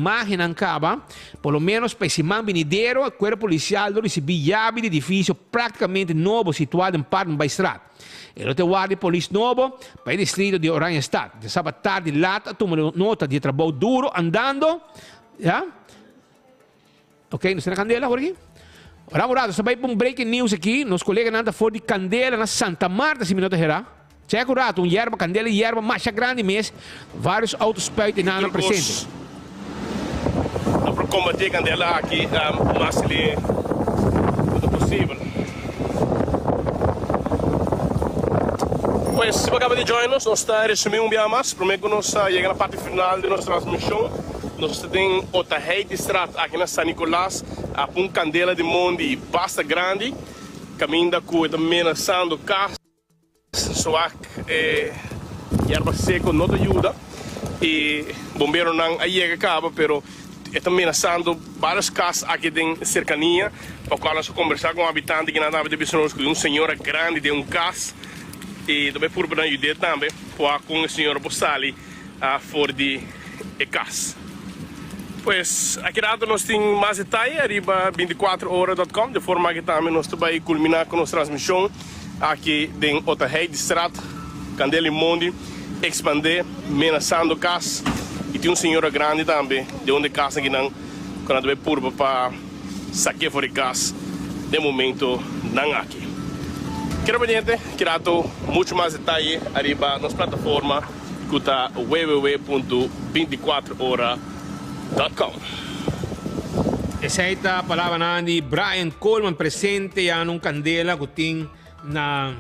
imágennan kaba, por lo ménos pa e siman binidero e kuerpo polisial lo risibí yabi di edifisio práktikamente nobo situá den Paardenbaaistraat. E lo ta e warda di polis nobo pa e distrito di Oranjestad. Djasabra tardi lat a tuma nota di e trabou duro andando, ya. Ok, nos ta na kandela awor aki. Ora un rato, nos ta bai pa un breaking news aki. Nos koleganan ta for di kandela na Santa Marta, si mi no ta hera. Chek un rato, un yerba, kandela di yerba masha grandi mes. Varios auto spuit e nan presente. No por kombatí e kandela aki mas lihé ku ta posibel. Pues, si bo kaba di join nos, nos ta resumí un biaha mas promé ku nos yega na parti final di nos transmishon. Nos ta den Otaheitistraat aki na San Nicolas a pun kandela di mondi basta grandi kaminda ku e ta menasando kas. Swak e yerba seko no ta yuda i bomberonan a yega kaba pero e ta menasando varios kas aki den serkania pa kual nos a kombersá ku un habitante kinan tambe ta bisa nos ku un señora grandi den un kas i ta bai purba nan yud'é tambe pa kon e señora por sali for di e kas. Pues aki rato nos tin mas detaye ariba binticuatrohora dot com. De forma aki tambe nos ta bai kulminá ku nos transmishon aki den Otaheidstraat. Kandela i mondi ekspandé menasando kas i tin un señora grandi tambe den un di e kasnan kinan ku nan ta bai purba pa sak'é for di kas den momento nan aki. Keda pendiente, ki rato muchu mas detaye ariba nos plataforma. Ku ta www punto binticuatrohora dot com. Esei ta palabranan di Brian Coleman presente ya na un kandela ku tin na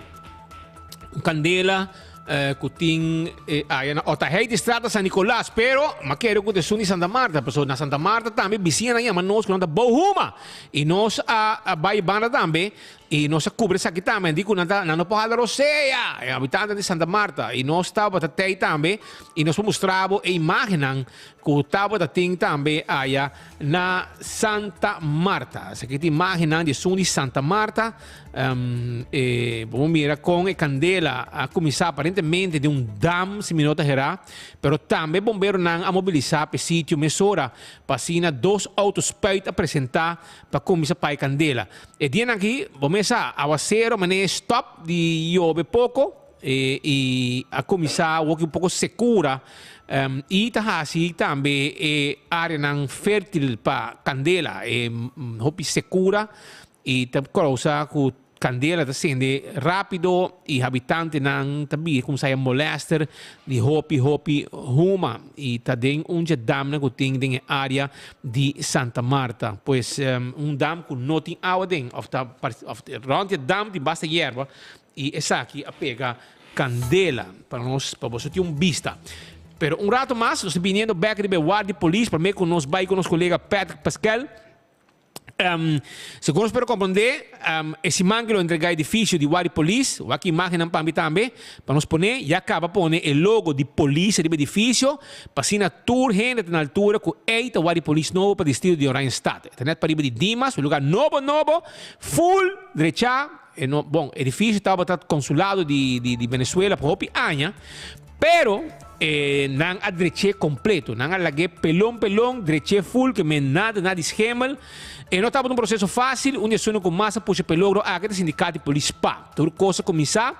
un kandela ku tin aya na Otaheitistraat na San Nicolas pero m'a kere ku ta esun di Santa Marta pasobra na Santa Marta tambe bisiñanan yama nos ku nan ta bou huma i nos a bai banda tambe I nos a kubri esaki tambe. Nan di ku nan ta, nan no por hala rosea, e habitantenan di Santa Marta. I nos tabata tei tambe i nos por mustra bo e imágennan ku tabata tin tambe aya na Santa Marta. Esaki ta imágennan di esun di Santa Marta. E bo por mira kon e kandela a kuminsá aparentemente den un dam, si mi no ta herá. Pero tambe bomberonan a mobilisá pa e sitio mesora pa asina dos outo spuit a presentá pa kuminsá paga e kandela. E dianan aki bo mes sa, awasero manera e stop di yobe poko i a kuminsá woki un poko sekura i ta hasi tambe e areanan fértil pa kandela, e hopi sekura i ta kousa ku Kandela ta sende rápido i habitantenan ta bira kumsa haya molèster di hopi hopi huma i ta den un dje damnan ku tin den e área di Santa Marta. Pues un dam ku no tin awa den òf ta òf rònt e dam tin basta yerba i esaki a pega kandela pa nos pa boso tin un bista. Pero un rato mas nos ta biniendo bèk riba e ward di polis promé ku nos bai ku nos kolega Patrick Pascal. Segun nos por a komprondé, e siman ke lo entregá edifisio di Wadi Polis, wak imágennan pa mi tambe, pa nos pone, ya kaba pone e logo di polis riba edifisio, pa asina tur hende ta na altura ku ei ta Wadi Polis nobo pa distrito di Oranjestad. E ta nèt pariba di Dimas, un lugá nobo nobo, full drechá, e no, bon, edifisio tabata konsulado di di Venezuela pa hopi aña, Pero e nan a drech'é kompleto. Nan a lag'é pelon pelon, drech'é ful ke men nada na di schemel. E no tabata un proseso fásil, un di esunnan ku mas a pusha p'e logro aki ta sindikat di polis spa. Tur kos a kuminsá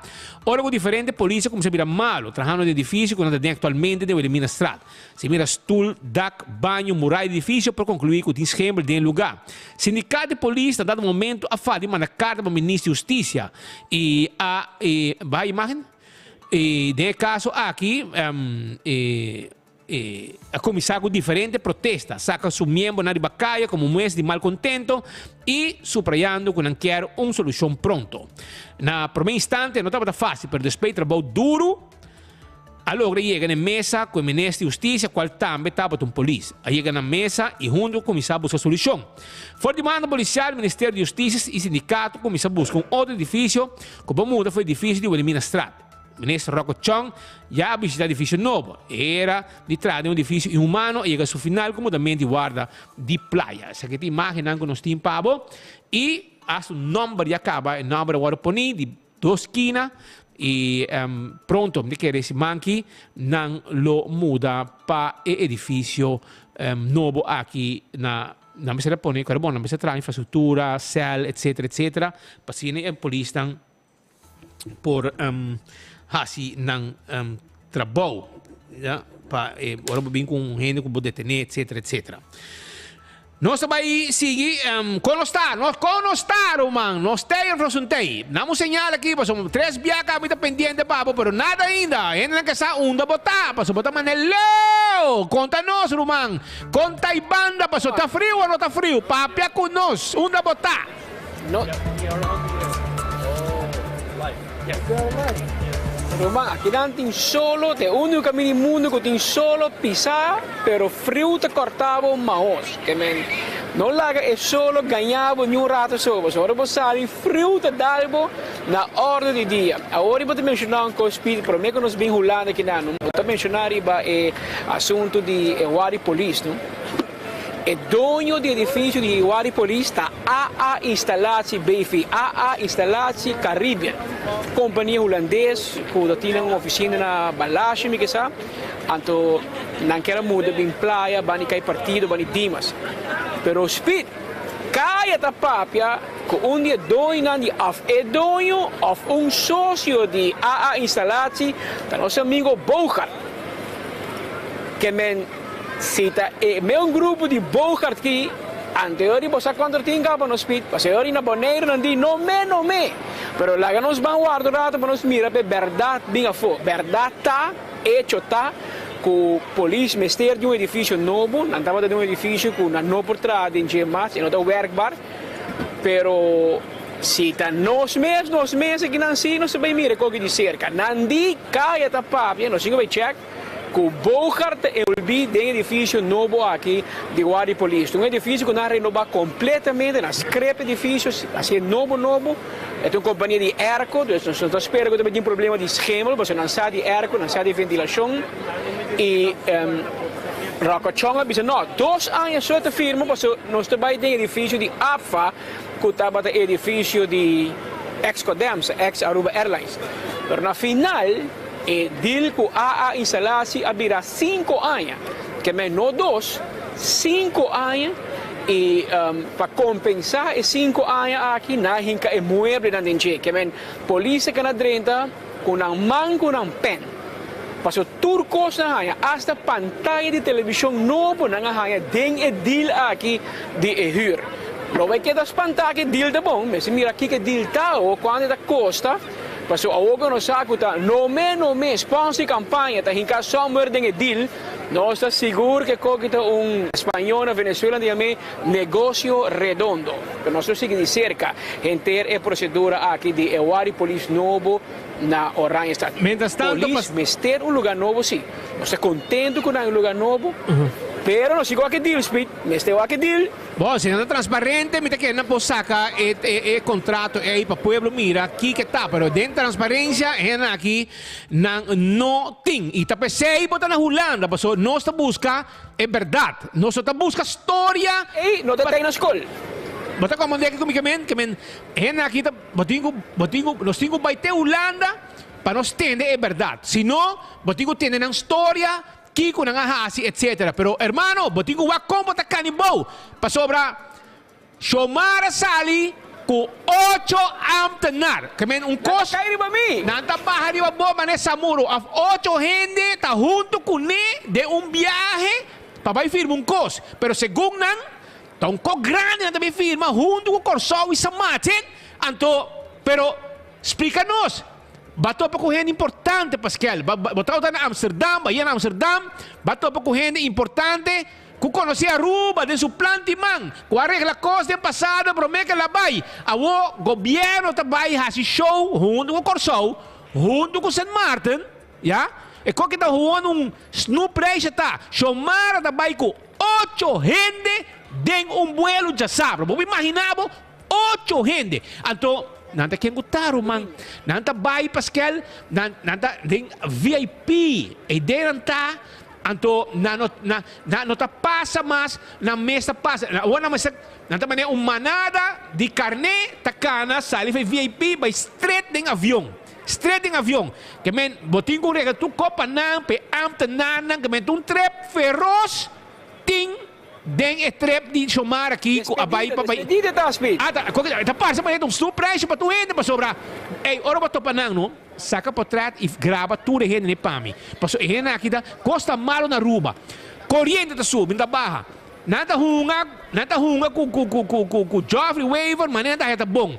ora ku diferente polis a kuminsá bira malu, trahando den edifisio ku nan ta den aktualmente den Wilhelminastraat. Si mira stul, dak, baño, murai di edifisio por konkluí ku tin schemel den e lugá. Sindikat di polis na dado momento a fal di manda karta pa Minister di Hustisia i a baha imágen. I den e kaso aki e a kuminsá ku diferente protesta, saka su miembronan riba kaya komo mues di malkontento i suprayando ku nan kier un solushon pronto. Na promé instante no tabata fásil, pero despues di trabou duru a logra yega na e mesa ku e minister di hustisia, kual tambe tabata un polis. A yega na mesa i huntu a kuminsá buska solushon. For di mando polisial, Ministerio di Hustisia i sindikato kuminsá buska un otro edifisio Ku bo muda for edifisio di Wilhelminastraat. Minister Rocco Chong ya a bishita edifisio nobo. E era di traha den un edifisio inhumano a yega su final ku mudamento di warda di playa. Esaki ta imagennan ku nos tin pa bo i hasta un nomber ya kaba, e nomber a wòrdu poni di dos skina i pronto mi ta kere siman aki nan lo muda pa e edifisio. Nobo aki na nan mester a pone kore bon nan mester traha infrastruktura, sèl etsetera etsetera pa asina e polisnan por hasi nan trabou ya pa e ora bo bin ku un hende ku bo detené etsetera etsetera. Nos ta bai sigui kon nos ta nos kon nos ta ruman nos tei of nos un tei nan un señal aki pasobra tres biaha mi ta pendiente pa bo pero nada ainda hendenan ke sa unda bo ta pasobra bo ta manda leu konta nos ruman kon ta e banda pasobra ta friu o no ta friu papia ku nos unda bo ta. No. Ruman, akinan tin solo, ta e úniko kaminda di mundu ku tin solo pisá, pero friu ta kòrtá bo mahos. Ke men, no laga e solo gañá bo niun ratu so, pasobra ora bo sali friu ta dal bo na òrdu di dia. Awor bo ta menshoná un kos, Pete, promé ku nos bin Hulanda akinan, bo ta menshoná riba e asuntu di e wari polis, no? E doño di edifisio di Wari Polis ta AA Installatie BV, AA Installatie Caribbean, kompania hulandes ku ta tin nan ofisina na Balashi mi ke sa, anto nan kier a muda bin playa bani kai partido bani Dimas. Pero Speed kaya ta papia ku un di e doñonan di òf e doño òf un sosio di AA Installatie ta nos amigo Bogart ke men. Si ta e meun grupo di Bogart ki anterior di bo sa kontra tin kaba nos pit, pasobra ori na Boneiru nan di no me no me. Pero laga nos ban warda un rato pa nos mira pa e bèrdat bin afó. Bèrdat ta, echo ta, ku polis mester di un edifisio nobo, nan tabata den un edifisio ku nan no por traha den dje mas, e no ta wèrkbar. Pero si ta nos mes, nos mes aki nan si nos ta bai mira e koki di serka. Nan di kaya ta papia, nos tin ku bai chèk. Ku Bogart ta envolví den edifisio nobo aki di Guardia di Polis. Ta un edifisio ku nan a renobá kompletamente, nan a skrep edifisio, hasié nobo nobo. E ta un kompania di airco, dus nos no ta spera ku ta bai tin problema di schemel, pasobra nan sa di airco, nan sa di ventilashon. I Rocco Chong a bisa, No, dos aña so ta firma pasobra nos ta bai den edifisio di APFA ku tabata edifisio di ex Codemsa, ex Aruba Airlines. Pero na final. E deal ku AA Installatie a bira sinku aña, ke men no dos, sinku aña, i pa kompensá e sinku aña aki nan a hinka e mueblenan den dje, ke men polis a keda drenta ku nan man ku nan pen, pasobra tur kos nan haña, asta pantaya di televishon nobo nan a haña den e deal aki di e hür. Lo bai keda spantá ku e deal ta bon, mester mira kiko e deal ta o kuantu e ta kosta. Pasobra awor ku nos sa ku ta nome nome sponsor di kampaña ta hinká somewhere den e deal, nos ta sigur ku e koki ta un spañó na Venezuela ta yam'é negocio redondo. Pero nos lo sigui di serka henter e prosedura aki di e wari polis nobo na Oranjestad. Polis mester un lugá nobo si. Nos ta kontentu ku nan e lugá nobo, pero nos sigui wak e deal, Speed. Mester wak e deal. Bo, si nan ta transparente, mi ta kere nan por saka e e contrato ei pa pueblo mira kiko ta. Pero den transparencia hendenan aki nan no tin. Y ta p'esei bo ta na Hulanda, pasobra nos ta busca e berdad. Nos no ta busca storia. Ei no ta kai na skol. Bo ta comprende kiko mi ke men? Ke men hendenan aki ta, bo tin ku, bo tin ku, nos tin ku bai te Hulanda pa nos tende e berdad. Si no, bo tin ku tende nan storia. Kiko nan a hasi etc. Pero hermano bo tin ku wak kon bo ta kani bou pasobra Xiomara sali ku ocho ambtenaar ke men un Nan ta kos kai riba mi. Nan ta baha riba bo manera samuro of ocho hende ta hunto kuné den un biahe pa bai firma un kos pero segun nan ta un kos grandi nan ta bai firma hunto ku Kòrsou i San Martin anto pero splika nos. Ba topa ku hende importante, Paskel. Ba, bo tabata na Amsterdam, ba yega na Amsterdam, ba topa ku hende importante ku konosé Aruba den su plan di man, ku a regla kos den pasado promé ku el a bai. Awor gobièrnu ta bai hasi show huntu ku Kòrsou, huntu ku Sint Maarten, ya. E koki ta gewoon un snoepreisje ta. Xiomara ta bai ku ocho hende den un buelo djasabra. Bo por imaginá bo? Ocho hende. Anto nan ta ken ku ta ruman. Nan ta bai paskel, nan nan ta den VIP. E idea nan ta, anto nan no nan nan no ta pasa mas, nan mes ta pasa. Awor nan mester nan ta manera un manada di karné ta kana sali for e VIP bai stret den avion. Stret den avion. Ke men bo tin ku regla tur kopanan pa e ambtenarnan ke men ta un trip feros. tin den e trip di Xiomara aki ku a bai pa bai. Despedida ta Speed. Ah, ta, ta parse manera ta un surprise pa tur hende pasobra ey ora bo topa nan no, saka potret y graba tur e hende pa mi. Pasobra e hende aki ta kos ta malo na Aruba. Koriente ta subi, no ta baha. Nan ta hunga, nan ta hunga ku ku ku ku ku ku Geoffrey Wever manera nan ta haya ta bon.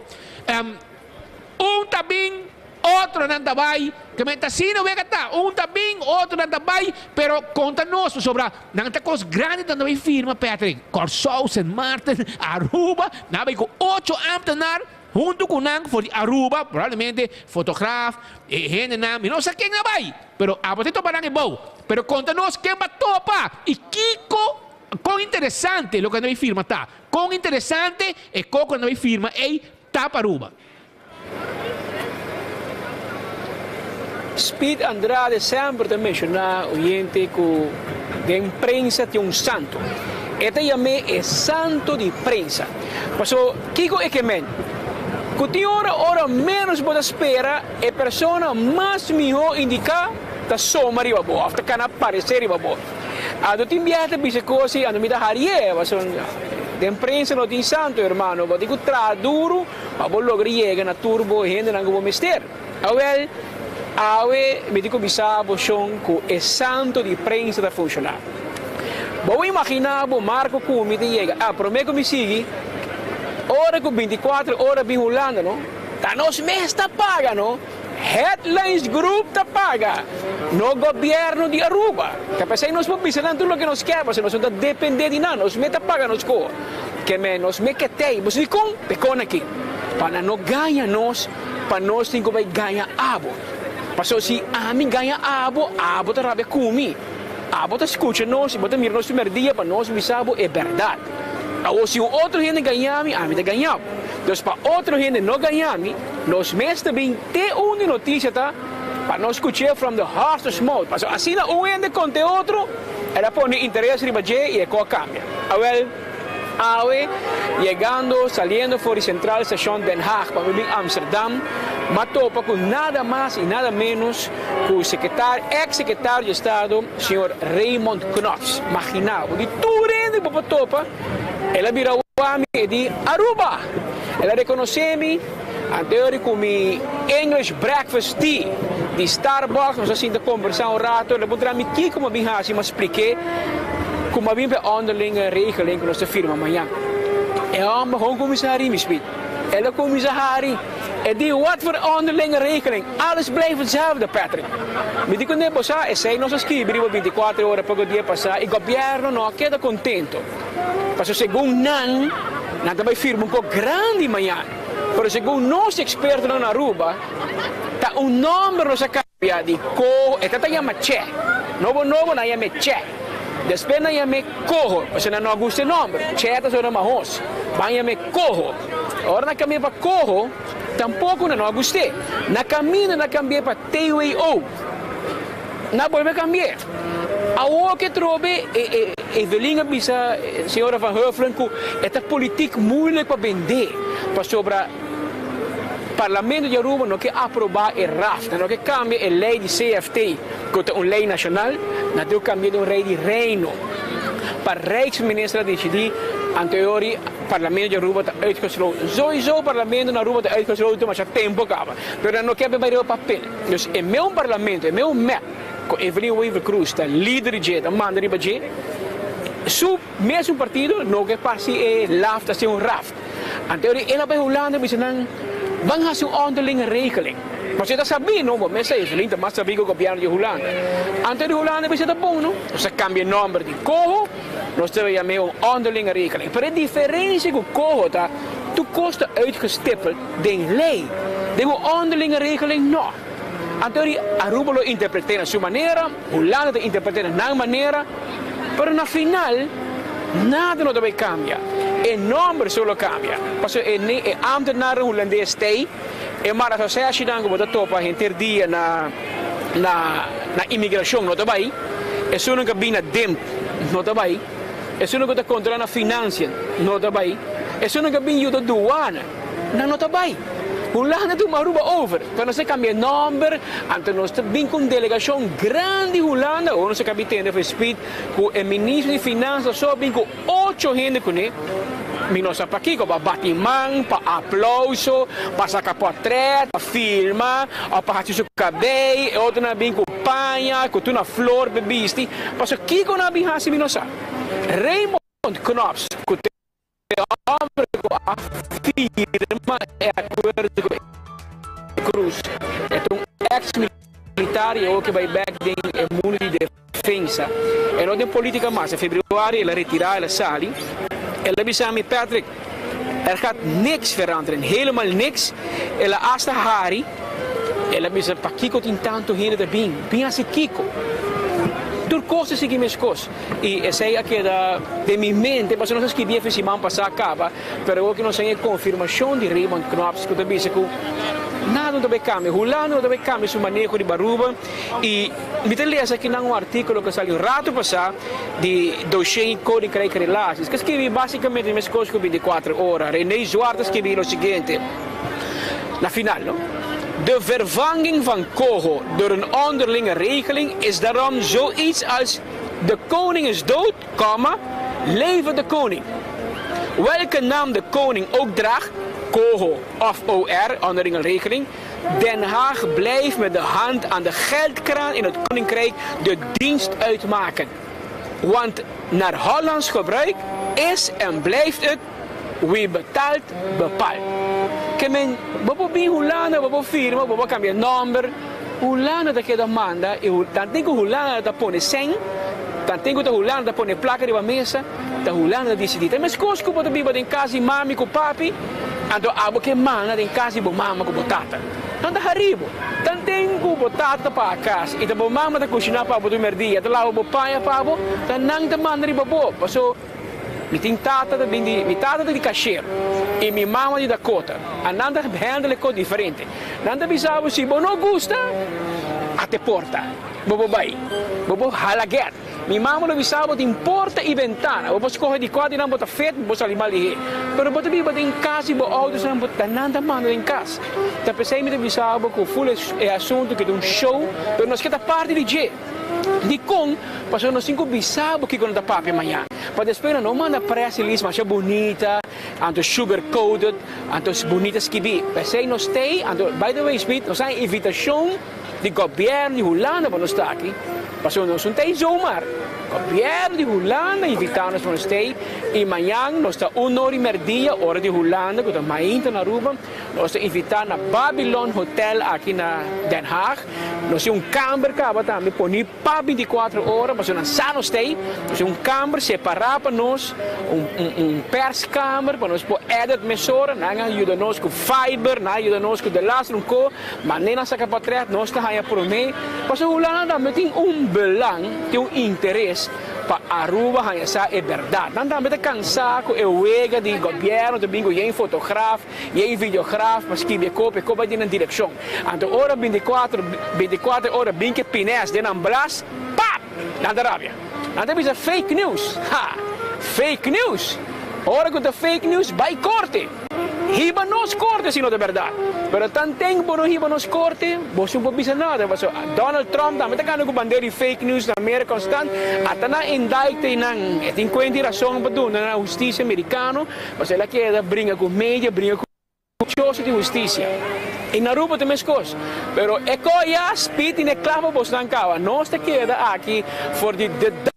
Un ta bin, otronan ta bai. Ke men ta asina wega ta, un ta bin, otronan ta bai, pero konta nos pasobra nan ta kos grandi nan ta bai firma Patrick, Kòrsou, Sint Maarten, Aruba, nan a bai ku ocho ámtenar huntu ku nan for di Aruba, probablemente fotograaf, e hendenan, mi no sa ken a bai, pero abo ta topa nan e bou. Pero konta nos ken ba topa i kiko, kon interesante loke nan bai firma ta, kon interesante e koko nan bai firma ei ta pa Aruba. Speed Andrade semper ta menshoná oyente ku den prensa tin un santo. E ta yam'é e santo di prensa. Paso kiko e ke men? Ku tin ora, ora ménos bo ta spera, e persona mas mihó indiká ta soma riba bo òf ta kana aparesé riba bo. Ando tin biaha ta bisa kos i ando mi ta harié, pasobra den prensa no tin santo, hermano. Bo tin ku traha duru. Pa bo logra yega na tur bo hendenan ku bo mester. Awel, awe mi tin ku bisa bo shon ku e santo di prensa ta funshoná. Bo imaginá bo Marco ku mi ta yega, ah, promé ku mi sigui, ora ku bintikuater ora bin Hulanda no, ta nos mes ta paga no, Headlines Group ta paga, no gobièrnu di Aruba. Ta p'esei nos por bisa nan tur loke nos kier, pasobra nos no ta dependé di nan, nos mes ta paga nos koho. Ke men nos me ketei. Bo si dikon? Pekon aki. Pa nan no gaña nos, pa nos tin ku bai gaña abo. Pasobra si ami gaña abo, abo ta rabia ku mi. Abo ta skucha nos i bo ta mira nos primer dia pa nos bisa bo e bèrdat. Awor si un otro hende gaña mi, ami ta gaña bo. Dus pa otro hende no gaña mi, nos mes ta bin te unda e notisia ta pa nos skuch'é from the horse's mouth. Pasobra asina un hende konta e otro, el a pone interes riba dje i e kos a kambia. Awel, awe, yegando, saliendo for di Centraal Station Den Haag pa mi bin Amsterdam, m'a topa ku nada mas i nada ménos ku sekretario, eks sekretario di Estado, señor Raymond Knops. Maginá bo, di tur hende ku bo por topa, el a bira wak mi e di, Aruba! El a rekonosé mi, anterior ku mi English breakfast tea di Starbucks, nos a sinta kombersá un rato, el a puntra mi kiko mi a bin hasi, mi a splik'é ku mi a bin pa e onderlinge regeling ku nos ta firma mañan. E hòmber gewoon kuminsá hari mi spit. El a kuminsá hari, e di, Wat voor onderlinge regeling? Alles blijft hetzelfde, Patrick. Mi di kuné, bo sa, esei nos a skibi riba bintikuater ora poko dia pasá i gobièrnu no a keda kontentu. Pasobra segun nan, nan ta bai firma un kos grandi mañan. Pero segun nos ekspertonan na Aruba, ta un nòmber nos a kambia di Coho, e ta ta yama Che. Nobo nobo nan yam'é Che. Despues nan yam'é Coho, pasobra nan no a gusta e nòmber. Che ta sona mahos. Ban yam'é Coho. Ora nan kambi'é pa Coho, tampoko nan no a gust'é. Na kaminda nan a kambi'é pa TWO. Nan a bolbe kambi'é. Awor ke trobe Evelyn a bisa señora Van Huffelen ku e ta politiek moeilijk pa bendé pasobra Parlamento di Aruba no ke aproba e raf, nan no ke kambia e lei di CFT ku ta un lei nashonal, nan tin ku kambia den un rei di Reino. Pa Rijksminister a disidí anteori Parlamento di Aruba ta uitgesloten. Sowieso Parlamento na Aruba ta uitgesloten masha tempo kaba, pero nan no ke bai riba papel. Dus e meun Parlamento, e meun mep. Ku Evelyn Wever Croes ta lider di dje, ta manda riba dje, su mesun partido no ke parsi e laft ta un raft. Anto el a bai Hulanda bisa nan, ban hasi un onderlinge regeling. Pasobra e ta sabí no, bo mes sa Evelyn ta mas sabí ku gobièrnu di Hulanda. Anto di Hulanda bisa ta bon no, nos a kambia e nòmber di Coho, nos ta yam'é un onderlinge regeling. Pero e diferensia ku Coho ta, tur kos ta uitgestippeld den lei, den un onderlinge regeling no. Anto di Aruba lo interpreté na su manera, Hulanda ta interpreté na nan manera, pero na final nada no ta bay cambia. E nomber so lo cambia, pasobra e e ambtenaren Hulandes t'ey, e marasoseshinan cu bo ta topa henter dia na na na imigracion no ta bay, esunnan cu a bin na DIMP no ta bay, esunnan cu ta controla na financiën no ta bay, esunnan cu a bin yuda douane nan no ta bay. Hulanda a tuma Aruba over, pero nos a cambia nomber, anto nos ta bin cu un delegacion grandi Hulanda, awor nos a cabi tende for Speed cu e ministro di Finansa so a bin cu ocho hende cune, mi no sa pakico, pa bati man, pa aplauso, pa saca portret, pa filma, of pa haci su cabey, e otronan a bin cu paña, cu tur na flor pa bisti, pasobra kico nan a bin haci mi no sa. Raymond Knops cu ta E homber cu a firma e acuerdo cu e Cruz e ta un ex militar y awor ke bay bek den e mundo di defensa. E no den politica mas. En februari el a retira, el a sali. El a bisa mi, Patrick, er gaat niks veranderen, helemaal niks. El a hasta hari. El a bisa, Pakico tin tanto hende ta bin? Bin haci kico? Tur cos ta sigui mescos. I esei a keda den mi mente, pasobra nos a skibi efe siman pasá kaba, pero awor ku nos tin e konfirmashon di Raymond Knops ku ta bisa ku nada no ta bai kambia, Hulanda no ta bai kambia su maneho riba Aruba. I mi ta lesa akinan un artíkulo ku a sali un ratu pasá di Dossier Koninkrijk Relaties, ku a skibi básikamente meskos ku 24 Ora. René Zwart a skibi lo siguiente na final, no? De vervanging van Coho door een onderlinge regeling is daarom zoiets als De koning is dood, komma, leve de koning. Welke naam de koning ook draagt, Coho of OR, onderlinge regeling, Den Haag blijft met de hand aan de geldkraan in het koninkrijk de dienst uitmaken. Want naar Hollands gebruik is en blijft het wie betaalt bepaalt. Ke men, bo por bin Hulanda, bo por firma, bo por cambia nomber, Hulanda ta keda manda y tanten cu Hulanda ta pone cen, tanten cu ta Hulanda ta pone placa riba mesa, ta Hulanda ta dicidi. Ta mescos cu bo ta biba den cas di mami cu papi, anto abo ke manda den cas di bo mama cu bo tata. Nan ta hari bo. Tanten cu bo tata ta paga cas y ta bo mama ta cushina pa bo tur merdia, ta laba bo paña pa bo, ta nan ta manda riba bo. Paso Mi tin tata ta bin di, mi tata ta di Cashero y mi mama di Dakota. A nan ta handle e cos diferente. Nan ta bisa bo si bo no gusta, a te porta. Bo por bay. Bo por hala get. Mi mama lo bisa bo tin porta y bentana. Bo por scoge di cua di nan bo ta fit, bo por sali mal lihé. Pero bo ta biba den cas di bo ouders bo ta nan ta manda den cas. Ta p'esey mi ta bisa bo cu ful e asunto cu ta un show, pero nos ke ta parti di dje. Dikon? Pasobra nos tin ku bisa bo kiko no ta papia maña. Pa despues nan no manda press release masha bunita, anto sugar coated, anto bunita skibí. P'esei nos stay, anto by the way Smith, nos a haña invitashon di gobièrnu di Hulanda pa nos ta aki, pasobra nos no ta ei zomaar. Gobièrnu di Hulanda invitá nos pa nos stay i mañan nos ta un or i merdia, ora di Hulanda ku ta mainta na Aruba, Nos ta invitá na Babylon Hotel aki na Den Haag. Nos tin un kamber kaba tambe poní pa bintikuater ora pasobra nan sa nos ta ei. Nos tin un kamber separá pa nos, un un perskamer pa nos por edit mesora. Nan a yuda nos ku fiber, nan a yuda nos ku de laatste un ko, manera nan saka patrèt nos ta haña promé. Pasobra Hulanda tambe tin un belang, tin un interes. Pa Aruba haña sa e berdad. Nan tambe ta cansa cu e wega di gobierno ta bin cu yen fotograaf, yen videograaf pa skibi e cop, e cop bay den nan direccion. Anto ora binticuatro, binticuatro ora bin cu e pines den nan blas, pap! Nan ta rabia. Nan ta bisa fake news. Ha! Fake news! Ora cu ta fake news bay corte. Hiba nos corte si no ta berdad. Pero tanten bo no hiba nos corte, bo su por bisa nada. Pasobra Donald Trump tambe ta gana cu bandera di fake news na Merca constant. Ata nan indicte nan. E tin cuenta y razon pa duna na husticia Mericano. Pasobra el a keda bringa cu media, bringa cu choso di husticia. Y na Aruba ta mescos. Pero e co ya speed tin e cla pa bosnan caba. Nos ta keda aki for di de Dam.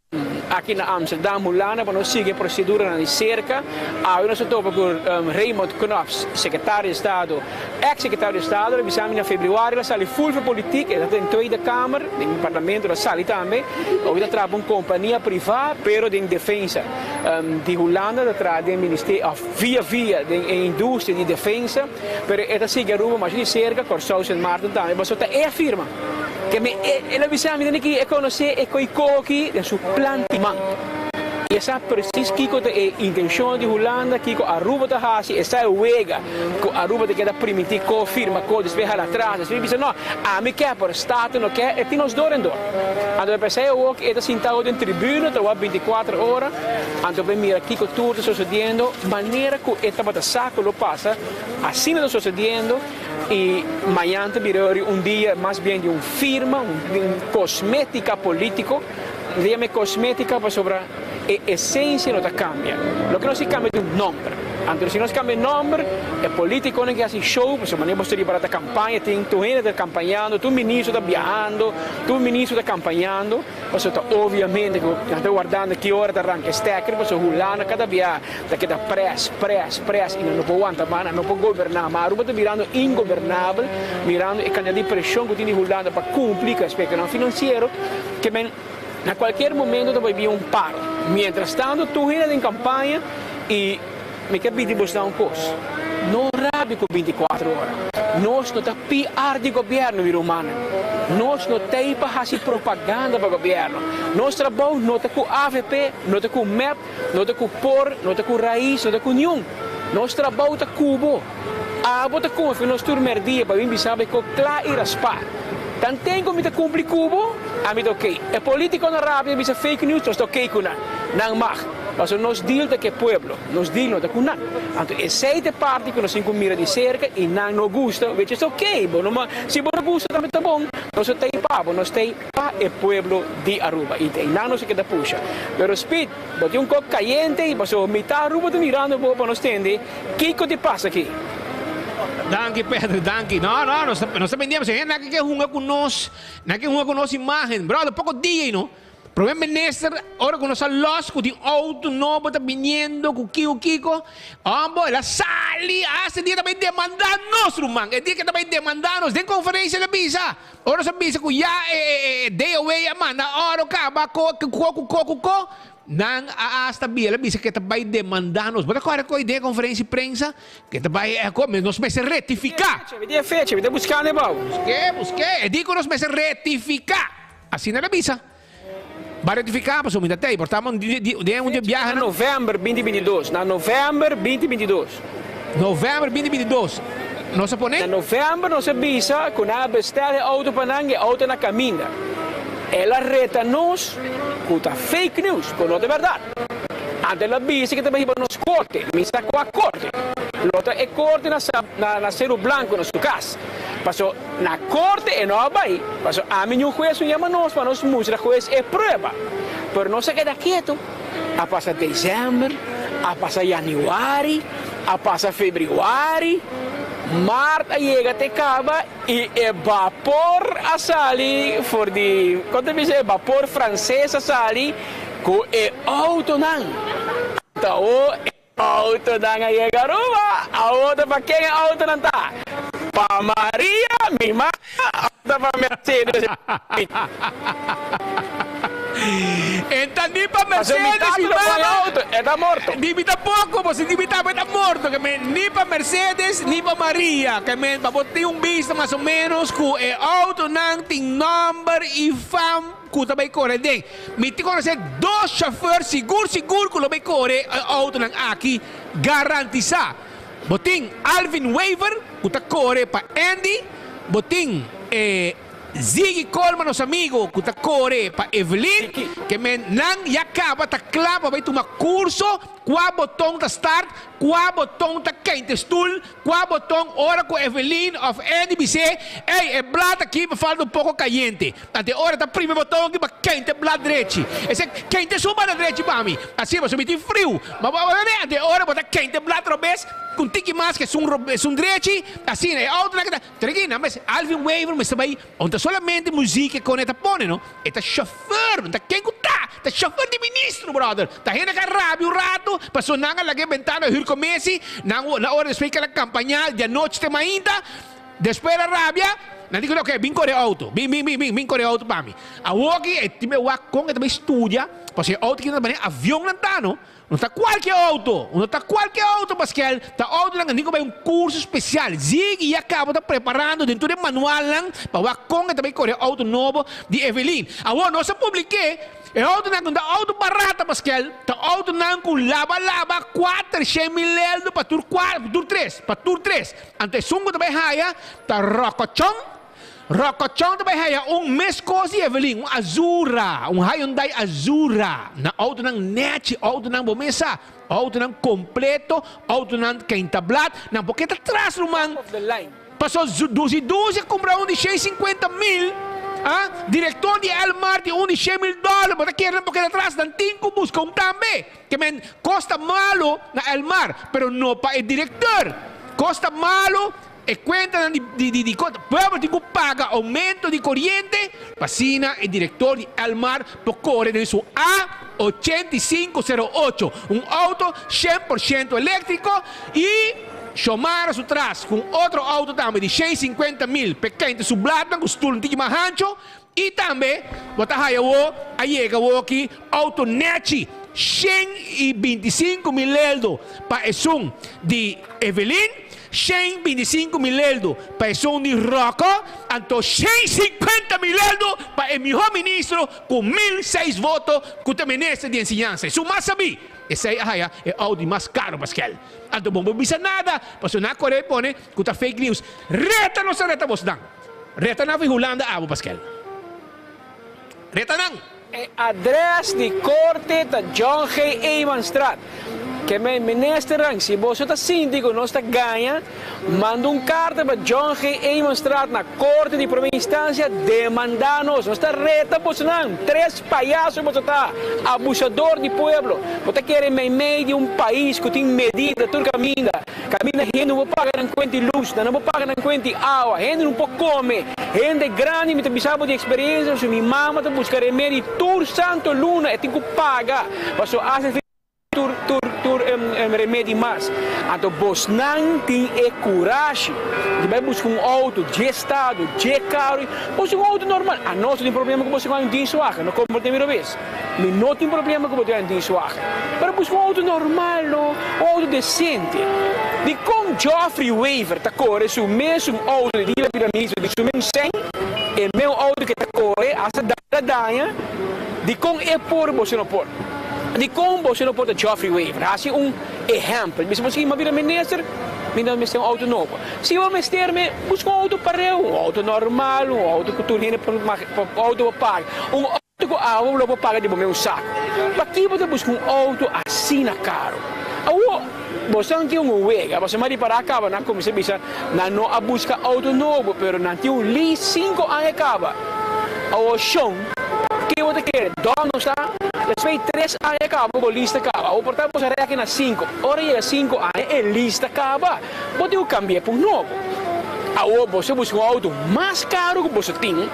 Aki na Amsterdam, Hulanda, pa nos sigui e proseduranan di serka. Awe nos a topa ku Raymond Knops, sekretario di Estado, eks sekretario di Estado. El a bisa mi na februari el a sali ful for politik, el a ta den Tweede Kamer, den parlamento el a sali tambe. Awe ta traha pa un kompania privá, pero den defensa di Hulanda, ta traha den ministerio òf via via den e industria di defensa. Pero e ta sigui Aruba masha di serka, Kòrsou, Sint Maarten tambe, pasobra ta e a firma. Ke mi, el a bisa mi tene ki e konosé e koi koki den su planti man. I e sa precies kiko ta e intencion di Hulanda, kiko Aruba ta haci, e sa e wega cu Aruba ta keda primiti ko, firma ko, despues hala atras, despues bisa no, ami ke, pero Staten no ke, e tin nos door en door. Anto p'esei awor e ta sinta awor den tribuna, ta wak binticuater ora, anto p'e mira kiko tur ta sucediendo, manera cu e tabata sa cu lo pasa, asina ta sucediendo, i mañan ta bira un dia mas bien di un firma, un cosmetica politico. Nos ta yama e kosmétika pasobra e esensia no ta kambia. Loke nos tin kambia ta un nòmber. Anto si nos kambia e nòmber, e polítikonan ke hasi show, pasobra manera bo ta riba ta kampaña, tin tur hende ta kampañando, tur ministro ta biahando, tur ministro ta kampañando, pasobra ta obviamente ku nan ta wardando ki ora ta ranka e stèker, pasobra Hulanda kada bia ta keda près, près, près i nan no por wanta mas, nan no por goberná mas. Aruba ta birando ingobernabel mirando e kantidat di preshon ku tin di Hulanda pa kumpli ku aspektonan finansiero. Ke men na kualkier momento ta por bin un paro. Mientras tanto tur hende den kampaña i mi ke pidi bosnan un kos, no rabia ku binti kuater ora. Nos no ta PR di gobièrnu mi rumannan. Nos no ta ei pa hasi propaganda pa gobièrnu. Nos trabou no ta ku avp, no ta ku mep, no ta ku por, no ta ku rais, no ta ku niun. Nos trabou ta ku bo. Abo ta konfia nos tur merdia pa bin bisa bo e ko kla i raspá. Tanten ku mi ta kumpli ku bo, ami ta okey. E politikonan rabia bisa fake news, nos ta okey ku nan. Nan mag. Pasobra nos deal ta ku e pueblo. Nos deal no ta ku nan. Anto esei ta e parti ku nos tin ku mira di serka i nan no gusta, which is okey. Bo no mag, si bo no gusta tambe ta bon. Nos no ta ei pa bo, nos ta ei pa e pueblo di Aruba. I ta einan nos a keda pusha. Pero Speed, bo tin un kok kayente i pasobra mitad Aruba ta mirando bo pa nos tende. Kiko ti pasa aki? Danki Pedro, danki. No, no, nos ta, nos ta bendia pasobra hende nan ke hunga ku nos, nan ke hunga ku nos imagen. Brother, poko dia ei no. Prome minister ora ku nos a los ku tin outo nobo ta biniendo ku kiko kiko, hombo el a sali hasta e dia ta bai demanda nos ruman. E dia ke ta bai demanda nos den konferensia el a bisa, ora nos a bisa ku ya e e e DOW a manda oro kaba ko ko ku ko ku ko. Nan a hasta bia, el a bisa ke ta bai demandá nos. Bo ta kòrda koe den e konferensia di prensa? Ke ta bai e nos mester rektifiká. Mi tin e fecha, mi ta buskando e bou. Busk'é, busk'é. E di ku nos mester rektifiká. Asina el a bisa. Ba rektifiká pasobra mi ta tei, por ta den un di e biahenan. Na novèmber binti binti dos. Na novèmber binti binti dos. Novèmber binti binti dos. Nos a pone. Na novèmber nos a bisa ku nan a bestèl e outo pa nan i e outo na kaminda. El a reta nos ku ta fake news, ku no ta bèrdat. Anto el a bisa ku ta bai hiba nos korte. Mi sa kua korte. Lo ta e korte na na Seru Blanku na su kas. Paso na korte e no a bai. Paso ami niun hues no yama nos pa nos mustra hues e prueba. Pero nos a keda ketu. A pasa december, a pasa januari, a pasa februari, maart a yega te caba y e bapor a sali for di, con ta bisa e bapor frances a sali cu e autonan. Anta awo e autonan a yega Aruba, awo ta pa ken e autonan ta? Pa Maria, mi mama, of ta pa Mercedes? E ta ni pa Mercedes mi mama. E ta morto. Di mi tampoco, bo si di mi tambe ta morto. Ke men ni pa Mercedes ni pa Maria. Ke men pa bo tin un bista mas o menos ku e autonan tin nomber i fam ku ta bai kore den. Mi tin konosé dos chauffeur sigur sigur ku lo bai kore e autonan aki garantisa. Bo tin Alvin Wever ku ta kore pa Andy, bo tin e. Ziggy Colman nos amigo cu ta core pa Evelyn ke men nan ya caba ta cla pa bay tuma curso cua boton ta start cua boton ta keinte stoel cua boton ora cu Evelyn of Andy bis'e ey e blad aki me falta un poco cayente ante ora ta primi boton aki pa keinte blad drechi ese keinte esun banda drechi pa mi asina pasobra mi tin friu ma bo ante ora bo ta keinte blad robes cu un tiki mas ke esun drechi asina e autonan ke ta. Treki nan mes Alvin Wever mester bai on ta solamente muziek e kone ta pone no e ta chauffeur no ta ken ku ta ta chauffeur di ministro brother ta hende ka rabia un rato paso nan a laga e bentana hür komesi nan na ora despues kila kampaña di anochi te mainta despues el a rabia nan di ok bin kore auto bin bin bin bin kore auto pa mi awoki e tin be wak kon e ta bai studia. Pasobra e auto aki ta manera avionnan ta no. No ta kualke auto, no ta kualke auto Paskel, ta autonan ku tin ku bai un kurso spesial. Ziggy ya kaba ta preparando den tur e manualnan pa wak kon e ta bai kore e auto nobo di Evelyn. Awor nos a publik'é, e autonan ku no ta auto barata Paskel, ta autonan ku laba laba 400.000 leldo pa tur pa tur tres, pa tur tres. Anto esun ku ta bai haya ta rokochon. Rokochon ta bai haya un meskos di Evelyn, un Azura, un Hyundai Azura. Na autonan nechi, autonan bo mes sa, autonan kompleto, autonan keintablat, nan por keda tras ruman. Paso dusi dusi a kumpra un di 150 mil, ah, direktor di Elmar tin un di 100 mil dòler, bo ta kere nan por keda tras, nan tin ku buska un tambe. Ke men kos ta malu na Elmar, pero no pa e direktor. Kos ta malu. E kuentanan di di di di pueblo tin ku paga oumento di koriente pa asina e direktor di Elmar por kore den su A 85 08, un outo 100% eléktriko i Xiomara su tras ku un otro outo tambe di 150 mil p'e kente su blatnan ku stul un tiki mas hancho i tambe bo ta haya awo a yega awoki outo nechi 125 mil eldo pa esun di Evelyn, 125 mil eldo pa esun di Rocco, anto 150 mil eldo pa e mihó ministro ku 1006 voto ku ta minister di enseñansa. Esun mas sabí, esei a haya e Audi mas karo, Paskel. Anto bo no bisa nada, pasobra nan a kore pone ku ta fake news. Reta nos a reta bosnan. Reta nan for Hulanda abo, Paskel. Reta nan. E adres di korte ta John G. Emanstraat. Ke men ministernan, si bo ta sinti ku nos ta gaña, manda un karta pa John G. Emanstraat na korte di promé instansia, demandá nos. Nos ta reta bosnan, tres payaso bo ta, abusador di pueblo. Bo ta kere meimei di un pais ku tin medida tur kaminda. Kaminda hende no por paga nan kuenta di lus, nan no por paga nan kuenta di awa, hende no por kome. Hende grandi, mi ta bisa bo di eksperensia, pasobra mi mama ta buska remedi tur santo luna, e tin ku paga pasobra ACV tur tur tur remedi mas. Anto bosnan tin e kurashi di bai buska un outo dje estado, dje karo, buska un outo normal. Anos no tin problema ku boso ku un dienstwagen, no komprende mi robes. Mi no tin problema ku bo tin un dienstwagen, pero buska un outo normal no, un outo desente. Dikon Geoffrey Wever ta kore su mesun outo di dia bira minister di su mes sèn, e mes outo ke ta kore hasta daña daña, dikon e por boso no por? Dikon boso no por ta Geoffrey Wever? Hasi un ehèmpel. Bisa bo si mi a bira minister, mi no mester un outo nobo. Si bo mester mi, buska un outo pareu, un outo normal, un outo ku tur hende por outo por paga, un outo ku awo lo por paga di bo mes un sako. Pakiko bo ta buska un outo asina karo? Awo, boso tin un wega, boso a ripará kaba nan kuminsá bisa nan no a buska outo nobo, pero nan tin un lease 5 aña kaba. Awo shon, ke bo ta kere? Dòno sa? Despues di 3 aña kaba bo lease ta kaba. Awo por ta boso a rèk na sinku. Ora yega 5 aña e lease ta kaba. Bo tin ku kambia pa un nobo. Awo boso buska un outo mas karo ku boso tin.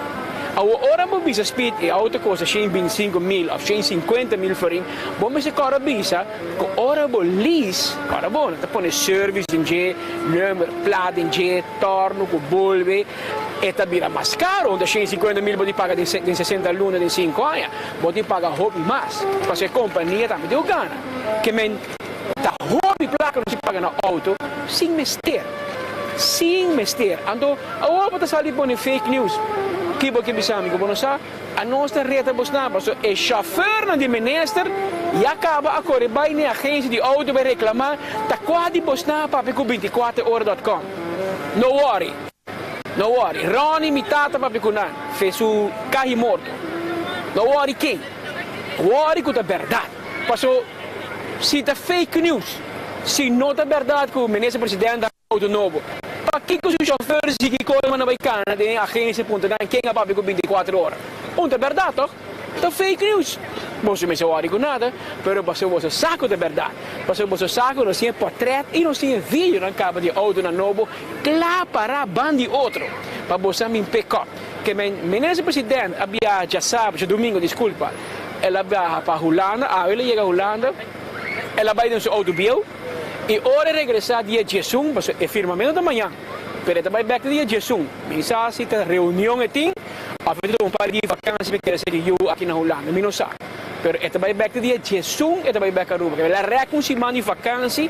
Awo ora bo bisa Speed e outo kosta 125 mil òf 150 mil florin, bo mester kòrda bisa ku ora bo lease, ora bo ta pone service den dje, nummer plaat den dje, tòrno ku bolbe, e ta bira mas karo. Unda 150 mil bo tin paga den 60 luna den 5 aña, bo tin paga hopi mas. Pasobra e kompania tambe tin ku gana. Ke men ta hopi plaka nos tin paga na outo sin mester. Sin mester. Anto awor bo ta sali pone fake news. Ki bo ke bisa mi ku bo no sa? Anos ta reta bosnan pasobra e shofèrnan di minister ya kaba a kore bai na e agensia di outo bai reklamá ta kua di bosnan a papia ku 24ora.com. No worry. No worry. Ronnie mi tata papia ku nan fe su kahi morto. No worry ken. Worry ku ta bèrdat. Paso si ta fake news, si no ta bèrdat ku minister presidente a outo nobo, pakiko su shofèr sigui kore manda bai kana den e agensia puntra nan ken a papia ku 24 ora? Un ta bèrdat tòg? Ta fake news. Boso mester worry ku nada, pero pasobra boso sa ku ta bèrdat. Pasobra boso sa ku nos tin e pòtrèt i nos tin e videonan kaba di e outonan nobo kla pará ban di otro pa boso a min pick up. Ke men minister president a biaha djasabra, djadumingu diskulpa, el a biaha pa Hulanda, awe el a yega Hulanda, el a bai den su outo bieu i ora e regresá dia 11, pasobra e firmamentu ta mañan, pero e ta bai bèk te dia 11. Mi sa si ta reunion e tin òf e ta tuma un par di vakansi pa keda serka yu aki na Hulanda, mi no sa. Pero e ta bai bek te dia 11 e ta bai bek Aruba. El a rek un siman di vakansi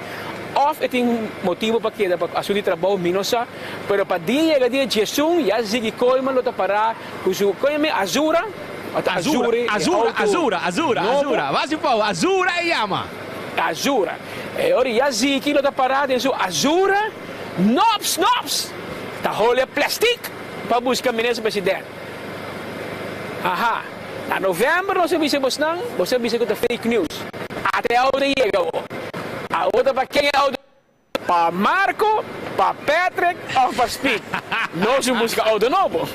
of e tin motibo pa keda pa asuntu di trabou mi no sa. Pero pa dia yega dia 11 ya Ziggy Koolman lo ta para ku su kon yama e Azura? Ota Azura, Azure e Azura, auto Azura, Azura, nobo. Azura. Wasi pau, Azura e yama. Azura. E ora ya Ziggy lo ta para den su Azura, nops, nops! Ta hole plastic pa buska minister president. Haha. Na november nos a bisa bosnan, bos a bisa ku ta fake news. Ata e auto yega awo. Awo ta pa ken e auto? Pa Marco, pa Patrick of pa Speed? Nos un buska auto nobo.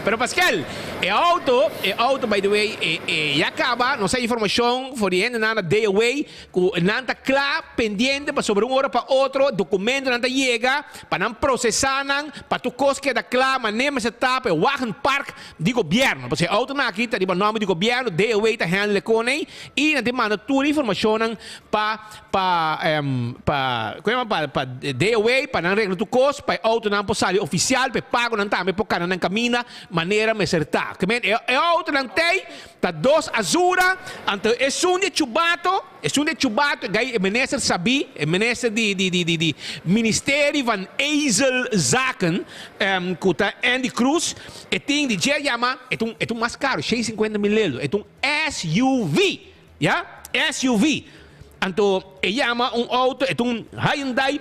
Pero Pascal, e auto, e auto by the way, e e ya caba, nos a informacion for di hendenan na day away Ku nan ta kla pendiente pasobra un ora pa otro dokumentonan ta yega pa nan prosesá nan pa tur kos keda kla manera mester ta pa e wagenpark di gobièrnu. Pasobra e outonan aki ta riba nòmber di gobièrnu, DOW ta handle kon ei i nan tin manda tur e informashonnan pa pa pa ku yama pa pa DOW pa nan regla tur kos pa e outonan por sali ofisial pa e pagonan tambe por kana nan kaminda manera mester ta. Ke men e outonan t'ei Ta dos azura, anto esun di e chubato, esun di e chubato, gai e minister sabí, e minister di di di di di Ministerie van Ezelzaken, ku ta Endy Croes, e tin di dje yama, e ta un e ta un mas karo, shei sinkuenta mil euro, e ta un SUV, ya, SUV. Anto e yama un outo, e ta un Hyundai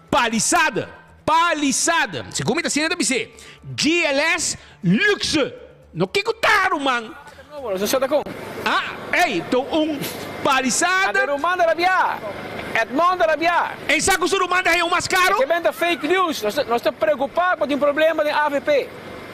Palisade, Palisade, segun mi ta asina ta bis'é, GLS Luxe. No kiko ta ruman. Nos sa ta kon. Ah, ey, to un palisada. Ante ruman ta rabia. Edmond ta rabia. Ey sa ku su ruman ta haña un mas karo. E ke benta fake news. Nos ta, nos ta preocupa ku tin problema den avp.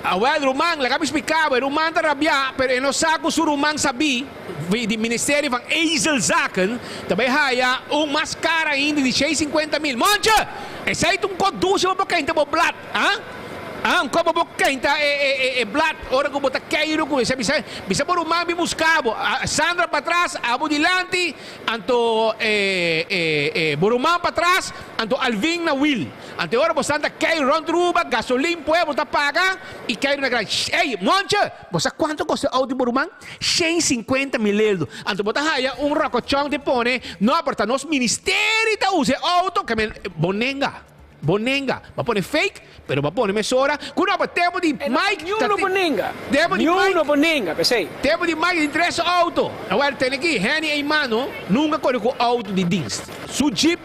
Awel, ruman, laga mi splika bo. E ruman ta rabia, pero e no sa ku su ruman sabí di Ministerio van Ezelzaken ta bai haya un mas karo ainda di 650 mil. Monche! Esei ta un kos dushi pa bo kenta bo blat, ah? Ah, un kopo bo kenta e e e e blad ora ku bo ta keiru ku esei bisa bisa bo ruman bin buska bo. Sandra patras, abo dilanti, anto e e e bo ruman patras, anto Alvin na wiel. Anto e ora bo stan ta keiru rònt Aruba, gasolin pue bo ta paga i keiru na gran. Ey, Monche, bo sa kuantu kosta e outo di bo ruman? 150 mil euro. Anto bo ta haya un rokochòn te pone, no, pero ta nos ministerio ta usa e outo, ke men bo nenga. Bo nenga. Bo a pone fake, pero bo a pone mesora ku no, tempu di Mike Niun no por nenga. Tempu di Niun Mike. no por nenga, p'esei. Tempu di Mike tin tres auto. Awor tene aki, Henny Eymano nunka kore ku auto di dienst. Su jeep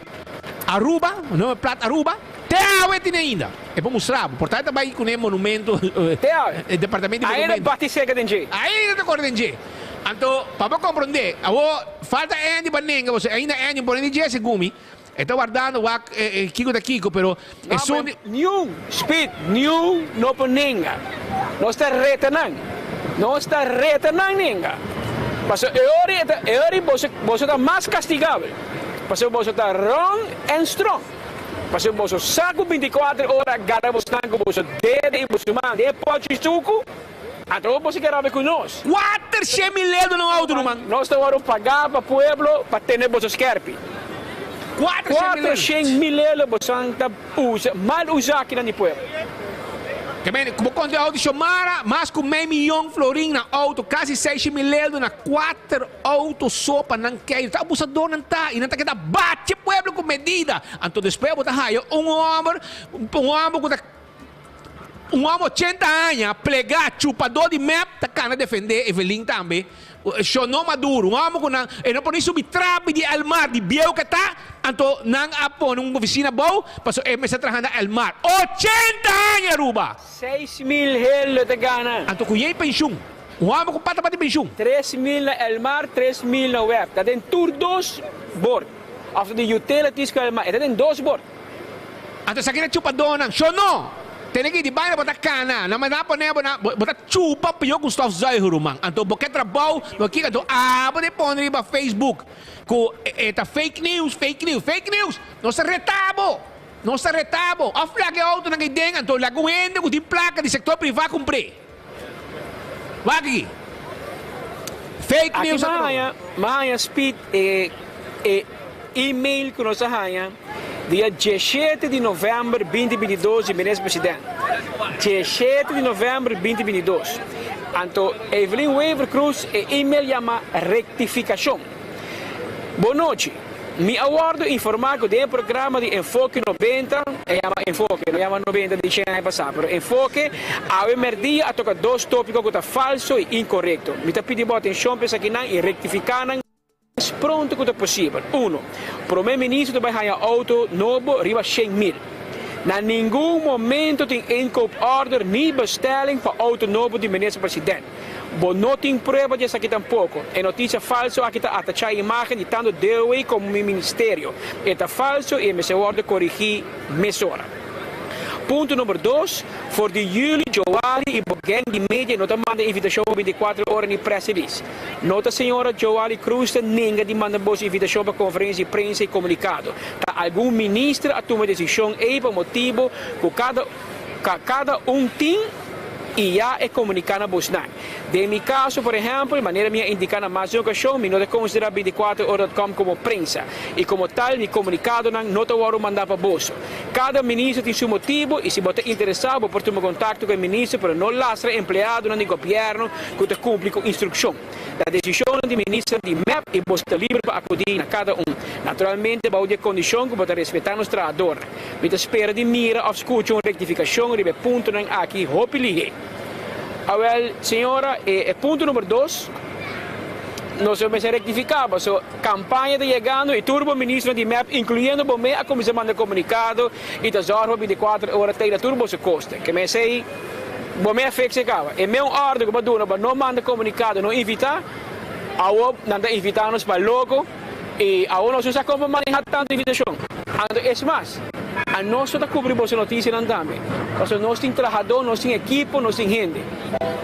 Aruba, nummer plat Aruba, te awe tin ainda. E por mustra bo. Por ta e ta bai kuné monumento, Te awe. e departamento di Ainda monumento. bati seka den dje. Ainda ta kore den dje. Anto, pa bo komprondé, awor falta Andy pa nenga, pasobra ainda Andy pone di dje segun mi. E ta wardando wak kiko ta kiko, pero esun di. Niun spit, niun no por nenga. Nos ta reta nan. Nos ta reta nan nenga. Pasobra e ora e ta, e ora boso, boso ta mas kastigabel. Pasobra boso ta rong en strong. Pasobra boso sa ku binti kuater ora gara bosnan ku boso dede i boso man den e pòchi suku, anto boso ke rabia ku nos. Kuater shen mil euro na un auto, ruman. Nos ta wòrdu pagá pa pueblo pa tene boso skèrpi. 400 mil euro boso ta usa, mal usá akinan di pueblo. Ke men, ku bo konta e auto Xiomara, mas ku mei miyon florin na auto, kasi 600 mil euro na kuater auto so pa nan kei. Ta abusadornan ta, i nan ta keda bachi pueblo ku medida. Anto despues bo ta haya un hòmber, un hòmber ku ta Un hòmber 80 aña, plegá, chupadó di mep, ta kana defendé Evelyn tambe. Shonó Maduro, un hòmber ku nan, e no por ni subi trapi di Elmar, di bieu ke ta, anto nan a pone un ofisina abou, pasobra e mester traha na Elmar. 80 aña, Aruba! 6000 hende ta gana. Anto ku yei penshun. Un hòmber ku pata bati penshun. 3000 na Elmar, 3000 na web. Ta den tur dos bord. Òf di utilities ku Elmar, e ta den dos bord. Anto esaki ta chupadónan. Sho no! Tene ki di baina bo ta kana. Na manda pone bo na bo ta chupa pió ku stofzuiger ruman. Anto bo ke trabou bo kiko anto abo ta pone riba Facebook ku e ta fake news, fake news, fake news! Nos ta reta bo! Nos ta reta bo! Òf laga e outonan ei den anto laga un hende ku tin plaka di sektor privá kumpr'é. Wak aki. Fake Aki news mi a atrobe. haña, mi a haña speed e e email ku nos a haña dia 17 di novèmber 2022 di Minister President. 17 di novèmber 2022. Anto Evelyn Wever-Croes e email yama rectificacion. Bon nochi. Mi a wordo informa cu den e programa di Enfoke 90, e yama Enfoke, no yama 90 di shen aña pasa, pero Enfoke, awe merdia a toca dos topico cu ta falso y incorecto. Mi ta pidi bo atencion pa esakinan y rectifica nan mas pronto cu ta posibel. Uno, Prome Minister ta bay haya auto nobo riba 100,000. Na ningun momento tin inkooporder ni bestelling pa auto nobo di Minister President. Bo no tin prueba di esaki tampoco. E noticia falso aki ta atacha e imagen di tanto DOE como mi ministerio. E ta falso y e mester wordo corigi mesora. Punto number dos, For di juli Joali y bo gang di media no ta manda invitacion pa 24 ora ni press release. No ta señora Joali Cruz ta nenga di manda boso invitacion pa conferencia di prensa y comunicado. Ta algun minister a tuma e decision ey pa motibo cu cada cada un tin y ya e comunica na bosnan. Den mi caso, por ehempel, manera mi a indica na mas di un ocasion, mi no ta considera 24 ora.com como prensa y como tal mi comunicadonan no ta wordo manda pa boso. Cada minister tin su motibo y si bo ta interesa bo por tuma contacto cu e minister pero no lastra empleadonan di gobierno cu ta cumpli cu instruccion. Ta decisionnan di minister di mep y boso ta liber pa acudi na cada un. Naturalmente bao di e condicion cu bo ta respeta nos trahadornan. Mi ta spera di mira of scucha un rectificacion riba e puntonan aki hopi lihe. Awel, señora, e punto number dos nos lo mester rectifica paso campaña ta yegando y tur bo ministronan di mep incluyendo bo me a cuminsa manda comunicado y ta zorg pa 24 ora tey na tur boso coste. Ke mesey bo me a fixe caba. E meun orde cu bo a duna pa no manda comunicado, no invita, awo nan ta invita nos pa loco. I awor nos no sa kon pa maneha tantu invitashon. Anto es mas, anos no ta kubri boso notisianan tambe, pasobra nos tin trahadó, nos tin ekipo, nos tin hende.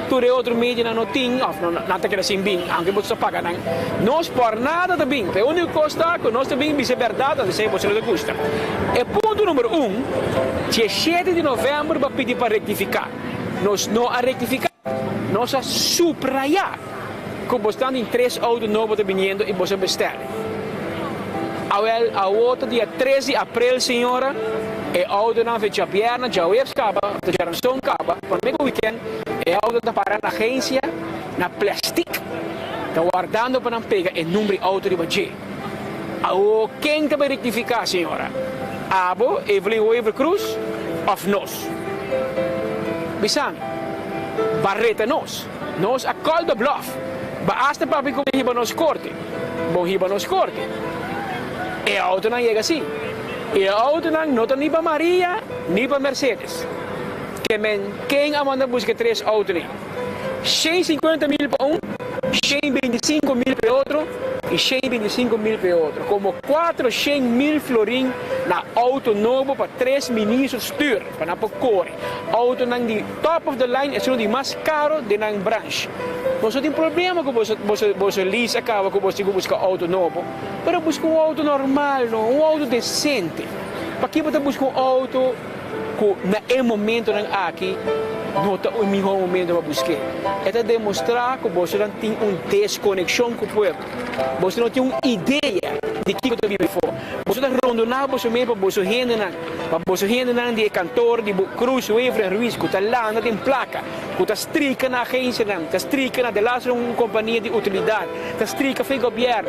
Tur e otro medianan no tin òf no nan ta keda sin bin, aunke boso ta paga nan. Nos por nada ta bin. E úniko kos ta ku nos ta bin bisa e bèrdat, anto esei boso no ta gusta. E punto number un, 17 di novèmber bo a pidi pa rektifiká. Nos no a rektifiká. Nos a suprayá. Ku bo stan tin tres outo nobo ta biniendo i boso bestel. Awel, awo ta dia tres di aprel, señora, e outonan fe djabièrnè, djaweps kaba, ta djaranson kaba, promé ku wikènt, e outo ta para na agensia, na plèstik, ta wardando pa nan pega e number di outo riba dje. Awo ken ta bai rektifiká, señora? Abo, Evelyn Wever Croes, òf nos? Bisa mi, bareta nos. Nos a call the bluff. Ba hasta papia cu bo hiba nos corte. Bo hiba nos corte. E autonan yega si. E autonan no ta ni pa Maria ni pa Mercedes. Ke men ken a manda busca e tres autonan? 150 mil pa un, 125 mil pa e otro y 125 mil pa e otro. Como 400 mil florin na auto nobo pa tres ministro stuur pa nan por core. Autonan di top of the line esun di mas caro den nan branch. Boso tin problema cu boso boso boso lease a caba cu boso tin cu busca auto nobo, pero busca un auto normal no, un auto decente. Paki bo ta busca un auto cu na e momentonan aki no ta e miho momento pa busque? E ta demostra cu bosonan tin un desconexion cu pueblo. Boso no tin un idea di kico ta biba afo. Boso ta rondona boso mes pa boso hendenan, pa boso hendenan di e kantor di Cruz, Wever en Ruiz ku ta landa den plaka, ku ta strika na agensianan, ta strika na delas un kompania di utilidat, ta strika for e gobièrnu.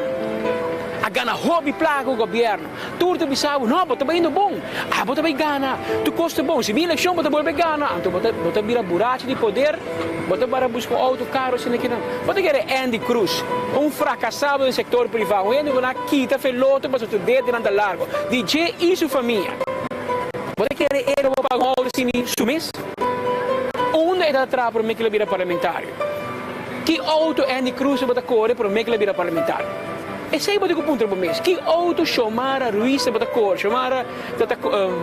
A gana hopi plaka ku gobièrnu. Tur ta bisa bo, no, bo ta bayendo bon, abo ta bay gana, tur kos ta bon, si bin elekshon bo ta bolbe gana, anto bo ta bo ta bira burachi di poder, bo ta bara buska un outo karo asina kinan. Bo ta kere Andy Cruz, un frakasado den sektor privá, un hende ku nan a kita fe loto pasobra su dedenan ta largo, di dje i su famia. Bo ta kere e lo por paga un outo asina su mes? Unda e ta traha promé ku el a bira parlamentario? Ki outo Andy Cruz tabata kore promé ku el a bira parlamentario? Esei bo tin ku puntra bo mes. Ki outo Xiomara Ruiz tabata kore, Xiomara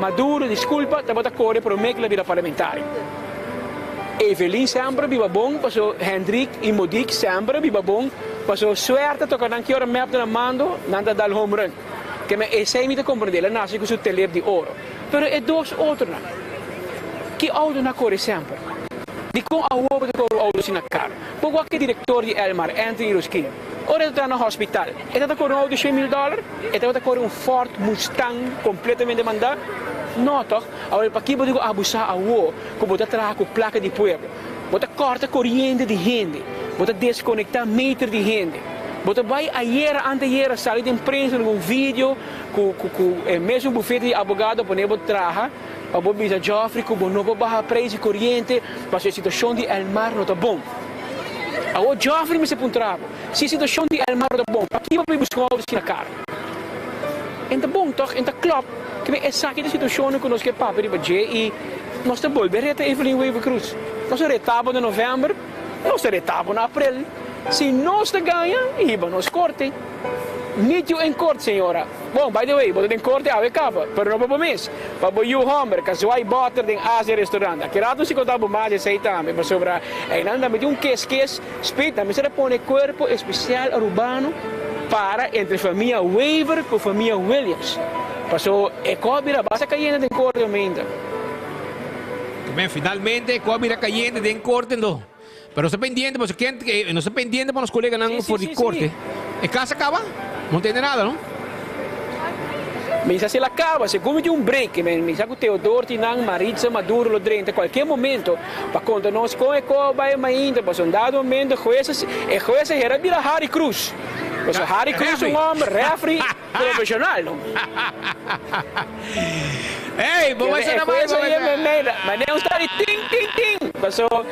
Maduro, diskulpa, tabata kore promé ku el a bira parlamentario? Evelyn semper a biba bon paso Hendrik y Modique semper a biba bon paso suerte a toca nan ki ora mep ta na mando nan ta dal home run. Ke men esey mi ta comprende el a nace cu su telep di oro. Pero e dos otronan ki auto nan a core semper? Dicon awor bo ta core un auto asina caro? Bo wak e director di Elmar, Anthony Rosquin, ora e ta traha na hospital e tabata core un auto 100 mil dollar? E tabata core un Ford Mustang completamente manda? No toch? Awor pakiko bo dico abusa awor? Ku bo ta traha ku plaka di pueblo. Bo ta kòrta koriente di hende, bo ta deskonektá meter di hende. Bo ta bai ayera antayera sali den prensa den un video ku ku ku e mesun bufete di abogado a pone bo traha pa bo bisa Geoffrey ku bo no por baha preis di koriente pasobra e situashon di Elmar no ta bon. Awor Geoffrey mester puntra bo, si e situashon di Elmar no ta bon, pakiko bo bai buska un outo asina karo? En ta bon tòg, en ta klòp. Kibé esaki ta situashonnan ku nos ke papia riba dje i nos ta bolbe reta Evelyn Wever-Croes. Nos a reta bo na novèmber, nos ta reta bo na aprel. Si nos ta gaña, hiba nos korte. Meet you in court, señora. Bon, by the way, bo ta den korte awe kaba, pero no pa bo mes, pa bo yu hòmber, ka zwaai bòter den Asia Restaurant. Aki rato si konta bo mas esei tambe, pasobra einan tambe tin un kes kes. Speed tambe ser a pone cuerpo especial Arubano para entre famia Wever cu famia Williams. Paso e co a bira basta cayente den corte ominta. Tambe finalmente e co a bira cayente den corte ndo. Pero nos ta pendiente paso ken nos ta pendiente pa nos coleganan for di corte. E cas a caba? No tende nada no. Mi sa si el a caba, segun mi tin un break, mi sa cu Theodor tin nan, Maritza Maduro lo drenta cualkier momento pa conta nos con e co a bay mainta, pasobra un dado momento hues e hues a hera bira Harry Cruz, pasobra Harry Cruz un homber referee profesional no. Ey, bo bay sona mal, bo bay sona. Manera un sta di ting ting ting, pasobra.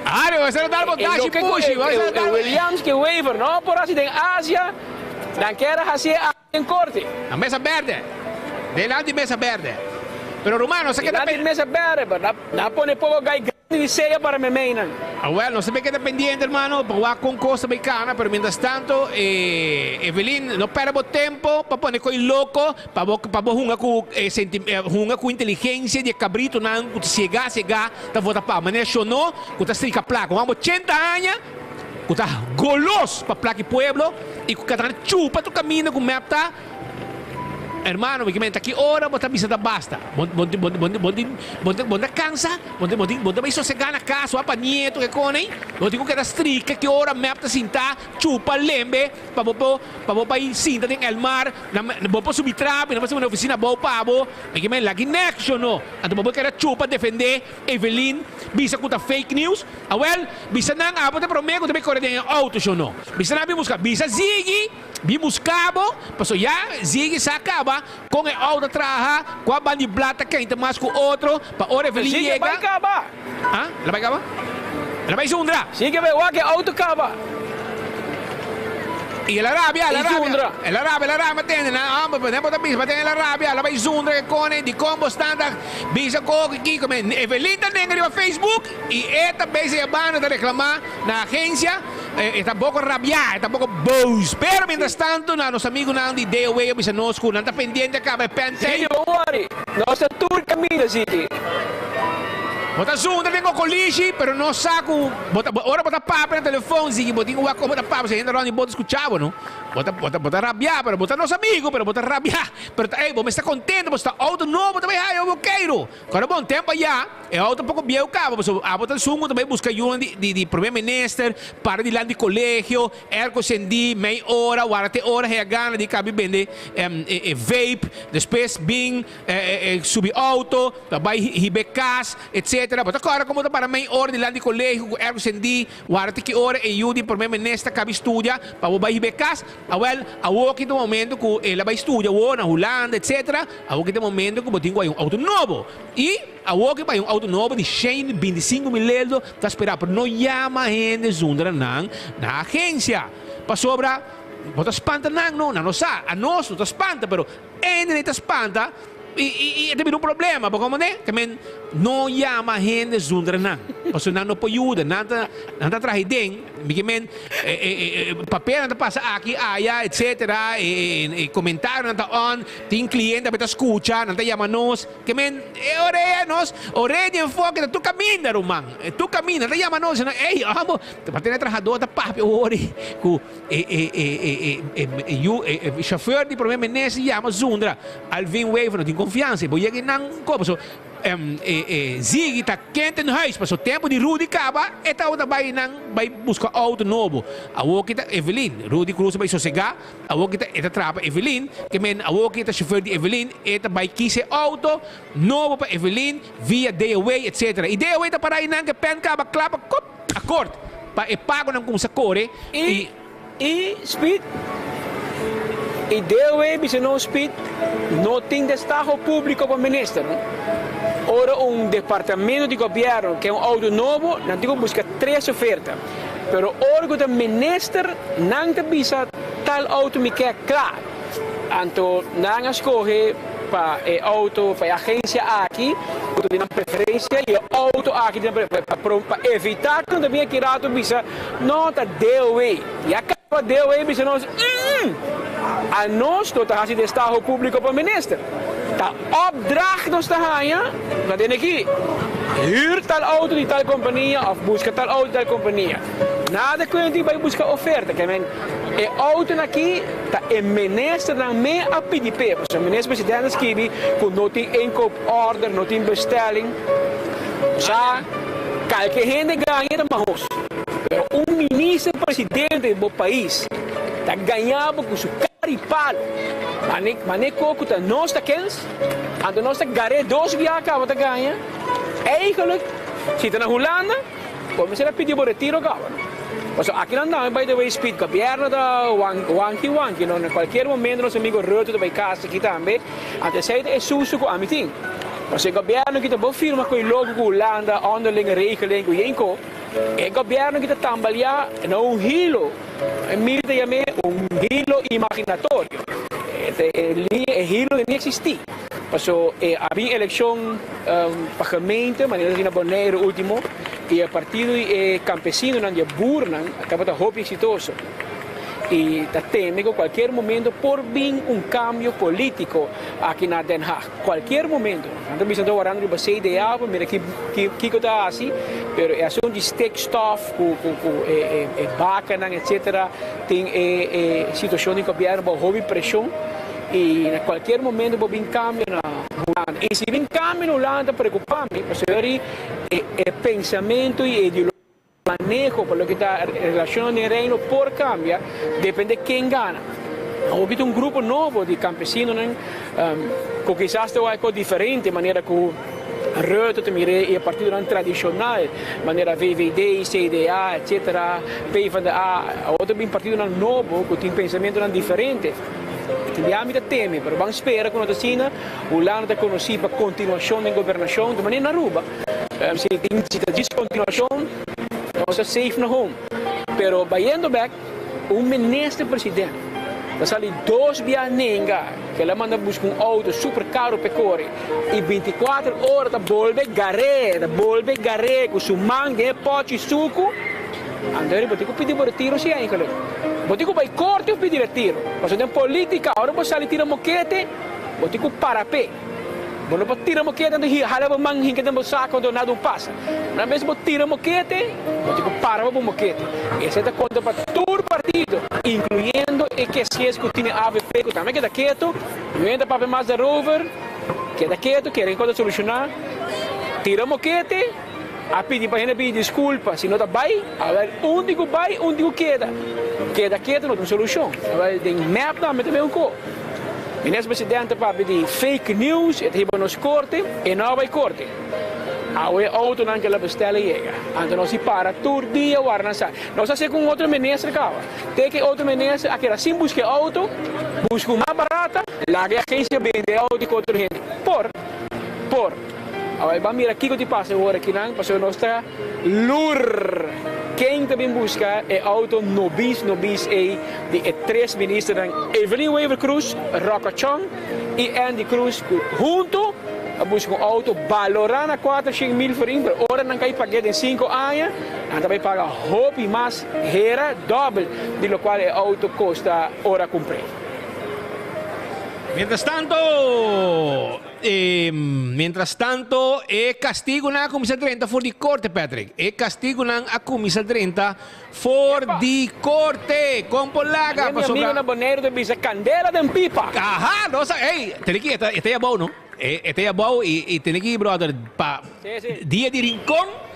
Harry, bo sa dal bo dashi pushi, bo sa dal. Williams ke Wever no por hasi den Asia, nan kier a hasi e den korte. Na mesa berde, delanti mesa berde. Pero ruman, nos a keda. Delanti mesa berde, pero nan a pone poko gai grandi di seya para memeinan. Awel, nos ta bay keda pendiente, hermano, pa wak kon kos ta bay kana, pero mientras tanto, Evelyn, no perde bo tempo pa pone koy loko. Pa bo pa bo hunga ku e senti hunga ku inteligensia di e kabritonan ku ta siegá siegá ta vota pa manera Shonó ku ta strika plaka. Un amo ochenta aña ku ta golos pa plaka e pueblo i ku ka ta chupa tur kaminda ku mep ta. Hermano mi kimen ta ki ora bo ta bisa ta basta. Bo bo bo bo bo bo bo ta kansa bo bo bo ta bai sosegá na kas wak pa nieto ke kone bo tin ku keda strika ki ora mep ta sintá chupa lembe pa bo por pa bo bai sinta den el mar Na bo por subi trapi, nan por subi na oficina abou pa bo. Mi ke men laki nek sho no. Anto bo por keda chupa defende Evelyn bisa ku ta fake news. Awel, bisa nan abo ta prome ku ta bay kore den e auto sho no. Bisa nan bin buska. Bisa Ziggy bin buska bo, paso ya Ziggy sa kaba kon e auto ta traha, kua ban di blat ta kenta mas ku otro, pa ora Evelyn Ziggy yega. bay kaba. Ah, el a bay kaba? El a bay zundra. Ziggy bay wak e auto kaba. I el a rabia, el a I rabia, zundra. el a rabia, el a rabia, ma tende nan, homber, pero nan bo ta bisa, ma tende el a rabia, el a bai zundra ke kone, dikon bo stan ta bisa koko i kiko, men Evelyn ta nenga riba Facebook i e ta bezig e banda ta reklamá na agensia, e ta boko rabiá, e ta boko boos, pero mientras tanto na nos amigunan di DOW a bisa nos ku nan ta pendiente a kaba e pentei. Ziggy, bo wori, nos ta tur kaminda, Ziggy. Bo ta zundra den kokolishi, pero no sa ku bo ta, ora bo ta papia na telefon, sigui bo tin ku wak kon bo ta papia, si hende rònt di bo ta skucha bo, no. Bo ta, bo ta, bo ta rabiá, pero bo ta nos amigu, pero bo ta rabiá. Pero ta, ey, bo mester kontento, bo sta outo nobo ta bai haya bo keiru. Kòrda bon tempu ayá, e outo poko bieu kaba, pasobra abo ta esun ku ta bai buska yunan di, di, di prome minister, para dilanti di kolegio, Airco sendí mei ora, warda te ora haya gana di kabi bende e vape, despues bin subi auto, ta bai hib'é kas, etcetera. Bo ta kòrda komo ta para mei ora dilanti di kolegio ku airco sendí, warda te ki ora e yu di prome minister kabi studia pa bo bai hib'é kas. Awèl, awor ki ta momento ku el a bai studia awor na Hulanda, etcetera, awor ki ta momento ku bo tin ku bai un auto nobo. I awor ki bai un auto nobo di shen 25,000 eldo ta spera, pero no yama hende zundra nan na agencia, pasobra bo ta spanta nan, no, nan no sa, anos no ta spanta, pero hende ta spanta i e ta bira un problema, bo comprende? Ta men no yama hende zundra nan, pasobra nan no por yuda, nan ta nan ta traha den, mi ke men papelnan ta pasa aki aya etcetera, e comentarionan ta on, tin cliente awe ta scucha, nan ta yama nos. Ke men e orea nos, orea di enfoke ta tur kaminda ruman, tur kaminda, nan ta yama nos, nan ey amo, ta tene trahadó ta papia wori ku e e e e e e yu e e shofèr di prome minister yama zundra Alvin Wever no tin konfiansa, bo yega nan kopo so. E Ziggy ta kent in huis paso tempo di Rudy kaba e tabata bai nan bai buska auto nobo. Awor ki ta Evelyn. Rudy Cruz a bai sosega. Awor ki ta e ta traha pa Evelyn. Ke men awor ki e ta chauffeur di Evelyn e ta bai kis e auto nobo pa Evelyn via DOW etc. I DOW ta para einan ke pen kaba kla pa kop akort pa e pagonan kumsa kore i. I Speed i DOW bisa no Speed no tin destaho publico pa minister. Ora un departamento di gobierno ke un auto nobo nan tin ku buska tres oferta. Pero ora ku ta minister nan ta bisa tal auto mi ke kla. Anto nan a skohe pa e auto pa e agencia aki ku ta di nan preferencia i e auto aki di nan preferencia pa evita ku nan ta bin aki rato bisa No ta DOW. Ya caba DOW bisa nos, mm, anos no ta haci destaho publico pa minister. Ta opdracht nos ta haña, nos ta tene aki, huur tal auto di tal compania of busca tal auto di tal compania. Nada cu e tin bay busca oferta. Ke men, e autonan aki ta e ministernan me a pidi p'e. Pasobra minister presidente a skibi cu no tin inkoop order, no tin bestelling. Sa kalke hende gaña ta mahos, pero un minister presidente di bo pais ta gaña bo ku su kara i palo. Mane mane koko ta nos ta kens, anto nos ta gar'é dos bia kaba ta gaña. Eigenlijk si ta na Hulanda bo mester a pidi bo retiro kaba. Pasobra aki nan tambe by the way speed gobierno ta wanki wanki no na kualkier momento nos amigo Rutte ta bai kas aki tambe. Anto esei ta e susu ku ami tin. Pasobra e gobièrnu ki ta bo firma ku e logo ku Hulanda, onderlinge regeling ku yen ko, e gobièrnu ki ta tambaliá na un hilo, mi ta yam'é un hilo imaginatorio. E liña, e hilo no eksistí. Pasobra e a bin elekshon pa gemeente, manera ta na Boneiru último, i e partido di e kampesinonan, di e boernan, tabata hopi eksitoso. I ta teme ku kualkier momento por bin un kambio polítiko aki na Den Haag. Kualkier momento. Nan ta bisa nan ta warando riba CDA pa mira kiko ta hasi, pero e asuntu di stikstof ku ku e e bakanan etsetera tin e e situashon di gobièrnu bou hopi preshon i na kualkier momento por bin kambio na Hulanda. I si bin kambio na Hulanda ta preokupa mi pasobra e e pensamentu i e ideologia. Maneho pa loke ta relacion den Reino por cambia depende ken gana. Hopi ta un grupo nobo di campesinonan cu kisas ta wak diferente manera cu Rutte ta mira e partidonan tradicional manera VVD, CDA etc. PvdA. Awor ta bin partidonan nobo cu tin pensamentonan diferente. Tin bia mi ta teme pero ban spera cu no ta asina. Hulanda ta conoci pa continuacion den gobernacion ta manera na Aruba. Si tin si ta djis continuacion nos ta safe na home pero bayendo bek un minister president ta sali dos bia nenga ke la manda busca un auto super caro pe core y binticuater ora ta bolbe gare ta bolbe gare cu su man den e pochi sucu anto bo tin cu pidi bo retiro si eigenlijk bo tin cu bay corte of pidi retiro pasobra den politica ora bo sali tira mokete bo tin cu para pe. Bo no por tira mokete anto hala bo man hinka den bo sako anto nada un pasa. Una bes bo tira mokete, bo tin ku para pa bo mokete. Esei ta konta pa tur partido, inkluyendo e kesjes ku tin e avp ku tambe keda ketu, no hende ta papia mas daarover, keda ketu, kere ke kos ta solushoná. Tira mokete, a pidi pa hende pidi diskulpa, si no ta bai, awel un tin ku bai, un tin ku keda. Keda ketu no ta un solushon. Awel den mep tambe ta ben un ko. Minister Presidente papia di fake news, e ta hiba nos korte, e no a bai korte. Awe e autonan ke la bestel a yega. Anto nos di para tur dia wara nan sa. Nos a hasi ku un otro minister kaba. Te ke otro minister a keda sin buska e auto, buska un mas barata, laga e agencia bende e auto ku otro hende. Por, por. Awe ban mira kiko ti pasa awor akinan, pasobra nos ta lur ken ta bin buska e auto nobis nobis ei di e tres ministernan Evelyn Wever Croes, Rocco Chong y Andy Croes cu hunto a buska un auto balora na 400 mil florin pero ora nan cay pag'e den cinco aña nan ta bay paga hopi mas hera dobbel di locual e auto costa ora cumpr'e. Mientras tanto, E mientras tanto e kastigunan a kuminsá drenta for di korte, Patrick. E kastigunan a kuminsá drenta for di korte. Kon por laga Mi amigo pasobra. na Boneiru ta bisa kandela den pipa. Aha, nos a, ey, Triki, e ta, e ta yabou, no? E ta abou y tene ki brother pa dia di Rincon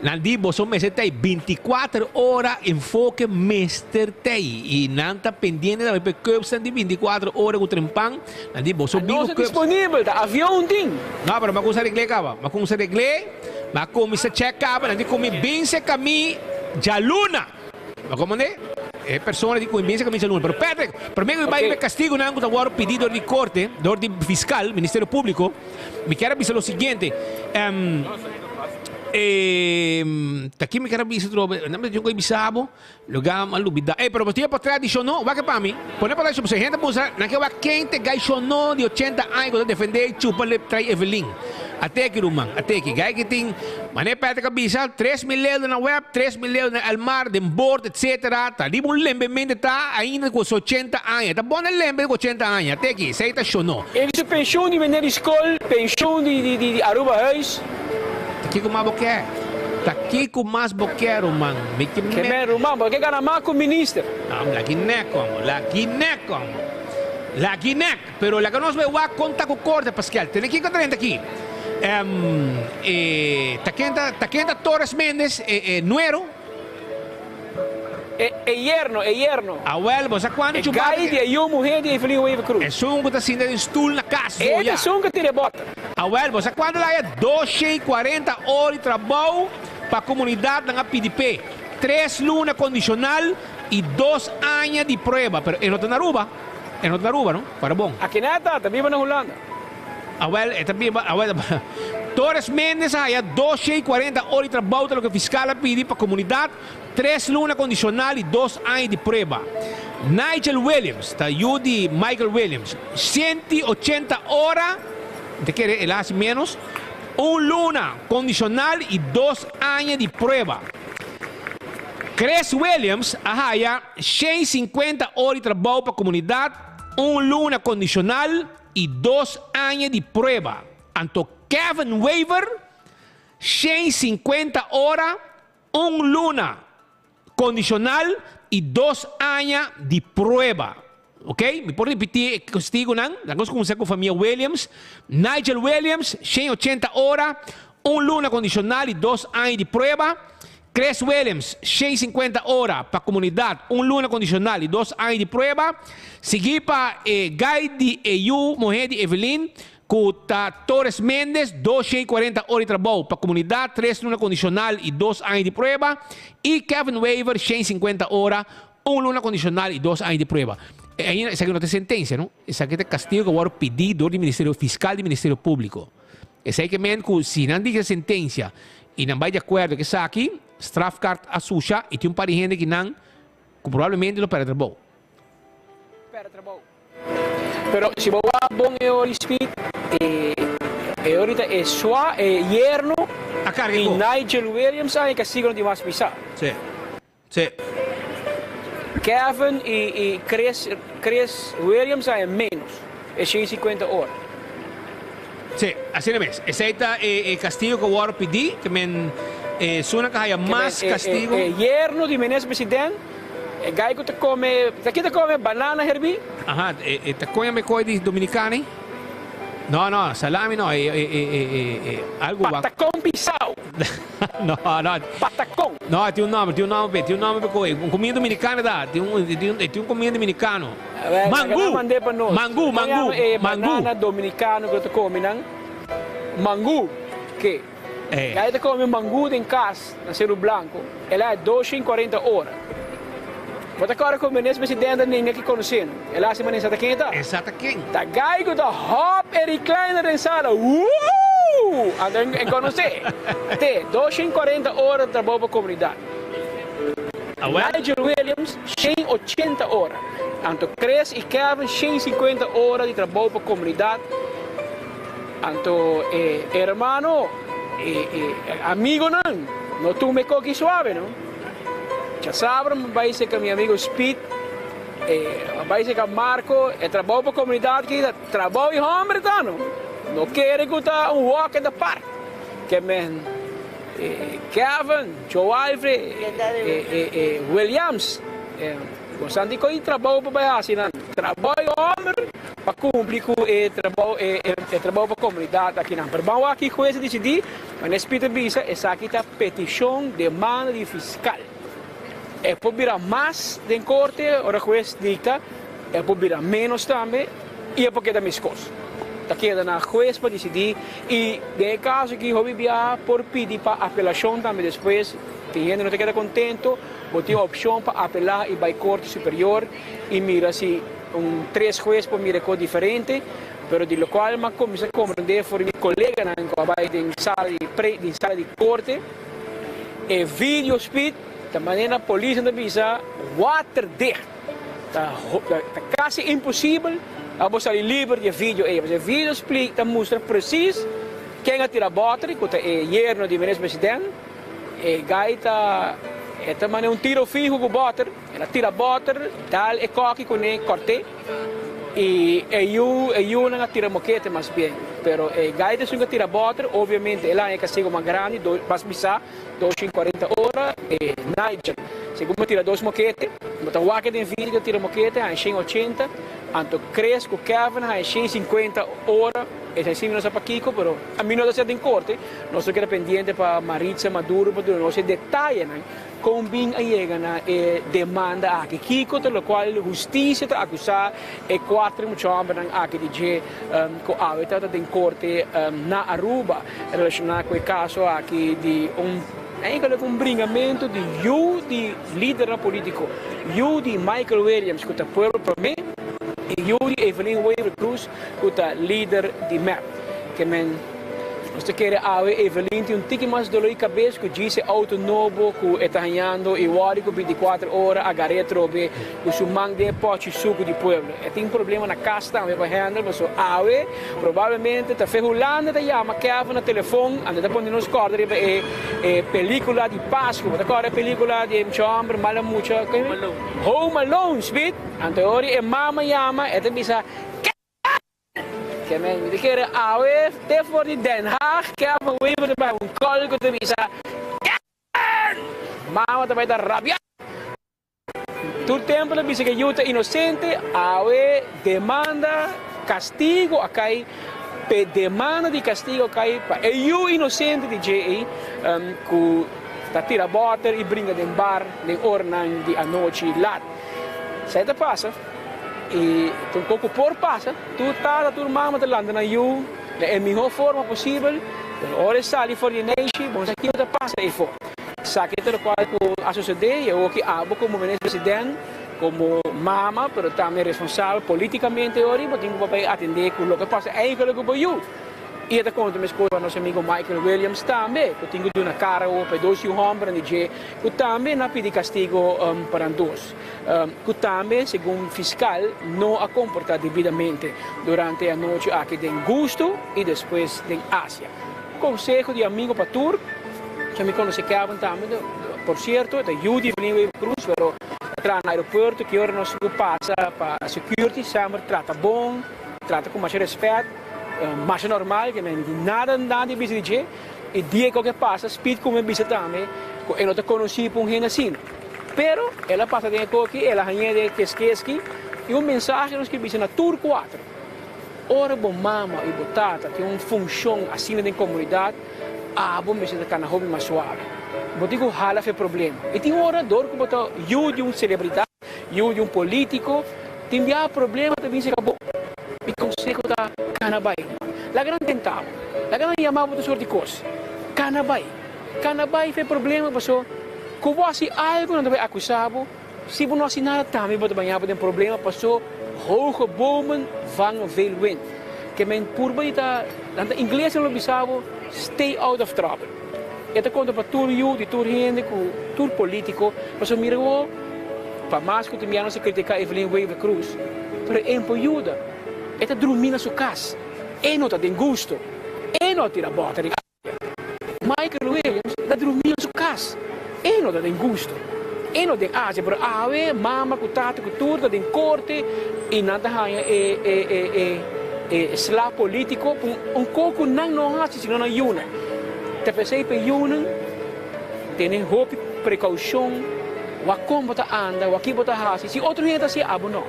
nan di boso mester ta 24 ora enfoke mester ta y nan ta pendiente tambe pa e curbs di 24 ora cu trempan nan di boso bin cu curbs. Disponibel ta avion tin. No pero mi a cuminsa regle caba mi a cuminsa regle mi a cuminsa check caba nan di cu mi binse cami djaluna. Ma komo ne? E persona di ku inbensia kaminsa luna. Pero Patrick, prome ku mi bai riba e kastigunan ku ta wòrdu pidí dor di korte, dor di fiskal, Ministerio Públiko, mi kier a bisa lo siguiente. Ta ki mi kier a bisa atrobe? Nan mester tin ku a bisa bo, lugá mi a lubidá. Ey, pero bo tin e potrèt di Shonó? Wak e pa mi. Pone potrèt di Shonó, pasobra e hende a musa nan ke wak ken ta e gai Shonó di ochenta aña ku ta defendé i chupa lep trai Evelyn. Ateki ruman, ateki. Gai ki tin, manera Patrick a bisa, 3000 euro na web, 3000 euro na Elmar, den bord, etc. Ta riba un lembemente ta ainda ku su 80 aña. Ta bon na lembe ku 80 aña. Ateki, esei ta shonó. E su penshun di meneer di skol, penshun di di Aruba Huis. Ta kiko mas bo ke? Ta kiko mas bo ke, ruman? Mi ke Ke men, ruman, bo ke gana mas ku minister. Lagi nek, homo. Lagi nek, homo. Lagi nek. Pero laga nos bai wak kon ta ku korte, Paskel. Tene kiko ta drenta aki? E ta ken ta, ta ken ta Torres Mendez, e, e nuero? E, e yerno, e yerno. Awel, bo sa kuantu E chubata gai di e yu muhé di Evelyn Wever Croes. Esun ku ta sinta den stul na kas, E ta zoya. esun ku tira e bòter. Awel, bo sa kuantu la haya? 240 ora di trabou pa komunidat nan a pidi p'e. Tres luna kondishonal i dos aña di prueba. Pero e no ta na Aruba. E no ta na Aruba, no? Para bon. Aki na e ta biba na Hulanda. Awel, e ta biba, awel, Torres Mendez a haya 240 ora di trabou ta loke fiscal a pidi pa comunidad, tres luna condicional y dos aña di prueba. Nigel Williams, ta yu di Michael Williams, 180 ora, mi ta kere el a haci menos, un luna condicional y dos aña di prueba. Chris Williams a haya 150 ora di trabou pa komunidat, un luna kondishonal i dos aña di prueba. Anto Kevin Wever, 150 ora, un luna kondishonal i dos aña di prueba. Ok, mi por ripití e kastigunan. Laga nos kuminsá ku famia Williams. Nigel Williams, 180 ora, un luna kondishonal i dos aña di prueba. Chris Williams, 150 ora pa komunidat, un luna kondishonal i dos aña di prueba. Siguí pa e gai di e yu muhé di Evelyn, ku ta Torres Mendez, 240 ora di trabou pa komunidat, tres luna kondishonal i dos aña di prueba. I Kevin Wever, 150 ora, Un luna kondishonal i dos aña di prueba. E ainda esaki no ta sentensia, no. Esaki ta kastigo ku a wòrdu pidí dor di Ministerio Fiskal di Ministerio Públiko. Esei ke men ku si nan dikta sentensia i nan bai di akuerdo ku esaki, strafkaart a susha i tin un par di hende ki nan ku probablemente lo pèrdè trabou. Pèrdè trabou. Pero si bo wak bon e ora di speed, e e ora ta e swa, e yerno A karga e i kos. Nigel Williams a e kastigo no tin mas pisá. Sí. Sí. Kevin y y Chris Chris Williams a e menos, e 150 ora. Sí, asina mes. Esey ta e e castigo cu a worde pidi, ke men e esunnan cu haya Ke men mas e e castigo. e yerno di minister president, e guy cu ta come, ta kin ta come banana herbi? Aha, e e ta coña mecoy di Dominicani? No, no, salami no, e e e e e algo wak. Patacon pisao. No, no. Patacon. No, tin un nomber, tin un nomber p'e, tin un nomber p'e koe. Un comida dominicano ta, tin un, tin un, tin un comida dominicano. Wel, Mangu! laga nan mand'é pa nos. Mangu, Kon mangu, yama e mangu. banana dominicano ku ta come nan? Mangu. Ke. Eh. Guy ta come mangu den cas na Ceru Blanco, el a 240 ora. Bo ta kòrda ku Minister Presidente a ninga ki konosé no. El a hasi manera sa ta ken e ta? E sa ta ken? Ta guy ku ta hòp e recliner den sala, Woow! Anto e konosé. Te, 240 ora di trabou pa komunidat. Awel. Nigel Williams, 180 ora. Anto Chris i Kevin, 150 ora di trabou pa komunidat. Anto e hermano, e e amigonan, no tuma e koki suave no. Djasabra mi bai serka mi amigo Speed, e mi bai serka Marco, e trabou pa komunidat aki ta trabou di homber ta no. No kere ku ta un walk in the park. Ke men Kevin, Joe Alfred, e Williams, boso a di koe trabou pa bai hasi nan. Trabou homber pa cumpli cu e trabou e e trabou pa comunidad akinan. Pero ban wak ki hues a dicidi, manera Speed a bisa esaki ta peticion demanda di fiscal. E por bira mas den corte ora hues dicta, e por bira menos tambe y e por keda mescos. Ta keda na hues pa dicidi y den e caso aki hopi biaha por pidi pa apelacion tambe despues. Tin hende no ta keda contento, bo tin opcion pa apela y bay corte superior y mira si un tres hues por mira e cos diferente, pero di locual m'a cuminsa comprende for di mi coleganan cu a bay den sala di pre den sala di corte, e video speed ta manera polisnan ta bisa waterdicht, ta ta casi imposibel pa bo sali liber di e video ey, pasobra e video ta mustra precies ken a tira boter cu ta e yerno di minister president. E gai ta e ta mane un tiro fiho ku bòter, el a tira bòter, dal e kòki kuné, kòrt'é, i e yu e yunan a tira mokete mas bien. Pero e gai ta esun ku a tira bòter, obviamente el a haña kastigo mas grandi, do mas pisá, 240 ora, e Nigel segun a tira dos mokete, bo ta wak den video ku a tira mokete, haña 180, anto Chris ku Kevin a haña 150 ora. Esei si mi no sa pakiko, pero ami no ta ser den korte. Nos ta keda pendiente pa Maritza Maduro pa duna nos e detayenan kon bin a yega na e demanda aki. Kiko ta lokual hustisia ta akusá e kuater mucha hòmbernan aki di dje ku awe ta den korte na Aruba relashoná ku e kaso aki di un eigenlijk un bringamentu di yu di lidernan polítiko, yu di Michael Williams ku ta Pueblo Promé i yu di Evelyn Wever-Croes. Ku ta lider di mep. Ke men nos ta kere awe Evelyn tin un tiki mas dolor di kabes ku djis e outo nobo ku e ta hañando i wòrdu ku bintikuater ora a gar'é atrobe ku su man den e pòchi suku di pueblo. E tin problema na kas tambe pa handle paso awe probablemente ta fe Hulanda ta yama Kevin na telefon anda ta pone nos kòrda riba e e pelikula di Pasku. Bo ta kòrda e pelikula di e mucha hòmber mala mucha Home Alone, Speed? Anto e ora e mama yama e ta bisa. Ke men mi ta kere awe te for di Den Haag Kevin Wever ta bai un call ku ta bisa Kevin! Mama ta bai ta rabia. Tur tempu ta bisa ke yu ta inosente awe demanda kastigo a kai p'e demanda di kastigo a kai pa e yu inosente di dje ei ku ta tira bòter i bringa den bar den oranan di anochi lat. Esei ta pasa. I ta un kos ku por pasa, tur tata, tur mama ta lanta nan yu na e mihó forma posibel, pero ora e sali for di e neishi, bo no sa kiko ta pasa eyfo. Esaki ta lokual ku a sosodé i awoki abo komo minister president, komo mama, pero tambe responsabel politikamente ori, bo tin ku bai atendé ku loke a pasa eigenlik ku bo yu. I e ta konta meskos pa nos amigo Michael Williams tambe, ku tin ku duna kara awor pa e dos yu hòmbernan di dje, ku tambe nan a pidi kastigo pa nan dos. Ku tambe, segun fiskal, no a komportá debidamente durante e anochi aki den Gusto i despues den Asia. Konseho di amigo pa tur, So mi konosé Kevin tambe, por sierto, e ta yu di Evelyn Wever Croes, pero ta traha na aeropuerto, ki ora nos ku pasa pa security, semper trata bon, trata ku masha respet, masha normal, ke men di nada nada di bisa di dje, i dia ku ke pasa, Speed ku mi a bisa tambe ku e no ta konosí pa un hende asina. Pero el a pasa den e koki, el a hañ'é den e keskeski, i un mensahe nos ke bisa na tur kuater, Ora bo mama i bo tata tin un funshon asina den komunidat, abo mester ta kana hopi mas suave. Bo tin ku hala fe problema. I tin ora dor ku bo ta yu di un selebridat, yu di un polítiko, tin bia problema ta bin serka bo. Mi konseho ta, kana bai. Laga nan tenta bo. Laga nan yama bo tur sort di kos. Kana bai. Kana bai fe problema paso ku bo hasi algu nan ta bai akusa bo, si bo no hasi nada tambe bo ta baña bo den problema paso hoge bomen vangen veel wind. Ke men purba di ta nan ta ingles nan lo bisa bo stay out of trouble. E ta konta pa tur yu di tur hende ku tur politiko paso mira bo pa mas ku tin bia nos a kritika Evelyn Wever Croes pero e por yuda e ta drumi na su kas e no ta den gusto e no a tira bòter den. Michael Williams ta drumí na su kas. E no ta den gusto. E no den Asia, pero awe mama ku tata ku tur ta den korte i nan ta haña e e e e e sla polítiko ku un kos ku nan no hasi sino nan yunan. Ta p'esei pa e yunan tene hopi prekoushon. Wak kon bo ta anda, wak ki bo ta hasi. Si otro hende ta hasi, abo no.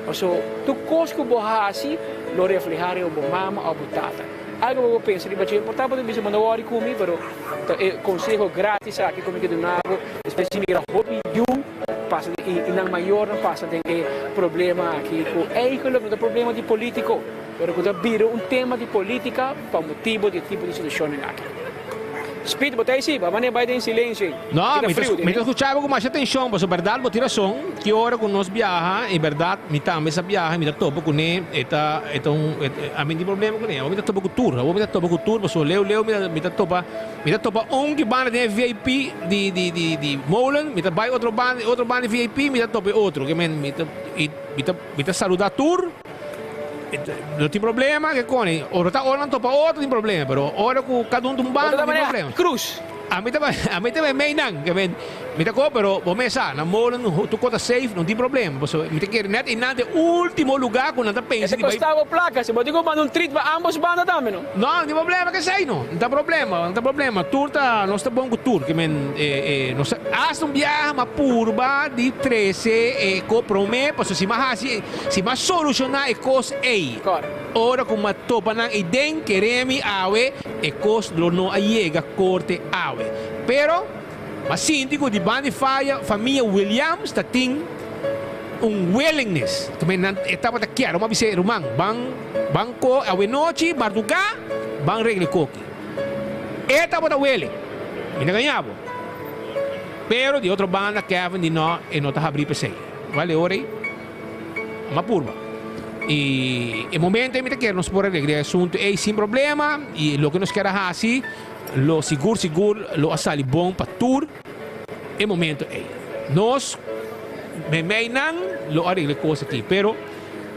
Paso tur kos ku bo hasi lo reflehá riba bo mama òf bo tata. Algu bo por pensa riba dje, por ta bo ta bisa bo no wòri ku mi, pero ta e konseho gratis aki ku mi ke duna bo, despues di mira hopi yu pasa i nan mayornan pasa den e problema aki ku eigenlijk no ta problema di polítiko, pero ku ta bira un tema di polítika pa motibu di e tipo di situashonnan aki. Speed bo ta ei si, bo a manera bai den silensio ei. No, Aki ta mi ta friu, mi ta skucha bo ku masha atenshon, pasobra bèrdat bo tin rason, ki ora ku nos biaha, e bèrdat mi tambe sa biaha i mi ta topa kuné, e ta e ta un ami no tin problema kuné, awor mi ta topa ku tur, awor mi ta topa ku tur pasobra leu leu mi ta mi ta topa mi ta topa un ki banda den e VIP di di di di Molen, mi ta bai otro banda otro banda di VIP mi ta topa e otro, ke men mi ta i mi ta mi ta saluda tur. No tin problema ke koni. Ora ta ora nan topa otro tin problema, pero ora ku kada un ta un banda no tin problema. Cruz. Ami ta ami ta mei nan, ke men mi ta ko pero bo mes sa nan molen tur kos ta safe no tin problema pasobra mi ta kere net einan ta e ultimo lugar ku nan ta pensa di bai. Ese kosta bo plaka si bo tin ku manda un treat pa ambos banda tambe no. No, no tin problema ke esei no, no ta problema, no ta problema tur ta nos ta bon ku tur ke men nos ta hasta un biaha ma purba di trese e ko prome pasobra si mi a hasi. Si m'a solushoná e kos ei, ora ku m'a topa nan ei den, kere mi awe, e kos lo no a yega korte awe. Pero, m'a sinti ku di banda di faya, famia Williams ta tin un willingness. Ta men nan e tabata kier. M'a bis'é, Ruman, ban, ban ko awenochi, mardugá, ban regla e koki. E tabata willing. Mi ta gaña bo. Pero di otro banda, Kevin di no, e no ta habrí p'esei. Wal e ora ei, m'a purba. I e momento ei mi ta kere nos por arregla e asuntu ei sin problema i loke nos kier a hasi lo sigur sigur lo a sali bon pa tur e momento ei. Nos meimei nan lo arregla e kos aki, pero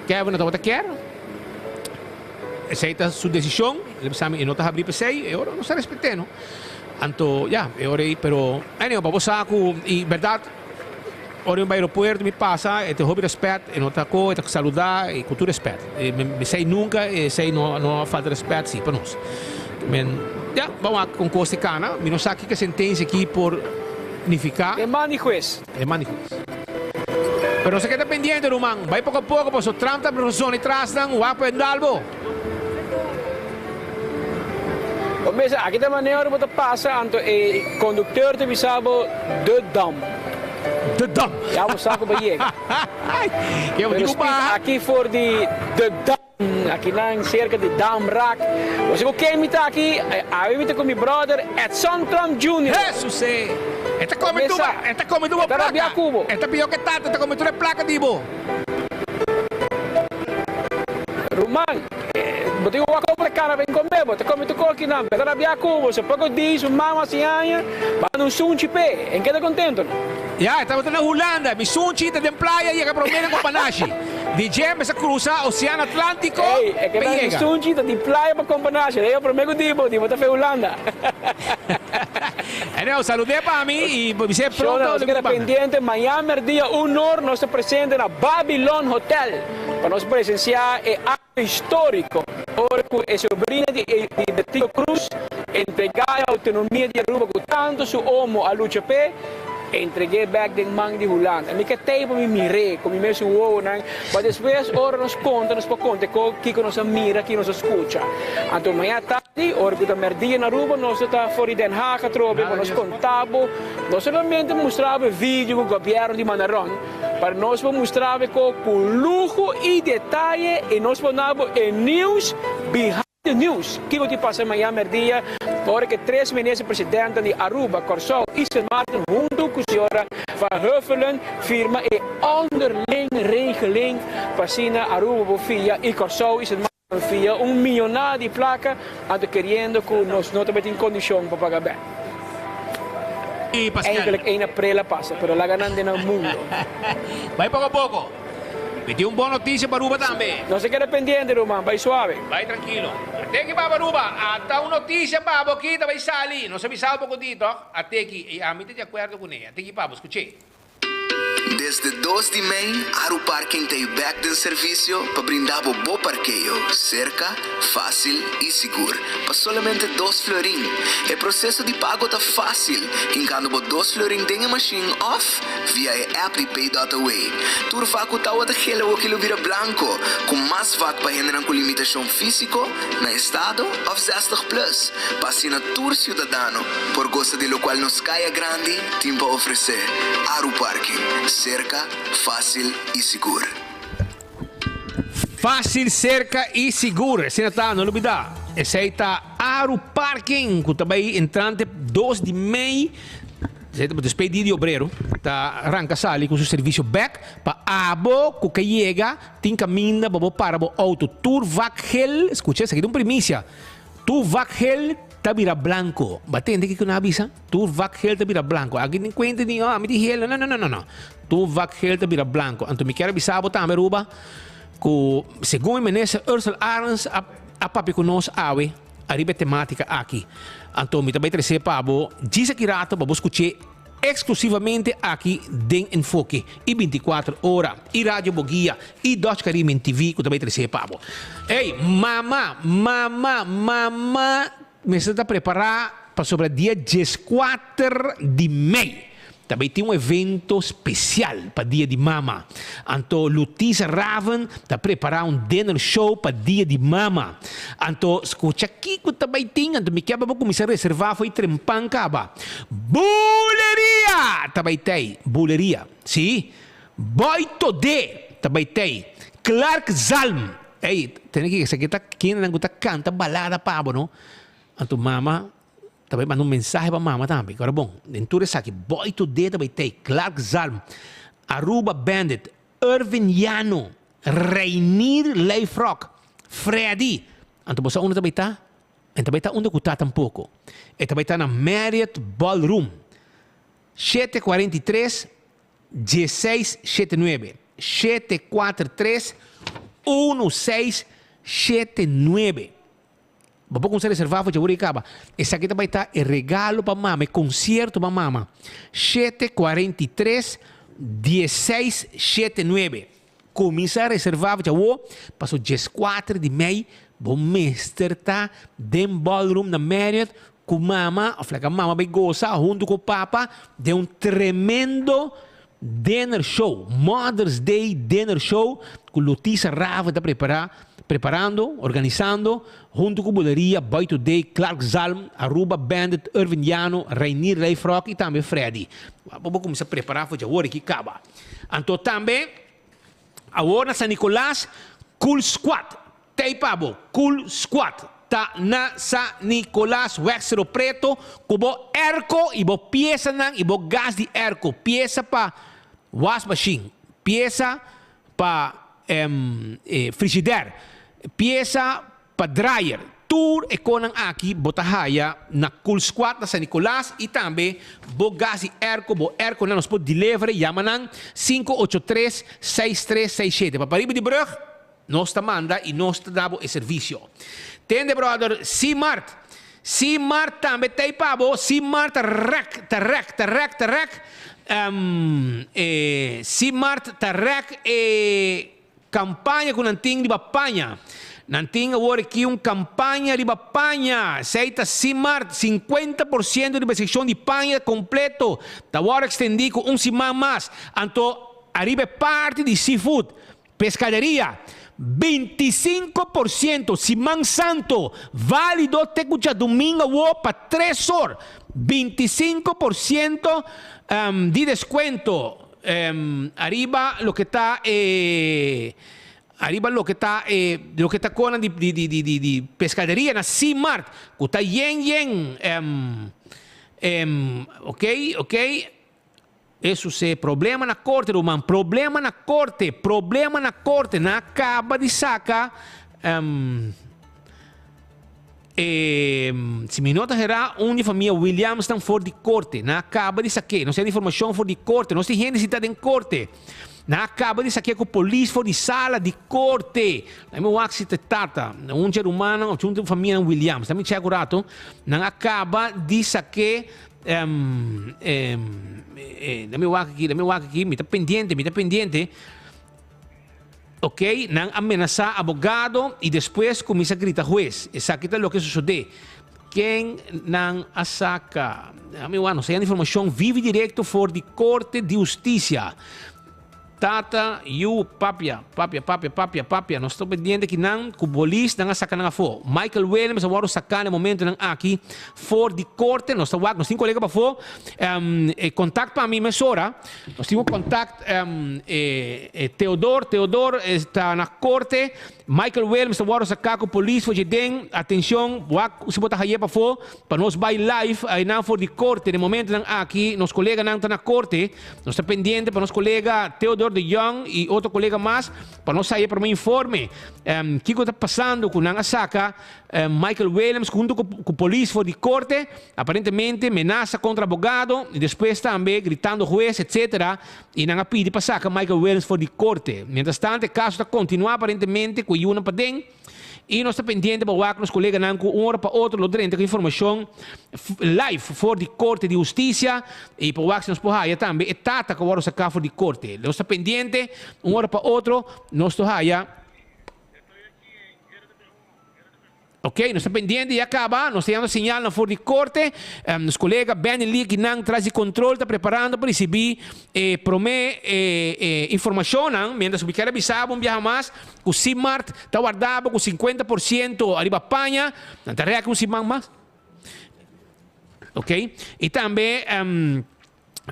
Kevin no tabata kier. Esei ta su desishon, el a bisa mi e no ta habrí p'esei, e ora nos a respet'é no. Anto ya, e ora ei, pero anyhow pa bo sa ku i bèrdat ora mi bai aeropuerto mi pasa e tin hopi rèspèt, e no ta ko, e ta saludá i ku tur rèspèt. Esei nunka esei no no a falta rèspèt si pa nos. Men ya, ban wak kon kos ta kana, mi no sa kiko e sentensia aki por nifiká. E man di hues. E man di hues. Pero nos a keda pendiente ruman, bai poko a poko pasobra Trump ta razon e trasnan, wak pa e dal bo. Bo mester, aki ta manera ora bo ta pasa anto e conducteur ta bisa bo de dam. De dam. Ya bo sa cu bo yega. Ke bo Pero tin cu speed baha. aki for di de dam, aki nan cerca di Damrak. Bo sa cu ken mi ta aki? Awe mi ta cu mi brother Edson Trump Junior. Hesus e. E ta Bo come mester tur, sa. e ta come tur bo E ta rabia placa. cu bo. E ta pior ke tata, e ta come tur e placa di bo. Ruman, bo tin ku wak kompra kara ben komé, bo ta kome tur kos kinan, bo ta rabia ku bo, so poko di su mama hasi aña, banda un sunchi p'e, en keda kontento no. Ya, e tabata na Hulanda, mi sunchi ta den playa yega promé na Kompanashi. Di dje mester krusa Oseano Atlantiko Ey, e pa keda mi yega. sunchi ta di playa pa Kompanashi, e promé ku di bo, di bo ta fe Hulanda. Anyhow, salud'é pa mi i bis'é Shona, pronto nos lo keda mi banda. pendiente, mañan merdia un or nos ta presente na Babylon Hotel pa nos presencia e acto historico ora cu e sobrina di di Betico Croes entrega e autonomia di Aruba cu tanto su omo a lucha p'e, entreg'é bek den man di Hulanda. Mi ke tei pa mi mir'é cu mi mesun wowonan, pa despues ora nos conta nos por conta e kico nos a mira, kico nos a scucha. Anto mañan tardi. Ora ku ta mèrdia na Aruba nos ta ta for di Den Haag atrobe pa nos konta bo, no solamente mustra bo e video ku gobièrnu di manda rònt, pero nos por mustra bo ko ku luho i detaye i nos por na bo e news behind the news, kiko tin pasa mañan mèrdia ora ku e tres minister presidentenan di Aruba, Kòrsou i Sint Maarten huntu ku señora Van Huffelen firma e onderling regeling pa asina Aruba por fia i Kòrsou i Sint Maarten. Fia un miyoná di plaka anto keriendo ku nos no tabatin kondishon pa paga bèk. Eigenlijk ein aprel a pasa, pero laga nan den nan mundo. Bai poko a poko. Mi tin un bon notisia pa Aruba tambe. Nos a keda pendiente ruman, bai suave. Bai trankilo. Ateki baba Aruba, ata un notisia pa bo aki ta bai sali. Nos a bisa bo poko di tòg? Ateki, i ami ta di akuerdo kuné. Ateki pa bo, skuch'é. Desde dos di mei, Aru Parking ta e bek den servisio pa brinda bo bo parkeo, serka, fásil i sigur, pa solamente dos florin. E proseso di pago ta fásil, hinkando bo dos florin den e mashin òf via e app di Pay dot Away. Tur vak ku tawata gel awoki lo bira blanko, ku mas vak pa hendenan ku limitashon físiko, na estado òf zestig plus, pa asina tur siudadano por gosa di lokual nos Kaya Grandi tin pa ofresé. Aru Parking, serka, fásil i sigur. Fásil, serka i sigur. Asina ta, no lubidá. Esei ta Aru Parking ku ta bai entrante dos di mei. Esei ta despues di Dia di Obrero. Ta ranka sali ku su servisio bèk pa abo ku ke yega tin kaminda pa bo para bo outo. Tur vak gel, skucha esaki ta un primisia, tur vak gel ta bira blanko. Bo a tende kiko nan a bisa? Tur vak gel ta bira blanko. Aki tin kuenta di, oh, ami di gel. No, no, no, no, no. Tur vak gel ta bira blanko. Anto mi kier a bisa bo tambe, Aruba, ku segun e minister Ursell Arends a a papia ku nos awe, Ariba e tematica aki. Anto mi ta bay trece pa bo djis aki rato pa bo scuche exclusivamente aki den Enfoke y 24 ora y Radio Boguia y Dutch Caribbean TV cu ta bay trece pa bo. Ey, mama, mama, mama mester ta prepara pasobra dia diescuater di mei. Ta bay tin un evento special pa Dia di Mama. Anto Lutisa Raven ta prepara un dinner show pa Dia di Mama. Anto scucha kico ta bay tin, anto mi kier pa bo cuminsa reserva for y trempan caba. Buleria ta bay tey, buleria, si. Boy Todé ta bay tey. Clark Zalm, ey, tene ki esaki ta kendenan cu ta canta balada pa bo no. Anto mama Ta bai manda un mensahe pa mama tambe. Ora bon, den tur esaki, Boy Today ta bai tei, Clark Zalm, Aruba Bandit, Irvin Yano, Reinier Leifrock, Freddy. Anto bo sa unda ta bai ta? E ta bai ta unda ku ta tampoko. E ta bai ta na Marriott Ballroom, 743 1679, 743 1679. Bo por kumsa reservá for djawoor i kaba. Esaki ta bai ta e regalo pa mama, e konsierto pa mama. 7 43 16 7 9. Kuminsá reservá for djawoor, paso 14 di mei bo mester ta den ballroom na Marriott ku mama òf laga mama bai gosa huntu ku papa den un tremendo Dinner show, Mother's Day dinner show ku Lotisa Rava ta prepara, preparando, organisando, hunto ku Buleria, Boy Today, Clark Zalm, Aruba Bandit, Irvin Llano, Reinier Lijfrock i tambe Freddy. Bo por kuminsá prepara for dje awor aki kaba. Anto tambe awor na San Nicolas, Cool Squad Tei pa bo, Cool Squad ta na Sa Nicolas Weg Cerro Preto ku bo airco i bo piesanan i bo gas di airco, piesa pa wasmachine, piesa pa frigidaire, piesa pa dryer, tur e konan aki bo ta haya na Cool Squad na San Nicolas i tambe bo gas di airco, bo airconan nos por deliver, yama nan 583 6367 pa pariba di brug. Nos ta manda y nos ta da bo e servicio. Tende brother, Simart. Simart tambe ta ey pa bo. Simart ta rek, ta rek, ta rek, ta rek. Um, e Simart ta rek e campaña cu nan tin riba paña. Nan tin awor aki un campaña riba paña. Esey ta Simart, 50% riba e seccion di paña completo. Ta worde extendi cu un siman mas. Anto, ariba e parti di seafood. Pescaderia, 25% Siman Santo, válido te ku djadumingu awo pa tres or, 25% di deskuento ariba loke ta e ariba loke ta e loke ta kona di di pescaderia na Seamart ku ta yen yen ok ok. E susé problema na korte ruman, problema na korte, problema na korte. Nan a kaba di saka e si mi no ta herá un di famia Williamsnan for di korte. Nan a kaba di sak'é. Nos tin informashon for di korte. Nos tin hende sintá den korte. Nan a kaba di sak'é ku polis for di sala di korte. Nan mi wak si ta tata, un dje rumannan òf un di famianan Williams. Nan mi chèk un ratu. Nan a kaba di sak'é. Um, um, eh, mi wak aki, mi wak aki, mi ta pendiente, mi ta pendiente. Ok, nan a menasá abogado i despues kuminsá grita hues. Esaki ta loke sosodé. Ken nan a saka? Mi wak, nos ta yanda informashon vivo i direkto for di Korte di Hustisia. Tata, yu, papia, papia, papia, papia, papia. Nos ta pendiente ki nan ku polis nan a saka nan afó. Michael Williams a wòrdu saká na e momentonan aki for di korte. Nos ta wak, nos tin kolega pafó. E kontakt pa mi mesora. Nos tin un kontakt e Theodor, Theodor ta na korte. Michael Williams ta wòrdu saká ku polis for dje den. Atenshon, wak si bo ta haye pafó pa nos bai live einan for di korte. Na e momentonan aki nos koleganan ta na korte. Nos ta pendiente pa nos kolega Theodor de Jong i otro kolega mas pa nos haya prome informe kiko ta pasando ku nan a saka Michael Williams hunto ku polis for di korte, aparentemente menasa kontra abogado i despues tambe gritando hues etc. I nan a pidi pa saka Michael Williams for di korte. Mientras tanto e kaso ta kontinua aparentemente ku e yunan paden. I nos ta pendiente pa wak nos koleganan ku un ora pa otro lo drenta ku informashon live for di Korte di Hustisia i pa wak si nos por haya tambe e tata ku a wòrdu saká for di korte. Nos ta pendiente, un ora pa otro nos lo haya. Ok, nos ta pendiente ya kaba, nos ta yanda señalnan for di korte. Nos kolega Benny Lee kinan tras di kontrol ta preparando pa risibí e promé informashonnan. Mientras mi kier a bisa bo un biaha mas ku Simart ta warda bo ku 50% ariba paña, nan ta rèk un siman mas. Ok, i tambe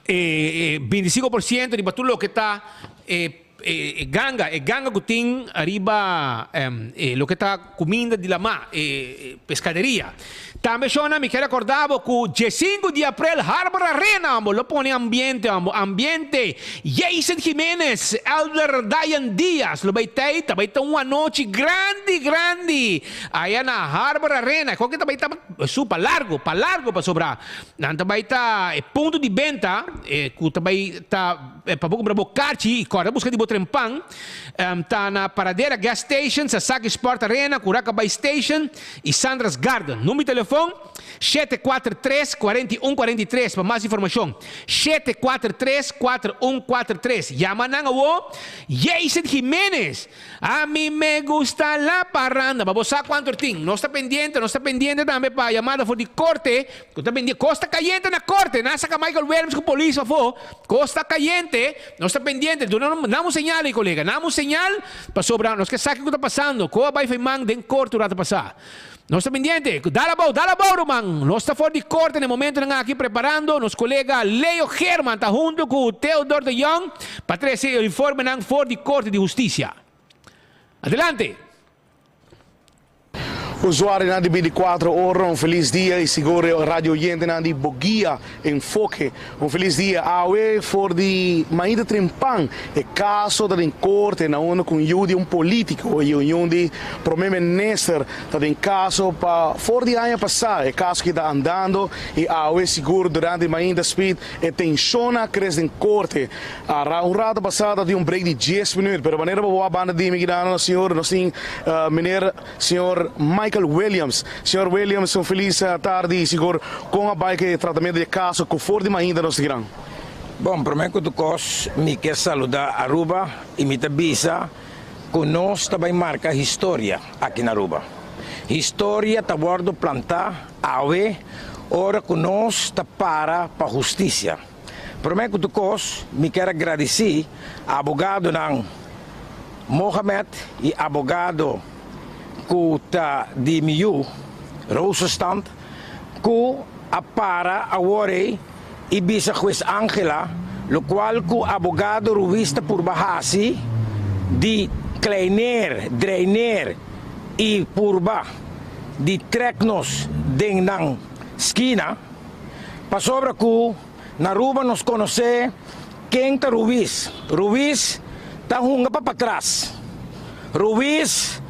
e 25% riba tur loke ta e e ganga, e ganga ku tin ariba e loke ta kuminda di lamá, e peskaderia. Tambe shona mi kier rekorda bo ku diesinku di aprel Harbor Arena bo lo pone ambiente bo ambiente Jason Jimenez, Elder Dayan Diaz lo bai tei, ta bai ta un anochi grandi grandi aya na Harbor Arena. Koke ta bai ta su pa largo, pa largo pasobra nan ta bai ta e punto di benta ku ta bai ta Pa bo kumpra bo karchi i kòrda buska di bo trempan ta na Paradera Gas Station, Sasaki Sport Arena, Curaca Bay Station i Sandra's Garden. Number di telefon, 743 41 43 pa mas informashon. 743 4143. Yama nan awo Jason Jimenez. A mi me gusta la parranda. Pa bo sa cuanto er tin. Nos ta pendiente, nos ta pendiente tambe pa yamada for di corte, cu ta bendie. Cos ta cayente na corte. Nan a saca Michael Williams cu polis afo. Cos ta cayente. Nos ta pendiente. Duna nan un señal ey, colega. Nan un señal pasobra nos ke sa kico ta pasando. Cu a bay fey man den corte un rato pasa. Nos ta pendiente. Dal abou, dal abou ruman. Nos ta for di corte na e momentonan aki preparando. Nos colega Leo Geerman ta hunto cu Theodor de Jong pa trece e informenan for di Corte di Husticia. Adelante! Usuarionan di 24 ora un felis dia y sigur e radio oyentenan di Boguia Enfoke un felis dia. Awe for di mainta trempan e caso ta den corte na unda cu un yu di un politico y un yu di prome minister ta den caso pa for di aña pasa e caso ki ta andando y awe sigur durante mainta speed e tension a crece den corte. A un rato pasa ta tin un break di dies minuut pero manera bo wak banda di mi kidano señor nos tin meneer Señor Michael Williams. Señor Williams, un felis tardi y sigur con a bay cu e tratamento di e caso cu for di mainta nos ta kiran? Bon, prome cu tur cos mi ke saluda Aruba y mi ta bisa cu nos ta bay marca historia aki na Aruba. Historia ta wordo planta awe ora cu nos ta para pa husticia. Prome cu tur cos mi kier a gradici abogadonan Mohamed y abogado cu ta di mi yu Rosenstand cu a para awor ey y bisa Hues Angela locual cu abogado Ruiz ta purba haci di kleineer, dreineer y purba di trek nos den nan skina pasobra cu Na Aruba nos conoce ken ta Ruiz. Ruiz ta hunga pa patras. Ruiz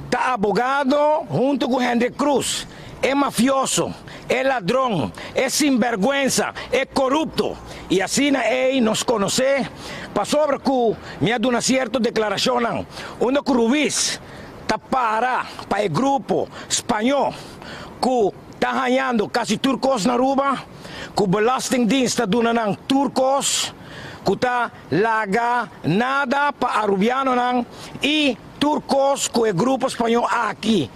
ta abogado hunto cu Hendrik Cruz, e mafioso, e ladron, e sinberguensa, e corupto. Y asina ey nos conoce pasobra cu mi a duna cierto declaracionnan unda cu Ruiz ta para pa e grupo spaño cu ta hañando casi tur cos na Aruba. Ku Belastingdienst ta duna nan tur kos, ku ta laga nada pa Arubianonan i tur kos ku e grupo Spañó aki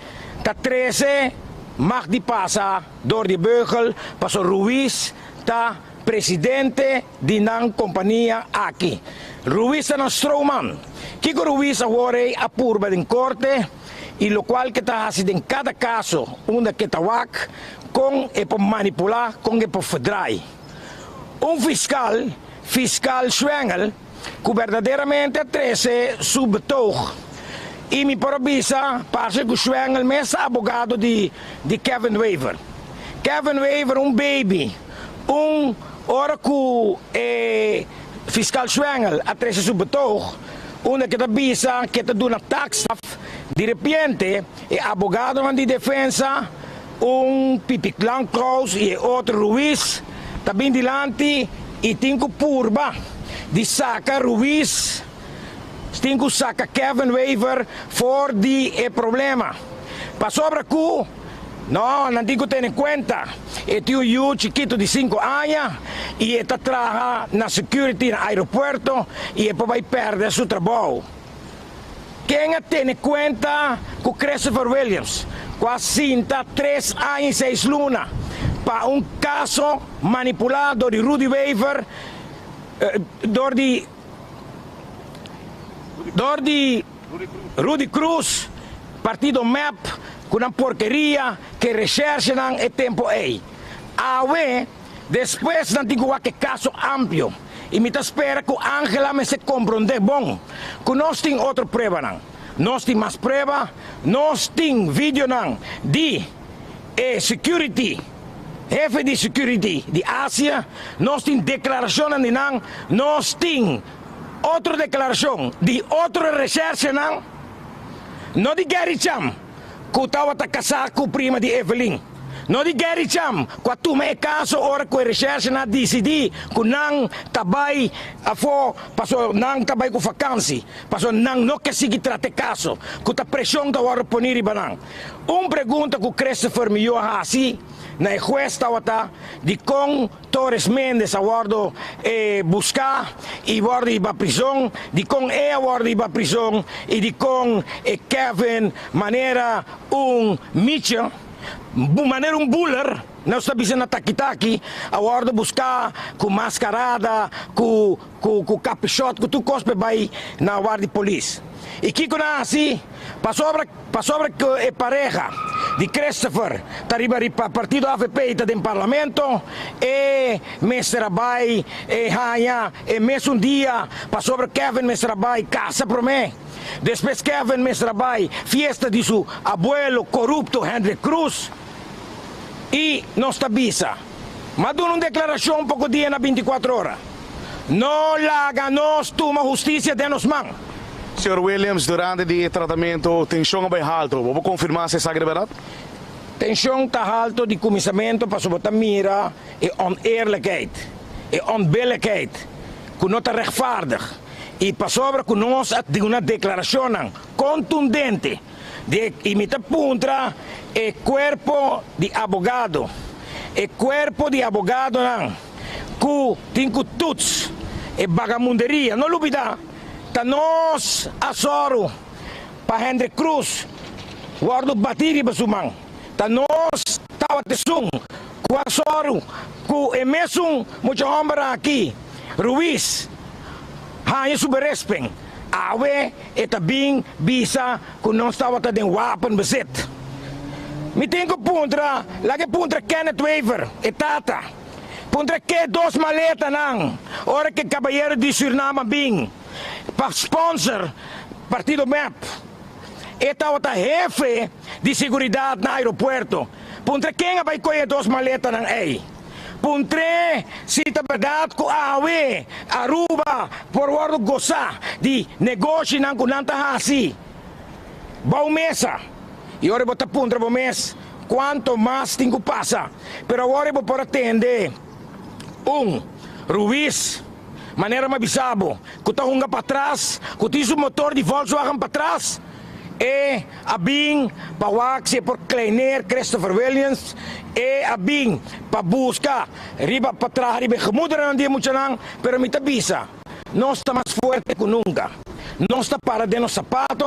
ta trese mag di pasa dor di beugel paso Ruiz ta presidente di nan kompania aki. Ruiz ta nan stroman. Kiko Ruiz awor ei a purba den korte i lokual ke ta hasi den kada kaso unda ke ta wak kon e por manipulá, kon e por verdraai. Un fiskal, Fiskal Schwengel, ku berdaderamente a trese su betoog i mi por a bisa parse ku Schwengel mes ta abogado di di Kevin Wever. Kevin Wever un baby, un ora ku e Fiskal Schwengel a trese su betoog unda ke ta bisa ke ta duna taakstraf, di repente e abogadonan di defensa, Un Pipi Klankous i e otro Ruiz ta bin dilanti i tin ku purba di saka Ruiz, tin ku saka Kevin Wever for di e problema. Pasobra ku no, nan tin ku tene kuenta e tin un yu chikitu di sinku aña i e ta traha na security na aeropuerto i e por bai pèrdè su trabou. Ken a tene kuenta ku Christopher Williams, ku a sinta tres aña i seis luna pa un kaso manipulá dor di Rudy Wever, dor di dor di Rudy Cruz, partido mep, ku nan porkeria ke reshershenan e tempu ei. Awe. Despues nan tin ku wak e kaso amplio i mi ta spera ku Angela mester komprondé bon ku nos tin otro pruebanan. Nos tin mas prueba, nos tin videonan di e security, hefe di security di Asia, nos tin deklarashonnan di nan, nos tin otro deklarashon di otro reshershenan, no di Gary Cham ku tabata kasá ku prima di Evelyn. No di Gary Cham ku a tuma e kaso ora ku e reshershenan a disidí ku nan ta bai afó pasobra nan ta bai ku fakansi, pasobra nan no ke sigui trata e kaso ku ta preshon ta wòrdu poní riba nan. Un pregunta ku Christopher Miyó a hasi na e hues tabata dikon Torres Mendez a wòrdu buská i wòrdu hiba prizon, dikon e a wòrdu hiba prizon i dikon e Kevin manera un micha, Manera un buler, nos ta bisa na taki-taki, a wòrdu buská ku maskarada, ku ku kapishòt, ku tur kos p'e bai na war di polis. I kiko nan a hasi? Pasobra pasobra ku e pareha di Christopher ta riba riba partido avp i ta den parlamento, e mester a bai e haña e mesun dia pasobra Kevin mester a bai kasa promé. Despues Kevin mester a bai fiesta di su abuelo korupto Hendrik Cruz i nos ta bisa, M'a duna un deklarashon poko dia na bintikuater ora. No laga nos tuma hustisia den nos man. Señor Williams, durante di e tratamentu tenshon a bai haltu. Bo por konfirmá si esaki ta bèrdat? Tenshon ta haltu di kuminsamentu pasobra bo ta mira e oneerlijkheid, e onbillijkheid ku no ta rechtvaardig. I pasobra ku nos a duna deklarashonnan kontundente di i mi ta puntra e kuerpo di abogado, e kuerpo di abogadonan ku tin ku tuts e bagamunderia, no lubidá ta nos a sòru pa Hendrik Cruz wòrdu batí riba su man, ta nos tabata esun ku a sòru ku e mesun mucha hòmber aki, Ruiz, Haña su berespen. Awe e ta bin bisa ku nos tabata den wapenbezit. Mi tin ku puntra, laga e puntra Kenneth Wever, e tata. Puntra ke dos maletanan ora ke kabayero di Surnam a bin pa sponsor partido mep. E tabata hefe di seguridat na aeropuerto. Puntra ken a bai kohe e dos maletanan ei. Puntr'é si ta bèrdat ku awe Aruba por wòrdu gosá di negoshinan ku nan ta hasi bou mesa. I ora bo ta puntra bo mes kuantu mas tin ku pasa. Pero awor bo por a tende un Ruiz, manera mi a bisa bo, ku ta hunga patras, ku tin su motor di Volkswagen patras. E a bin pa wak si e por kleineer Christopher Williams. E a bin pa buska riba pa traha riba e gemoedernan di e muchanan, pero mi ta bisa, nos ta mas fuerte ku nunka. Nos ta para den nos sapato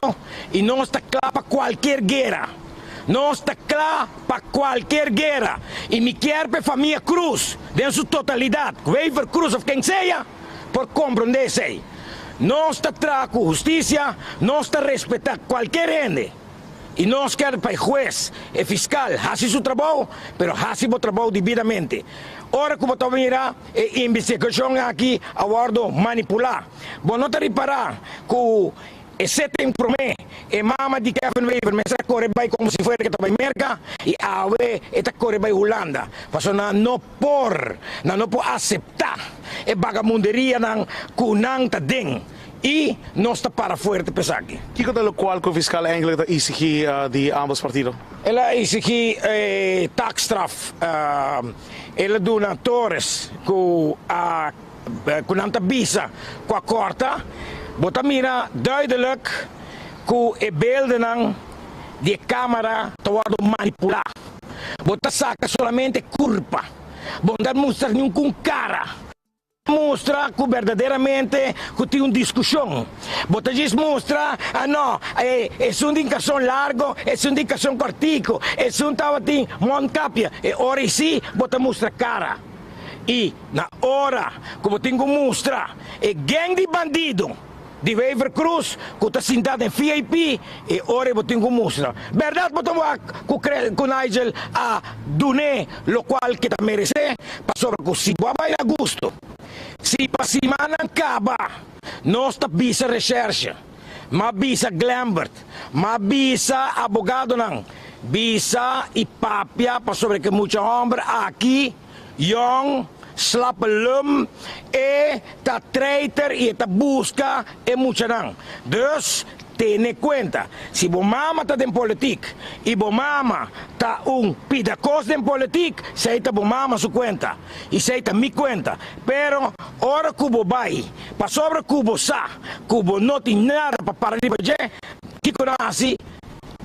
i nos ta kla pa kualkier guera. Nos ta kla pa kualkier guera i mi kier pa e famia Cruz den su totalidat, Wever Cruz of ken sea, por komprondé esei. Nos ta traha ku hustisia, nos ta respetá kualkier hende i nos kier pa e hues, e fiskal hasi su trabou, pero hasi bo trabou debidamente. Ora ku bo ta mira e investigashon aki a wòrdu manipulá, bo no ta ripará ku E seten promé, e mama di Kevin Wever mester a kore bai komo si fuera ke ta bai Merka i awe e ta kore bai Hulanda pasobra nan no por, nan no por aseptá e bagamunderianan ku nan ta den i nos ta para fuerte pa esaki. Kiko ta lokual ku fiskal Engler ta isigí di ambos partido? El a isigí e taakstraf. El a duna Torres ku a. Ku nan ta bisa ku a kòrta, bo ta mira duidelijk ku e beeldennan di e kamera ta wòrdu manipulá. Bo ta saka solamente kurpa, bo no ta mustra niun kara. Mustra ku berdaderamente ku tin un diskushon. Bo ta djis mustra, ah no, esun tin karson largo, esun tin karson kòrtiku, esun tabatin mondkapje. E ora ei sí bo ta mustra kara. I na ora ku bo tin ku mustra e geng di bandido di Wever Croes ku ta sinta den VIP, e ora ei bo tin ku mustra. Bèrdat bo ta wak ku ku Nigel a dun'é lokual ke ta meresé, pasobra ku si bo a bai na gusto, si pa simannan kaba nos ta bisa reshèrshe, m'a bisa Glembert, m'a bisa abogadonan, bisa i papia pasobra ke mucha hòmber aki, Yong, slappe lum, e ta treiter i e ta buska e muchanan. Dus, tene kuenta, si bo mama ta den politik i bo mama ta un pidakos den politik, sei ta bo mama su kuenta i sei ta mi kuenta. Pero ora ku bo bai pasobra ku bo sa ku bo no tin nada pa para riba dje, kiko nan hasi?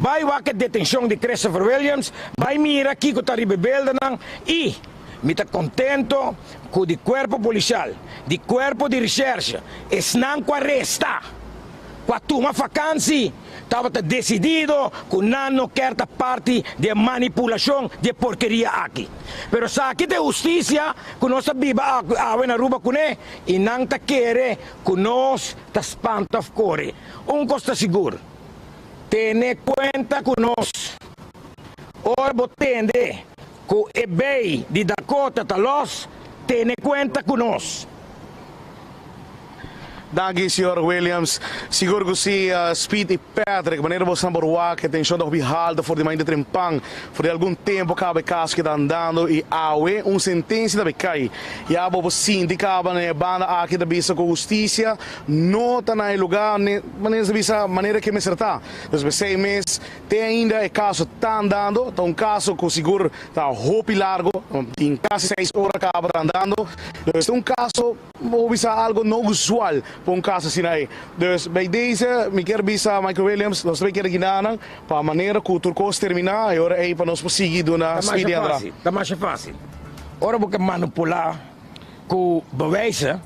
Bai wak e detencion di Christopher Williams, bai mira kico ta riba e beldanan y mi ta contento cu di cuerpo policial, di cuerpo di recherche, esnan cu a resta, cu a tuma vakantie, tabata decidido cu nan no kier ta parti di e manipulacion di e porkeria aki. Pero esaki ta e husticia cu nos ta biba awe na Aruba cune y nan ta kere cu nos ta spanta of core. Un cos ta sigur. Tene kuenta ku nos. Ora bo tende ku e bei di Dakota ta lòs, tene kuenta ku nos. Danki señor Williams. Sigur ku si Speed i Patrick, manera boso nan por wak e tenshon ta hopi halto for di mainta trempan. For di algun tempu kaba e kaso ke ta andando i awe un sentensia ta bay kai. Ya bo por sinti kaba na e banda aki ta bisa ku hustisia no ta na e lugá manera sa bisa manera ke mester ta. Dus p'esei mes te ainda e kaso ta andando, ta un kaso ku sigur ta hopi largo, tin kasi seis ora kaba ta andando. Dus ta un kaso bo bisa algo no usual pa un kaso asina ei. Dus bij deze mi kier bisa Michael Williams nos ta bay keda guindanan pa manera ku tur kos terminá e ora ei pa nos por sigui duna Ta masha Speedy Andra. fásil, ta masha fásil. Ora bo ke manipulá ku bewijzen.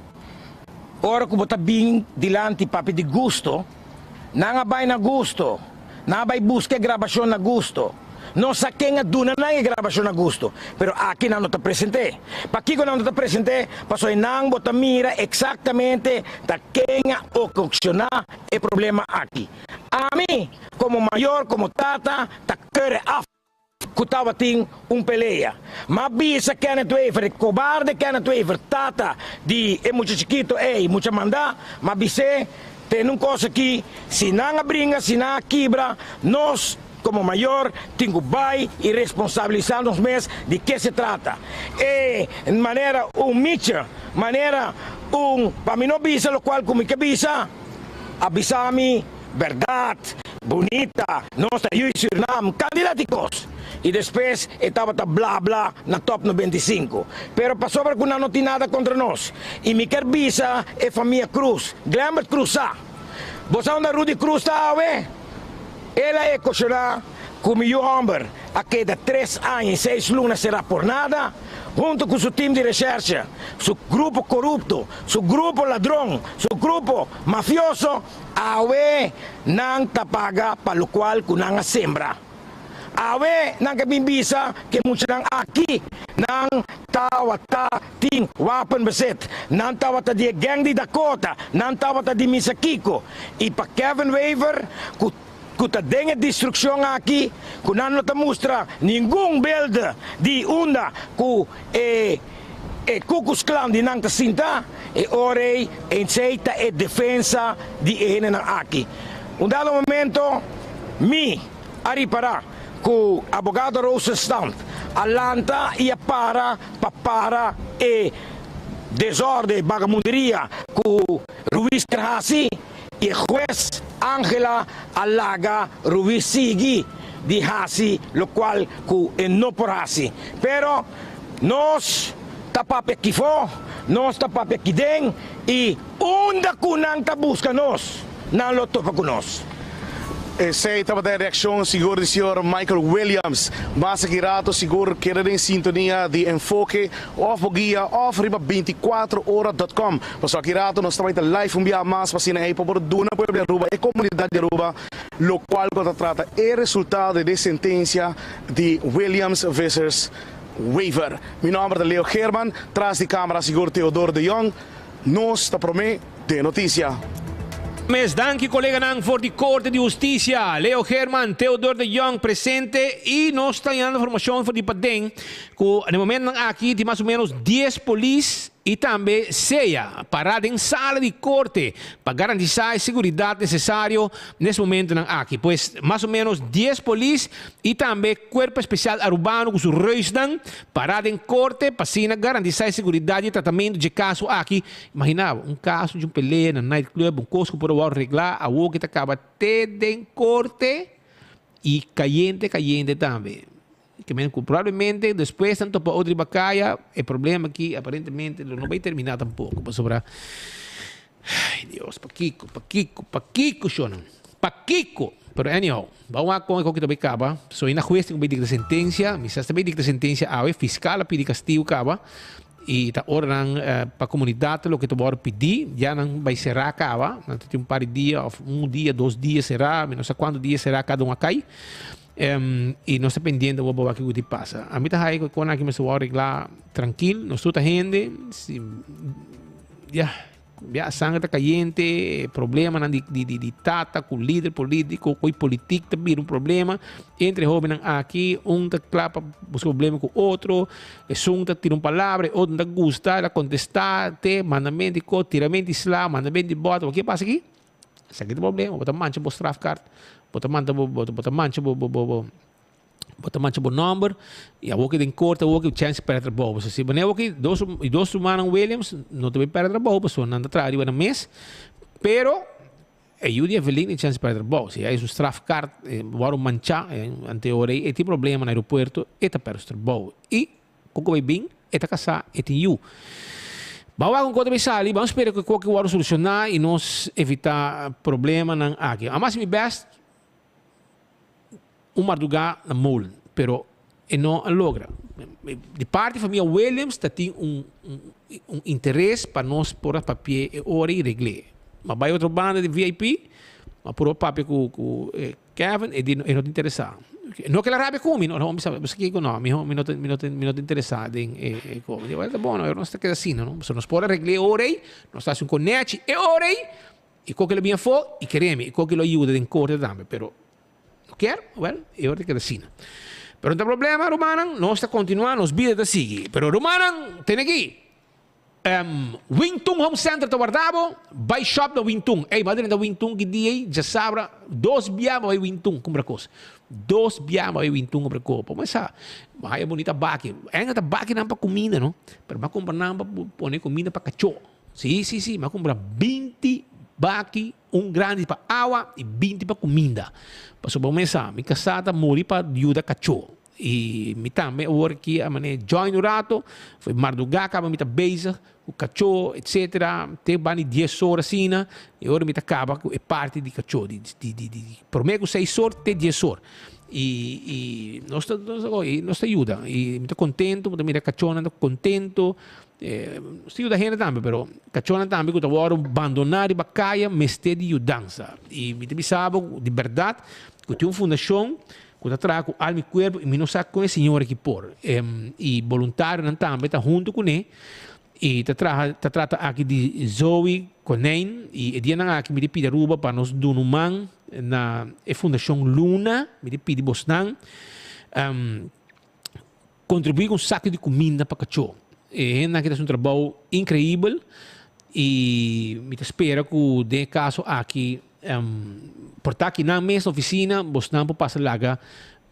Ora ku bo ta bin dilanti papia di gusto, nan a bai na gusto, nan a bai buska e grabashon na gusto. No sa ken a duna nan e grabashon na gusto, pero aki nan no ta present'é. Pakiko nan no ta present'é? Pasobra nan bo ta mira eksaktamente ta ken a okashoná e problema aki. Ami, komo mayor, komo tata, ta kere af. Ku tabatin un pelea. M'a bisa Kenneth Wever, e kobarde Kenneth Wever, tata di e mucha chikito ei, mucha mandá, m'a bis'é, Tene un kos aki, si nan a bringa, si nan a kibra, nos komo mayor tin ku bai i responsabilisá nos mes di ke se trata. E manera un micha, manera un, pa mi no bisa lokual ku mi ke bisa, a bisa mi bèrdat, bunita, nos ta yu Surinam, kandidat di kos. I despues e tabata bla bla na Top 95. Pero pasobra ku nan no tin nada kontra nos. I mi ker bisa e famia Cruz, Glembert Cruz sa. Bo sa unda Rudy Cruz ta awe? El a ekoshoná ku mi yu hòmber a keda tres aña i seis luna será por nada, huntu ku su tim di reshèrshe, su grupo korupto, su grupo ladron, su grupo mafioso, awe nan ta paga pa lokual ku nan a sembra. Awe nan ke bin bisa ku e muchanan aki nan tawata tin wapen bezit, nan tawata di e gang di Dakota, nan tawata di misa kiko. I pa Kevin Wever ku ku ta den e destrukshon aki, ku nan no ta mustra ningun belde di unda ku e e Ku Klux Klan di nan ta sinta, e ora ei esei ta e defensa di e hendenan aki. Un dado momento mi a ripará ku abogado Rosenstand a lanta i a para pa para e desorde, bagamunderia ku Ruiz ker hasi i e hues Angela a laga Ruiz sigui di hasi lokual ku e no por hasi. Pero nos ta papia kifó, nos ta papia kiden i unda ku nan ta buska nos, nan lo topa ku nos. Esey tabata e reaccion sigur di señor Michael Williams. Mas aki rato sigur keda den sintonia di Enfoke of bo guia of riba 24 ora dot com. Pasobra aki rato nos ta bay ta live un biaha mas pa asina ey pa por duna pueblo di Aruba, e comunidad di Aruba, locual cu ta trata e resultado di e sentencia di Williams vs. Wever. Mi nomber ta Leo Geerman, tras di camera sigur Theodore de Jong. Nos ta prome den noticia. Mes danki coleganan for di Corte di Husticia, Leo Geerman, Theodore de Jong presente y nos ta yanda informacion for di paden cu na e momentonan aki tin mas o menos dies polis y tambe sea para den sala di corte pa garantisa e seguridad necesario nes momentonan aki. Pues mas o menos dies polis y tambe Cuerpo Especial Arubano cu su reusnan para den corte pa asina garantisa e seguridad di e tratamento dje caso aki. Imagina bo, un caso di un pelea na nightclub, un cos cu por a wou regla, awor ki ta caba te den corte y cayente cayente tambe. Ke men ku probablemente despues nan topa otro riba kaya, e problema aki aparentemente lo no bai terminá tampoko, pasobra, ay Dios, pakiko, pakiko, pakiko shonnan, pakiko! Pero anyhow, ban wak kon e koki ta bai kaba, so e na hues tin ku bai dikta sentensia, mi sa si ta bai dikta sentensia awe, fiskal a pidi kastigu kaba, i ta ora nan pa komunidat loke ta wòrdu pidi, ya nan bai será kaba, nan ta tin un par di dia òf un dia, dos dia será, mi no sa kuantu dia será kada un a kai. I nos ta pendiente awor pa wak kiko di pasa. Ami ta haya ku e konan aki mester wou regla trankil. Nos tur ta hende. Si, ya, ya sanger ta kayente, problemanan di di di di tata ku lider politiko, ku e politik ta bira un problema entre e hobennan aki. Un ta kla pa buska problema ku otro, esun ta tira un palabra, e otro no ta gusta, el a kontestá te mandamento di kos, tiramento di sla, mandamento di bòt. Wak ke pasa aki? Esaki ta problema, bo ta mancha bo strafkaart, bo ta manda bo, bo ta mancha bo, bo, bo, bo, bo ta mancha bo nomber, y awor ki den corte awor ki chance perde trabou. Pasobra si bo ne awor ki dos, dos rumannan Williams no ta bay perde trabou pasobra nan ta traha riba nan mes, pero e yu di Evelyn tin chance perde trabou. Si hay su strafkaart wòrdu mancha, ante ora e tin problema na aeropuerto e ta perde su trabou. Y Con cu bay bin, e ta casá, e tin yu. Ban wak un cosa bay sali, ban spera cu e koki wòrdu solucioná y nos evitá problemanan aki. Amo haci mi best un mardugá na molen, pero e no a logra. Di parti famia Williams ta tin un un interes pa nos por a papia e ora y regl'é. Ma bay otro banda di VIP, ma purba papia cu cu Kevin, e di e no ta interesá. No ke el a rabia ku mi, no, mi sa, bo sa kiko no, miho mi no ta, mi no ta, mi no ta interesá den e e kos. Mi di, wèl ta bon, no, nos ta keda asina, no. Pasobra nos por a regl'é e ora ei, nos ta hasi un konechi e ora ei, i koke lo bin afó, i kere mi, i koke lo yuda den korte tambe, pero no kier, wèl, e ora ta keda asina. Pero no ta problema, rumannan, nos ta kontinuá, nos bida ta sigui. Pero rumannan, tene aki. Wing Tun Home Center ta warda bo, bai shop na Wing Tun. Ey, madre na Wing Tun ki dia ey, djasabra, dos bia bo bai Wing Tun kumpra kos. Dos bia bo bai Wing Tun kumpra kos. Por mesa, bo haya bunita baki. Enga ta bakinan pa kuminda no, pero bo a kumpra nan pa pone kuminda pa kachó. Si, si, si, bo a kumpra binti baki, un grandi pa awa i binti pa kuminda. Pasobra bo mesa, mi kasá ta muri pa yuda kachó. I mi tambe awor aki a mane join un rato, foi mardugá kaba mi ta bezig. Ku kachó etcetera te bani dies or asina e ora mi ta kaba ku e parti di kachó di di di di prome ku seis or te dies or i i nos ta nos ta yuda i mi ta kontento mi ta mira kachónan ta kontento nos ta yuda hende tambe pero kachónan tambe ku ta wòrdu bandoná riba kaya mester di yudansa i mi ta bisa bo di bèrdat ku tin un fundashon ku ta traha ku alma i kuerpo i mi no sa kon e señora aki por. I boluntarionan tambe ta huntu kuné i ta traha ta trata aki di Zoe Konijn i e dianan aki mi ta pidi Aruba pa nos duna un man na e fundashon Luna mi ta pidi bosnan kontribuí ku un saki di kuminda pa kachó. E hendenan aki ta hasi un trabou inkreibel i mi ta spera ku den e kaso aki Por ta aki nan mes oficina bosnan por pasa laga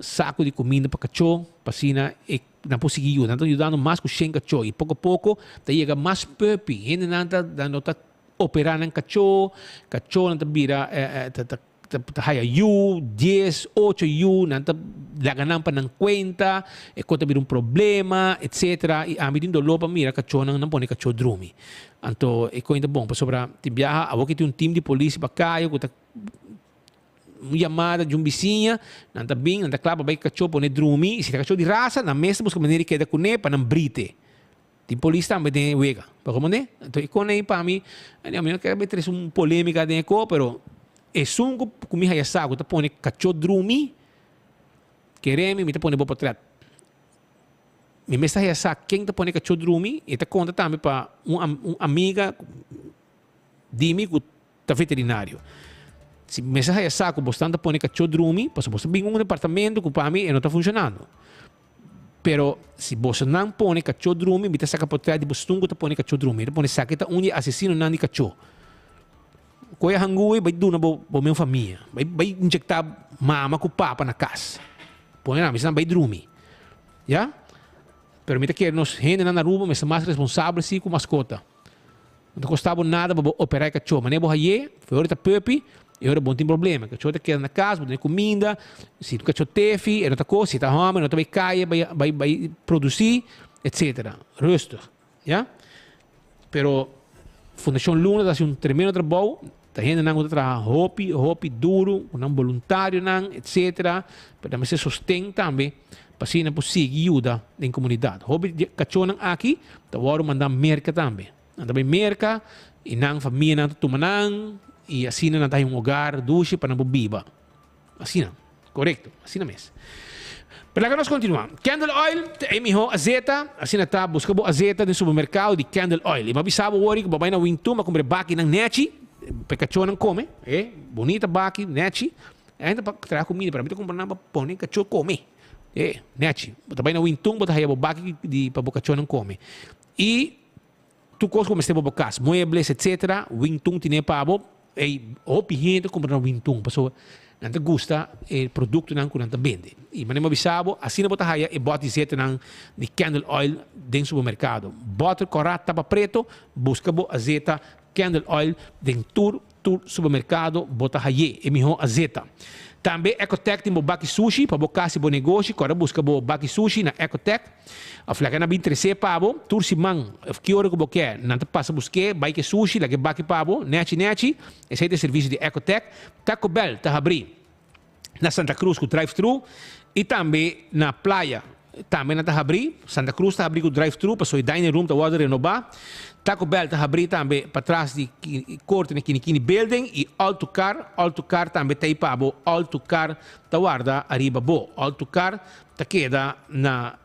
saco di cuminda pa cacho pa asina e nan por sigui yuda. Nan ta yudando mas cu shen cacho y poco poco ta yega mas puppy. Hendenan ta no ta opera nan cacho, cachonan ta bira ta ta ta haya yu, dies, ocho yu, nan ta laga nan pa nan cuenta, e cos ta bira un problema, etcetera. Y ami tin dolor pa mira cachonan nan pone cacho drumi. Anto e koin ta bon pasobra tin biaha awor ke tin un team di polis riba kaya ku ta un yamada di un bisiña nan ta bin nan ta kla pa bai kachó pone drumi i si ta kachó di rasa nan mes ta buska manera di keda kuné pa nan brite. Tin polis tambe den e wega bo komprende? Anto e kon ei pa mi mi no kere bai trese un polemika den e ko pero esun ku mi haya sa ku ta pone kachó drumi kere mi mi ta pone bo potret. Mi mester haya sa ken ta pone kachó drumi i ta konta tambe pa un un amiga di mi ku ta veterinario. Si mi mester haya sa ku bosnan ta pone kachó drumi, pasobra bos ta bin un departamento ku pa mi e no ta funshonando. Pero si bosonan pone kachó drumi, mi ta saka potret di boston ku ta pone kachó drumi. Mi ta pone esaki ta un di e asesinonan di kachó. Koe hangui bai duna bo bo men famia. Bai bai injektá mama ku papa na kas. Pone nan, bisa nan bai drumi. Ya? Pero mi ta kere nos hendenan na Aruba mester mas responsabel si ku maskota. No ta kosta bo nada pa bo operá e kachó. Manera bo hay'é, for ora ta puppy, e ora bo no tin problema. E kachó ta keda na kas, bo duna e kuminda. Si un kachó tefi, e no ta kos. Si ta hòmber, e no ta bai kaya bai bai bai produsí, etsetera. Rustig. Ya? Pero Fundashon Luna ta hasi un tremendo trabou. Ta hendenan ku ta traha hopi, hopi duru, ku nan boluntarionan, etsetera. Pero nan mester sosten tambe pa asina nan por sigui yuda den komunidat. Hopi di e kachónan aki ta wòrdu mandá Merka tambe. Nan ta bai Merka i nan famianan ta tuma nan i asina nan ta haña un hogar dushi pa nan por biba. Asina, korekto, asina mes. Pero laga nos kontinuá. Candle oil ta e mihó azeta, asina ta, buska bo azeta den supermerkado di candle oil. I bo a bisa bo wori ku bo bai na Wingtun bo a kumpra e bakinan nechi, pa e kachónan kome, e bunita baki, nechi. Ainda pa traha kumida, pero ami ta kumpra nan pa pone kachó kome. E, nechi. Bo ta bai na Wingtun bo ta haya bo baki di pa bo kachónan kome. I Tur kos ku mester bo bo kas, muebles etcetera, Wingtun tine pa bo. Ey, hopi hende ta kumpra na Wingtun pasobra nan ta gusta e produktonan ku nan ta bende. I manera mi a bisa bo, asina bo ta haya e bòt di zetenan di candle oil den supermerkado. Bòter kòrá tapa preto, buska bo azeta candle oil den tur Tur supermercado bo ta haye e miho azeta. Tambe Ecotec tin bo baki sushi pa bo cas y bo negoshi. Corda busca bo baki sushi na Ecotec. Of laga nan bin trece pa bo tur siman of ki ora cu bo ke. Nan ta pasa buske, bay ke sushi, laga e baki pa bo, nechi nechi. Esey ta e servicio di Ecotec. Taco Bell ta habri na Santa Cruz cu drive thru y tambe na Playa tambe nan ta habri. Santa Cruz ta habri cu drive thru pasobra e dining room ta wordo renoba. Taco Bell ta habri tambe patras di corte na Kinikini Building y All to Car, All to Car tambe ta pa bo. All to Car ta warda ariba bo. All to Car ta keda na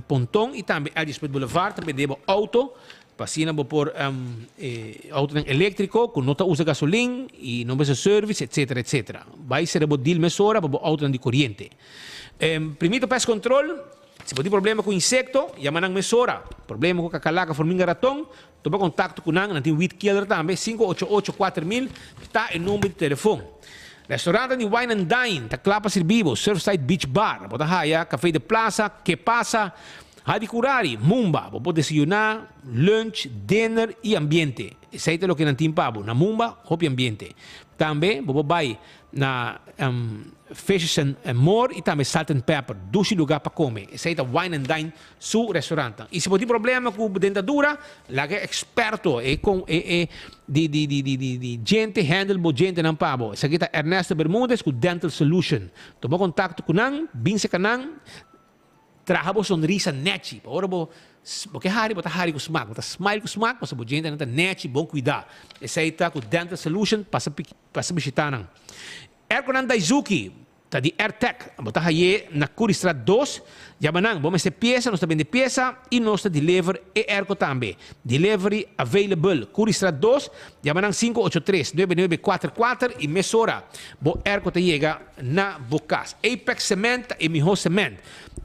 Ponton y tambe LG Smith Boulevard ta bende bo auto. Pa asina bo por e autonan eléktriko ku no ta usa gasolin i no mester service etcetera etcetera. Bai sera bo deal mesora pa bo autonan di koriente. Primito Pest Control, si bo tin problema ku insekto, yama nan mesora. Problema ku kakalaka, forminga, raton, tuma kontakto ku nan. Nan tin weed killer tambe, 588 4000 ta e number di telefon. Restaurantnan di Wine and Dine ta kla pa sirbi bo. Surfside Beach Bar, bo ta haya Café de Plaza, Que Pasa. Hadicurari, Mumba, bo por desayuná, lunch, dinner i ambiente. Esei ta loke nan tin pa bo. Na Mumba, hopi ambiente. Tambe bo por bai na Fishes and More i tambe Salt and Pepper. Dushi lugá pa kome. Esei ta Wine and Dine su restaurantnan. I si bo tin problema ku bo dentadura, laga e eksperto, e kon e e di di di di di di djente handle bo djentenan pa bo. Esaki ta Ernesto Bermudez ku Dental Solution. Tuma kontakto ku nan, bin serka nan. Traha bo sonrisa nechi, pa ora bo bo ke hari bo ta hari ku smak, bo ta smile ku smak pasobra bo djentenan ta nechi, bon kuidá. Esei ta ku Dental Solution, pasa pasa bishitá nan. Airconan Daizuki ta di Airtec, bo ta haye na Curiestraat dos, yama nan, bo mester piesa, nos ta bende piesa i nos ta deliver e airco tambe. Delivery available, Curiestraat dos, yama nan 583 9944 i mesora bo airco ta yega na bo kas. Apex Cement ta e mihó cement.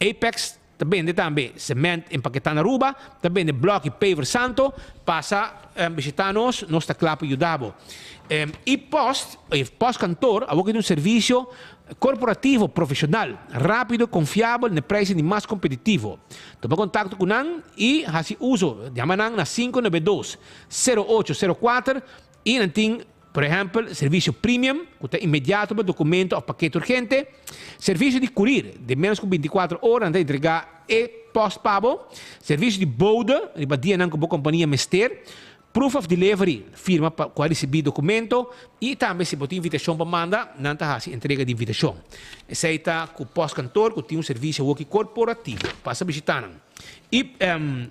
Apex ta bende tambe cement empaketá na Aruba, ta bende blòk i paver santo. Pasa bishitá nos, nos ta kla pa yuda bo. E post, e postkantoor, awor ki ta un servisio korporativo profeshonal, rápido, konfiabel na e prijsnan di mas kompetitivo. Tuma kontakto ku nan i hasi uso. Yama nan na 592 0804 i nan tin Por ehèmpel, servisio premium, ku ta inmediato pa dokumento òf pakete urgente, servisio di kurir, den ménos ku bintikuater ora nan ta entregá e pòst pa bo, servisio di bode, riba dianan ku bo kompania mester, proof of delivery, firma pa ku a risibí dokumento, i tambe si bo tin invitashon pa manda, nan ta hasi entrega di invitashon. Esei ta ku pòstkantor ku tin un servisio awoki korporativo. Pasa bishitá nan. I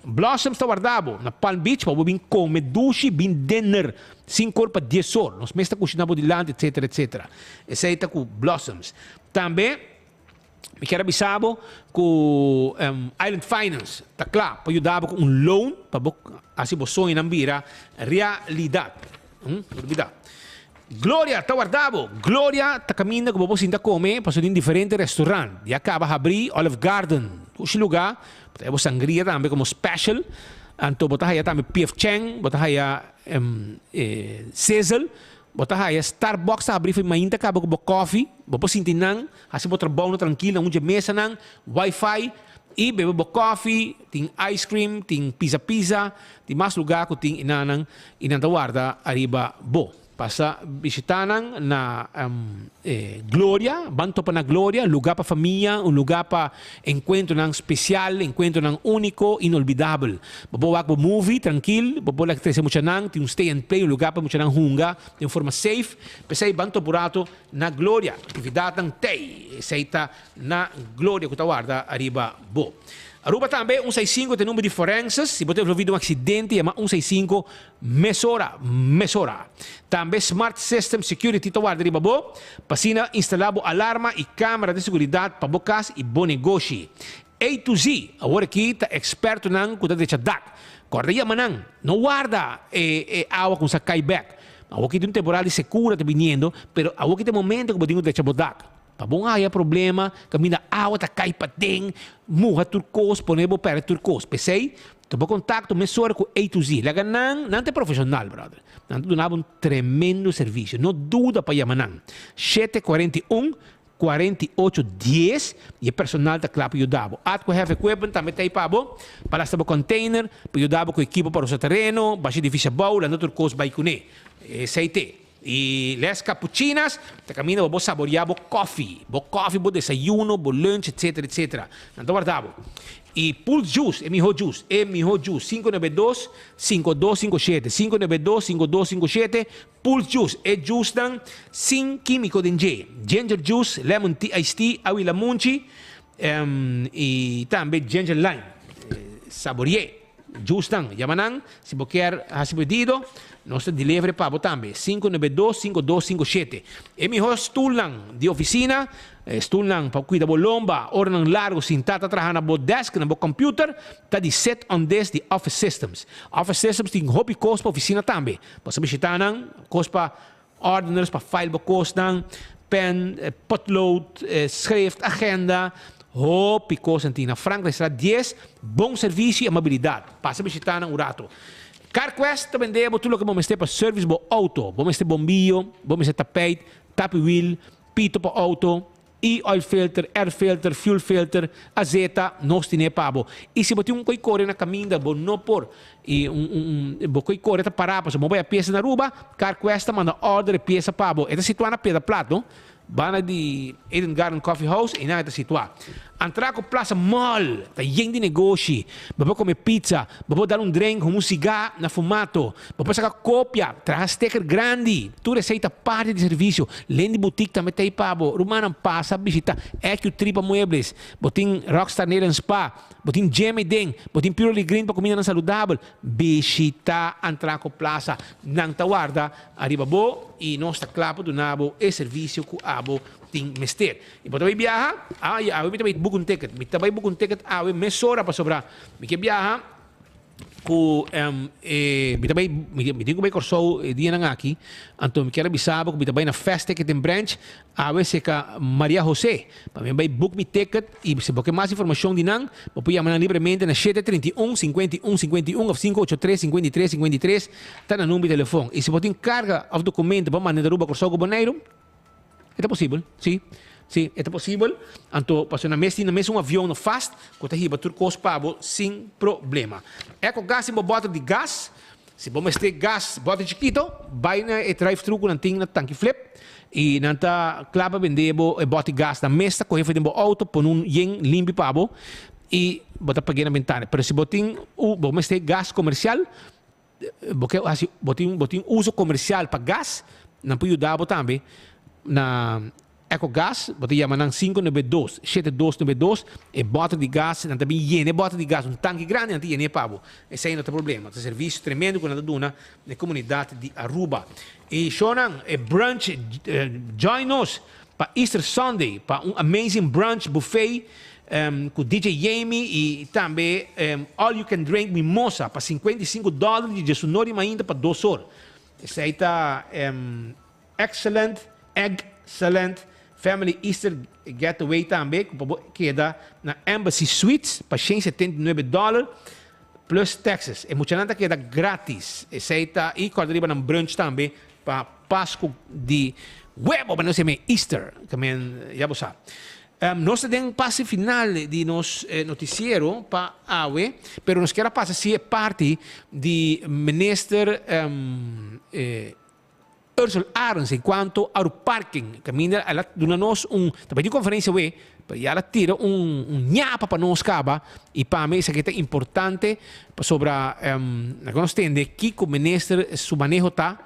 Blossoms ta warda bo na Palm Beach pa bo bin kome dushi, bin dinner sin kor pa dies or. Nos mes ta kushina bo dilanti etcetera etcetera. Esei ta ku Blossoms. Tambe mi kier a bisa bo ku Island Finance ta kla pa yuda bo ku un loan pa bo hasi bo soñonan bira realidat. Olbida. Gloria ta warda bo. Gloria ta caminda cu bo por sinta come pasobra tin diferente restaurant. Ya caba habri Olive Garden. Dushi lugar. Bo ta haya bo sangria tambe como special. Anto bo ta haya tambe PF Chang, bo ta haya Sizzle, bo ta haya Starbucks ta habri for mainta caba cu bo coffee. Bo por sinti nan, haci bo trabounan trankil na un dje mesanan, wifi. I bebe bo kofi, tin ice cream, tin pizza pizza, tin mas lugar ku tin inanan i nan ta warda ariba bo. Pasa bishita nan na Gloria, ban topa na Gloria, lugar pa famia, un lugar pa enkuentronan spesial, enkuentronan úniko, inolvidabel. Bo por wak bo movie trankil, bo por lak trese muchanan, tin un stay and play, un lugar pa muchanan hunga den forma safe. P'esei ban topa un rato na Gloria. Aktividatnan tei, esei ta Na gloria ku ta warda ariba bo. Aruba tambe un seis sinku ta e number di forenses. Si bo ta envolvi den un aksidente yama un seis sinku mesora, mesora. Tambe Smart System Security ta warda riba bo pa asina instalá bo alarma i kamera di seguridat pa bo kas i bo negoshi. A to Z awor aki ta ekspertonan ku ta drecha dak. Kòrda yama nan. No warda e e awa kumsa kai bèk. Awor aki tin un temporal di sekura ta biniendo, pero awor aki ta e momento ku bo tin ku drecha bo dak. Pa bo haya problema, kaminda awa ta kai paden, muha tur kos, pone bo pèrdè tur kos. P'esei, tuma kontakto mesora ku A to Z. Laga nan, nan ta e profeshonal, bròder. Nan ta duna bo un tremendo servisio. No duda pa yama nan. 741 48 10 i e personal ta kla pa yuda bo. Atco Heavy Equipment tambe ta ei pa bo, pa lasta bo container, pa yuda bo ku ekipo pa rosa tereno, basha edifisio abou, lanta tur kos bai kuné. Esei t'e. I Les Capuchinas ta caminda pa bo saborea bo koffie, bo koffie, bo desayuno, bo lunch, etcetera, etcetera. Nan ta warda bo. I Pulse Juice, e miho juice, e miho juice, 592 5257, 592 5257, Pulse Juice, e juicenan sin quimico den dje, ginger juice, lemon tea, iced tea, awi lamunchi, i tambe ginger lime. Sabore'e. Juicenan, yama nan si bo kier hasi pedido, nos ta delivery pa bo tambe, 592 5257. E miho stoelnan di oficina, stoelnan pa cuida bo lomba, oranan largo sinta ta traha na bo desk, na bo computer, ta di Sit on This di Office Systems. Office Systems tin hopi cos pa oficina tambe. Bo sa bishita nan, cos pa Ordeners pa file bo kosnan, pen, potlood, schrift, agenda, hopi kosnan tin na Frankrijkstraat 10, bon servisio i amabilidat. Pasa bishita nan un rato. CarQuest ta bende bo tur loke bo mester pa service bo auto. Bo mester bombillo, bo mester tapijt, tapi wiel, pito pa auto. I oil filter, air filter, fuel filter, azeta, nos tine pa bo. I si bo tin un koi kore na kaminda bo no por i un un un bo koi kore ta pará pasobra bo bai a piesa na Aruba, Carquest ta manda order e piesa pa bo. E ta situá na Piedra Plat no. Banda di Eden Garden Coffee House einan e ta situá. Antraco Plaza Mall ta yen di negoshi. Bo por come pizza, bo por dal un drink, huma un sigá na Fumato, bo por saca copia, traha sticker grandi. Tur esey ta parti di servicio. Len di boutique tambe ta ei pa bo. Rumannan pasa bishita EQ Tripa Muebles. Bo tin Rockstar Nail and Spa, bo tin gym ei den, bo tin Purely Green pa cumindanan saludabel. Bishita Antraco Plaza. Nan ta warda Ariba bo y nos ta cla pa duna bo e servicio cu abo tin mester. Y bo ta bay biaha? Ay, awe mi ta bay book un ticket. Mi ta bay book un ticket awe mesora pasobra mi ke biaha cu e mi ta bay mi tin cu bay Corsou e dianan aki. Anto mi kier a bisa bo cu mi ta bay na Fast Ticket den branch Awe serka Maria Jose pa mi bai book mi ticket y si bo ke mas informacion di nan bo por yama nan libremente na shete 31 51 51 of 583 53 53 ta nan number di telefon y si bo tin carga of documento pa manda di Aruba Corsou cu Boneiru e ta posibel si si e ta posibel anto pasobra nan mes tin nan mes un avion no fast cu ta hiba tur cos pa bo sin problema. Eco gas tin bo boter di gas Si bo mester gas bote chikito, bai na e drive-thru ku nan tin na Tanki Flip i nan ta kla pa bende bo e bote gas. Nan mes ta kohe for den bo outo, pone un yen limpi pa bo i bo ta pag'é na bentana. Pero si bo tin bo mester gas komersial, bo ke hasi bo tin bo tin uso komersial pa gas, nan por yuda bo tambe na Ecogas, bo ta yama nan 592 7292, e bòter di gas, nan ta bin yena e bòter di gas, un tanki grandi nan ta yen'é pa bo. Esei no ta problema, ta servisio tremendo ku nan ta duna na e komunidat di Aruba. I shownan, e brunch, join nos pa Easter Sunday pa un amazing brunch buffet ku DJ Jamie i tambe all you can drink mimosa pa 55 dòler di djesunor di mainta pa dos or. Esei ta. Excellent, Egg-cellent, Family Easter Getaway tambe cu pa bo keda na Embassy Suites pa 179 dollar plus taxes. E muchanan ta keda gratis. Esey ta y corda riba nan brunch tambe pa Pascu di Huevo, pa nos yama Easter. Tamen ya bo sa. Nos ta den pase final di nos noticiero pa awe, pero nos kier a pasa si e parti di Minister Ursel Arends en cuanto Aruparking caminda el a duna nos un ta bay tin conferencia awe pero ya el a tira un un ñapa pa nos caba y pa mi esaki ta importante pasobra nan nos tende kico minister su maneho ta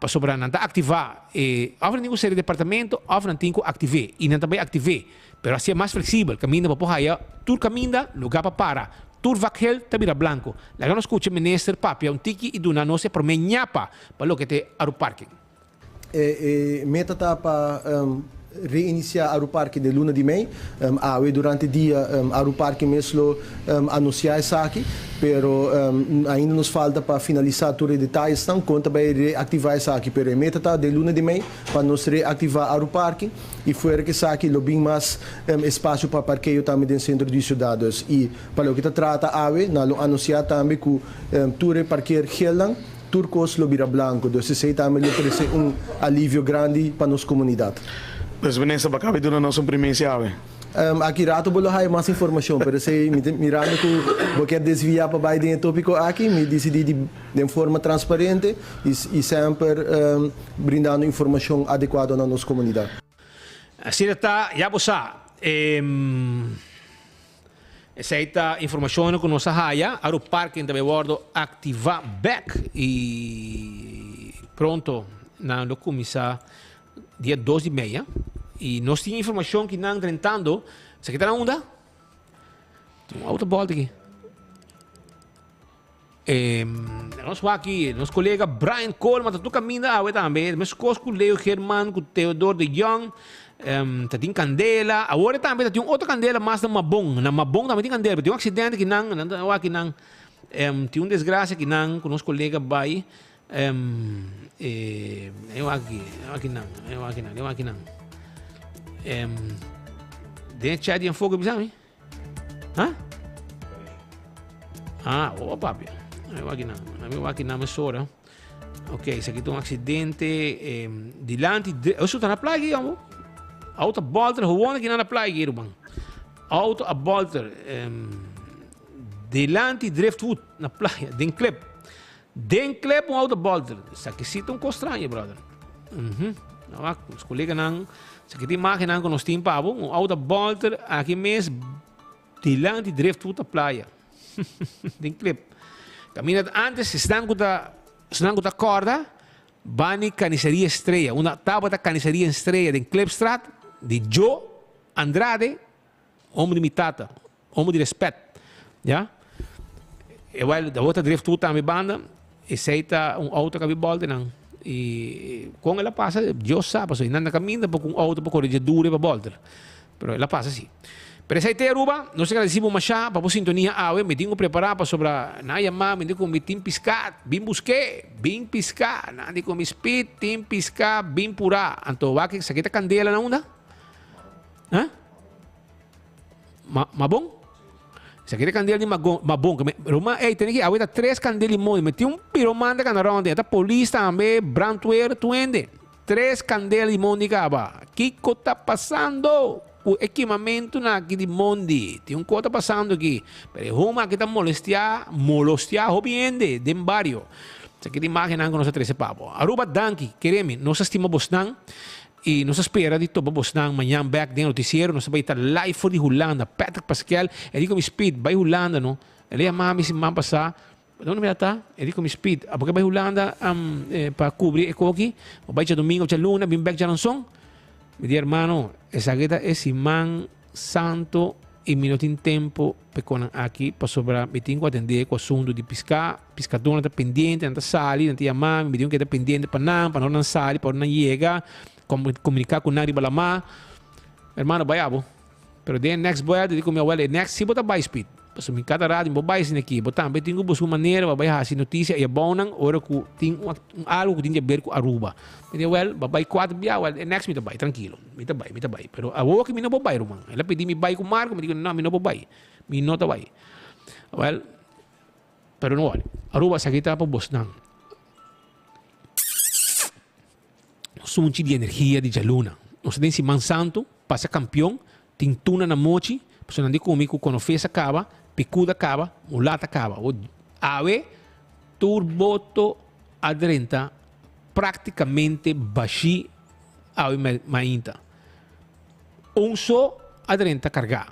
pasobra nan ta activa e of nan tin cu seri departamento of nan tin cu active y nan ta bay active Pero hacié mas flexibel, caminda bo por haya tur caminda, lugar pa para. Tur vakgel ta bira blanco. Laga nos scucha minister papia un tiki y duna nos e prome ñapa pa loke t'e Aruparking. E meta ta pa reiniciá Aruparking den luna di mei. Awe durante dia Aruparking mes lo anunciá esaki, pero ainda nos falta pa finalisá tur e detayesnan con ta bay reactivá esaki. Pero e meta ta den luna di mei pa nos reactivá Aruparking. I fuera ku esaki lo bin mas espasio pa parkeo tambe den sentro di siudat. Dus i pa loke ta trata awe nan lo anunsiá tambe ku tur e parker gelnan tur kos lo bira blanku. Dus esei tambe lo trese un alivio grandi pa nos komunidat. Dus Vanessa bo a kaba di duna nos un primisia awe. Aki rato bo lo haya mas informashon, pero esei mi ta mirando ku bo kier desviá pa bai den e tópiko aki, mi disidí di den forma transparente i semper brindando informashon adekuado na nos komunidat. Asina ta, ya bo sa. Esei ta informashonnan ku nos a haya. Aruparking ta bai wòrdu aktivá bèk i pronto nan lo kuminsá dia dos di mei. I nos tin informashon ki nan drentando. Esaki ta na unda? Tin un outo bòlta aki. Nos wak aki, nos kolega Brian Coleman ta tur kaminda awe tambe. Meskos ku Leo Geerman, ku Theodor de Jong. Ta tin kandela. Awor e tambe ta tin un otro kandela mas na Mabon. Na Mabon tambe tin kandela, pero tin un aksidente ki nan, nan ta wak ki nan. Tin un desgrasia ki nan ku nos kolega bai. E wak aki, e wak ki nan, e wak ki nan, e wak ki nan. Den e chat di Enfoke bisa mi? Ha? Ah, oh papi. Ay waki nan. Ami waki nan mesora. Ok, esaki ta un accidente eh, dilanti. De, oh, ta na playa, amo. Auto a bolter gewoon aki na playa aki ruman. Auto a bolter dilanti Driftwood na playa den klip. Den klip un auto a bolter. Esaki si ta un kos straño brother. Mhm. Awak nos koleganan esaki ta imagennan ku nos tin pa bo. Un auto a bolter aki mes dilanti Driftwood na playa. Den klip. Kaminda antes esnan ku ta esnan ku ta kòrda Bani Carniceria Estrella, unda tabata Carniceria Estrella den Klipstraat, di Joe Andrade, homber di mi tata, homber di respet, ya. E wèl, awor ta drift tur tambe banda, esei ta un auto kabi bòlta nan. I kon el a pasa, Dios sa, pasobra nan na kaminda por ku un auto por kore dje duru pa bòlta. Pero el a pasa si. Pero esei te Aruba, nos ta gradeci bo masha pa bo sintonia awe. Mi tin cu prepara pasobra nan a yama mi di cu mi tin pisca, bin busque, bin pisca. Nan di cu mi speed tin pisca, bin pura. Anto wak esaki ta candela na unda? Ha? Ma, Mabon? Esaki ta candela di Magon, Mabon. Ruma, ey, tene ki awe ta tres candela di mondi. Mi tin un piromante cana rond, ta polis tambe, brandweer, tuende. Tres kandela di mondi kaba. Kiko ta pasando ku e kimamentunan aki di mondi? Tin un kos ta pasando aki. Pero e huma aki ta molestiá, molostiá hopi hende den bario. Esaki ta imágennan ku nos a trese pa bo. Aruba danki, kere mi, nos a stima bosnan i nos a spera di topa bosnan mañan bèk den notisiero. Nos ta bai ta live for di Hulanda. Patrick Paskel, e di ku mi speed bai Hulanda no. El a yama mi siman pasá. Donde mi a ta? E di ku mi speed. Abo ke bai Hulanda pa kubri e koki? Bo bai djadumingu of djaluna, bin bek djaranson? Mi di, Hermano, esaki ta e siman santu i mi no tin tempu pa e konan aki pasobra mi tin ku atendé ku asuntu di piská. Piskadónan ta pendiente, nan ta sali, nan ta yama mi, mi tin ku keda pendiente pa nan, pa ora nan sali, pa ora nan yega, komuniká ku nan riba lamá. Hermano, bai abo. Pero den e next buelta di ku mi abuela, e next si bo ta bai speed. Pasobra mi kada rato mi por bai asina aki. Bo tambe tin ku buska un manera pa bai hasi notisia i abounan ora ku tin un algu ku tin di aber ku Aruba. Mi di awel, bo bai kuater bia, awel e next mi ta bai, trankilo. Mi ta bai, mi ta bai. Pero awor aki mi no por bai ruman. El a pidi mi bai ku Marco, mi di ku no, mi no por bai. Mi no ta bai. Awel, pero no wòri. Aruba esaki ta pa bosnan. Sunchi di energia di djaluna. Nos ta den Siman Santu, pasa kampion, tin tuna na mochi, pasobra nan di kumi ku konofes a kaba, pikuda a kaba, mulat a kaba. Awe tur boto a drenta praktikamente bashí awe mainta. Un so a drenta kargá.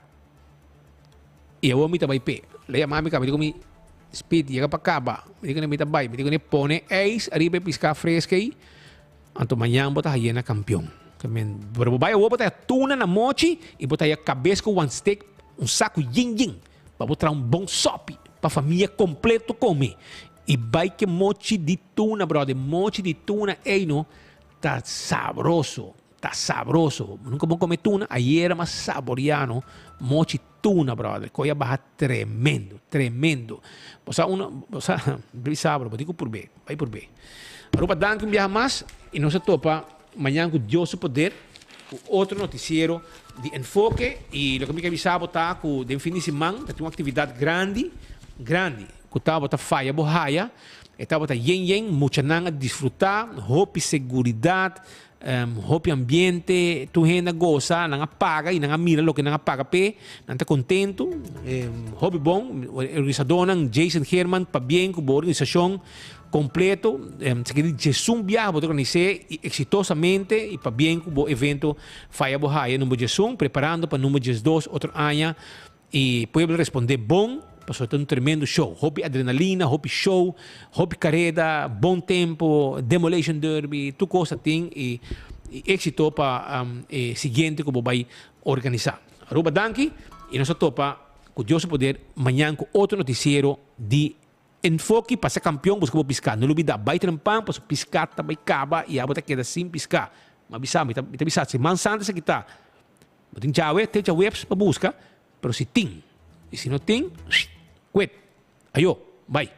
I awor mi ta bai p'e. Lo yama mi kaba, mi di ku mi, Speed, yega pa kaba. Mi di ku mi ta bai. Mi di ku mi pone ijs ariba e piská freska ei, anto mañan bo ta haye na kampion. Pero bo bai awor bo ta haya tuna na mochi i bo ta haya kabes ku wan steak, un saku yin yin, pa bo traha un bon sòpi pa famia kompleto kome. I bai ke mochi di tuna, bròder. Mochi di tuna ei no ta sabroso. Ta sabroso. Nunca bo come tuna? Ayera mas saboria no. Mochi tuna brother. Koe a baha tremendo, tremendo. Bo sa uno, bo sa, bri sabro, bo tin ku purbe. Bai purbe. Aruba danki un biaha mas y nos a topa mañan ku Dios su poder ku otro noticiero di Enfoke y loke mi ke bisa bo ta ku den fin di siman ta tin un actividad grandi, grandi ku tabata faya bo haya. E tabata yen yen, muchanan a disfruta, hopi seguridad. Hopi ambiente, tur hende a gosa, nan a paga y nan a mira loke nan a paga p'e, nan ta contento. Hopi bon, e organisadornan Jason Geerman pabien cu bo organisacion completo. Esaki di djesun biaha bo ta organis'e y exitosamente y pabien cu bo evento Faya Bo Haya number djesun, preparando pa number djesdos otro aña. E pueblo responde bon, pasobra ta un tremendo show. Hopi adrenalina, hopi show, hopi careda, bon tempo, demolition derby, tur cos ta tin y exito pa e siguiente cu bo bay organisa. Aruba danki y nos ta topa cu Dios su poder mañan cu otro noticiero di Enfoke pa ser campeon busca bo pisca. No lubida bay trempan pasobra pisca ta bay caba y abo ta keda sin pisca. Mi a bisa, mi ta bisa, siman santa esaki ta. Bo tin djawe te djaweps pa buska, pero si tin. I si no tin, kwet. Ayo, bai.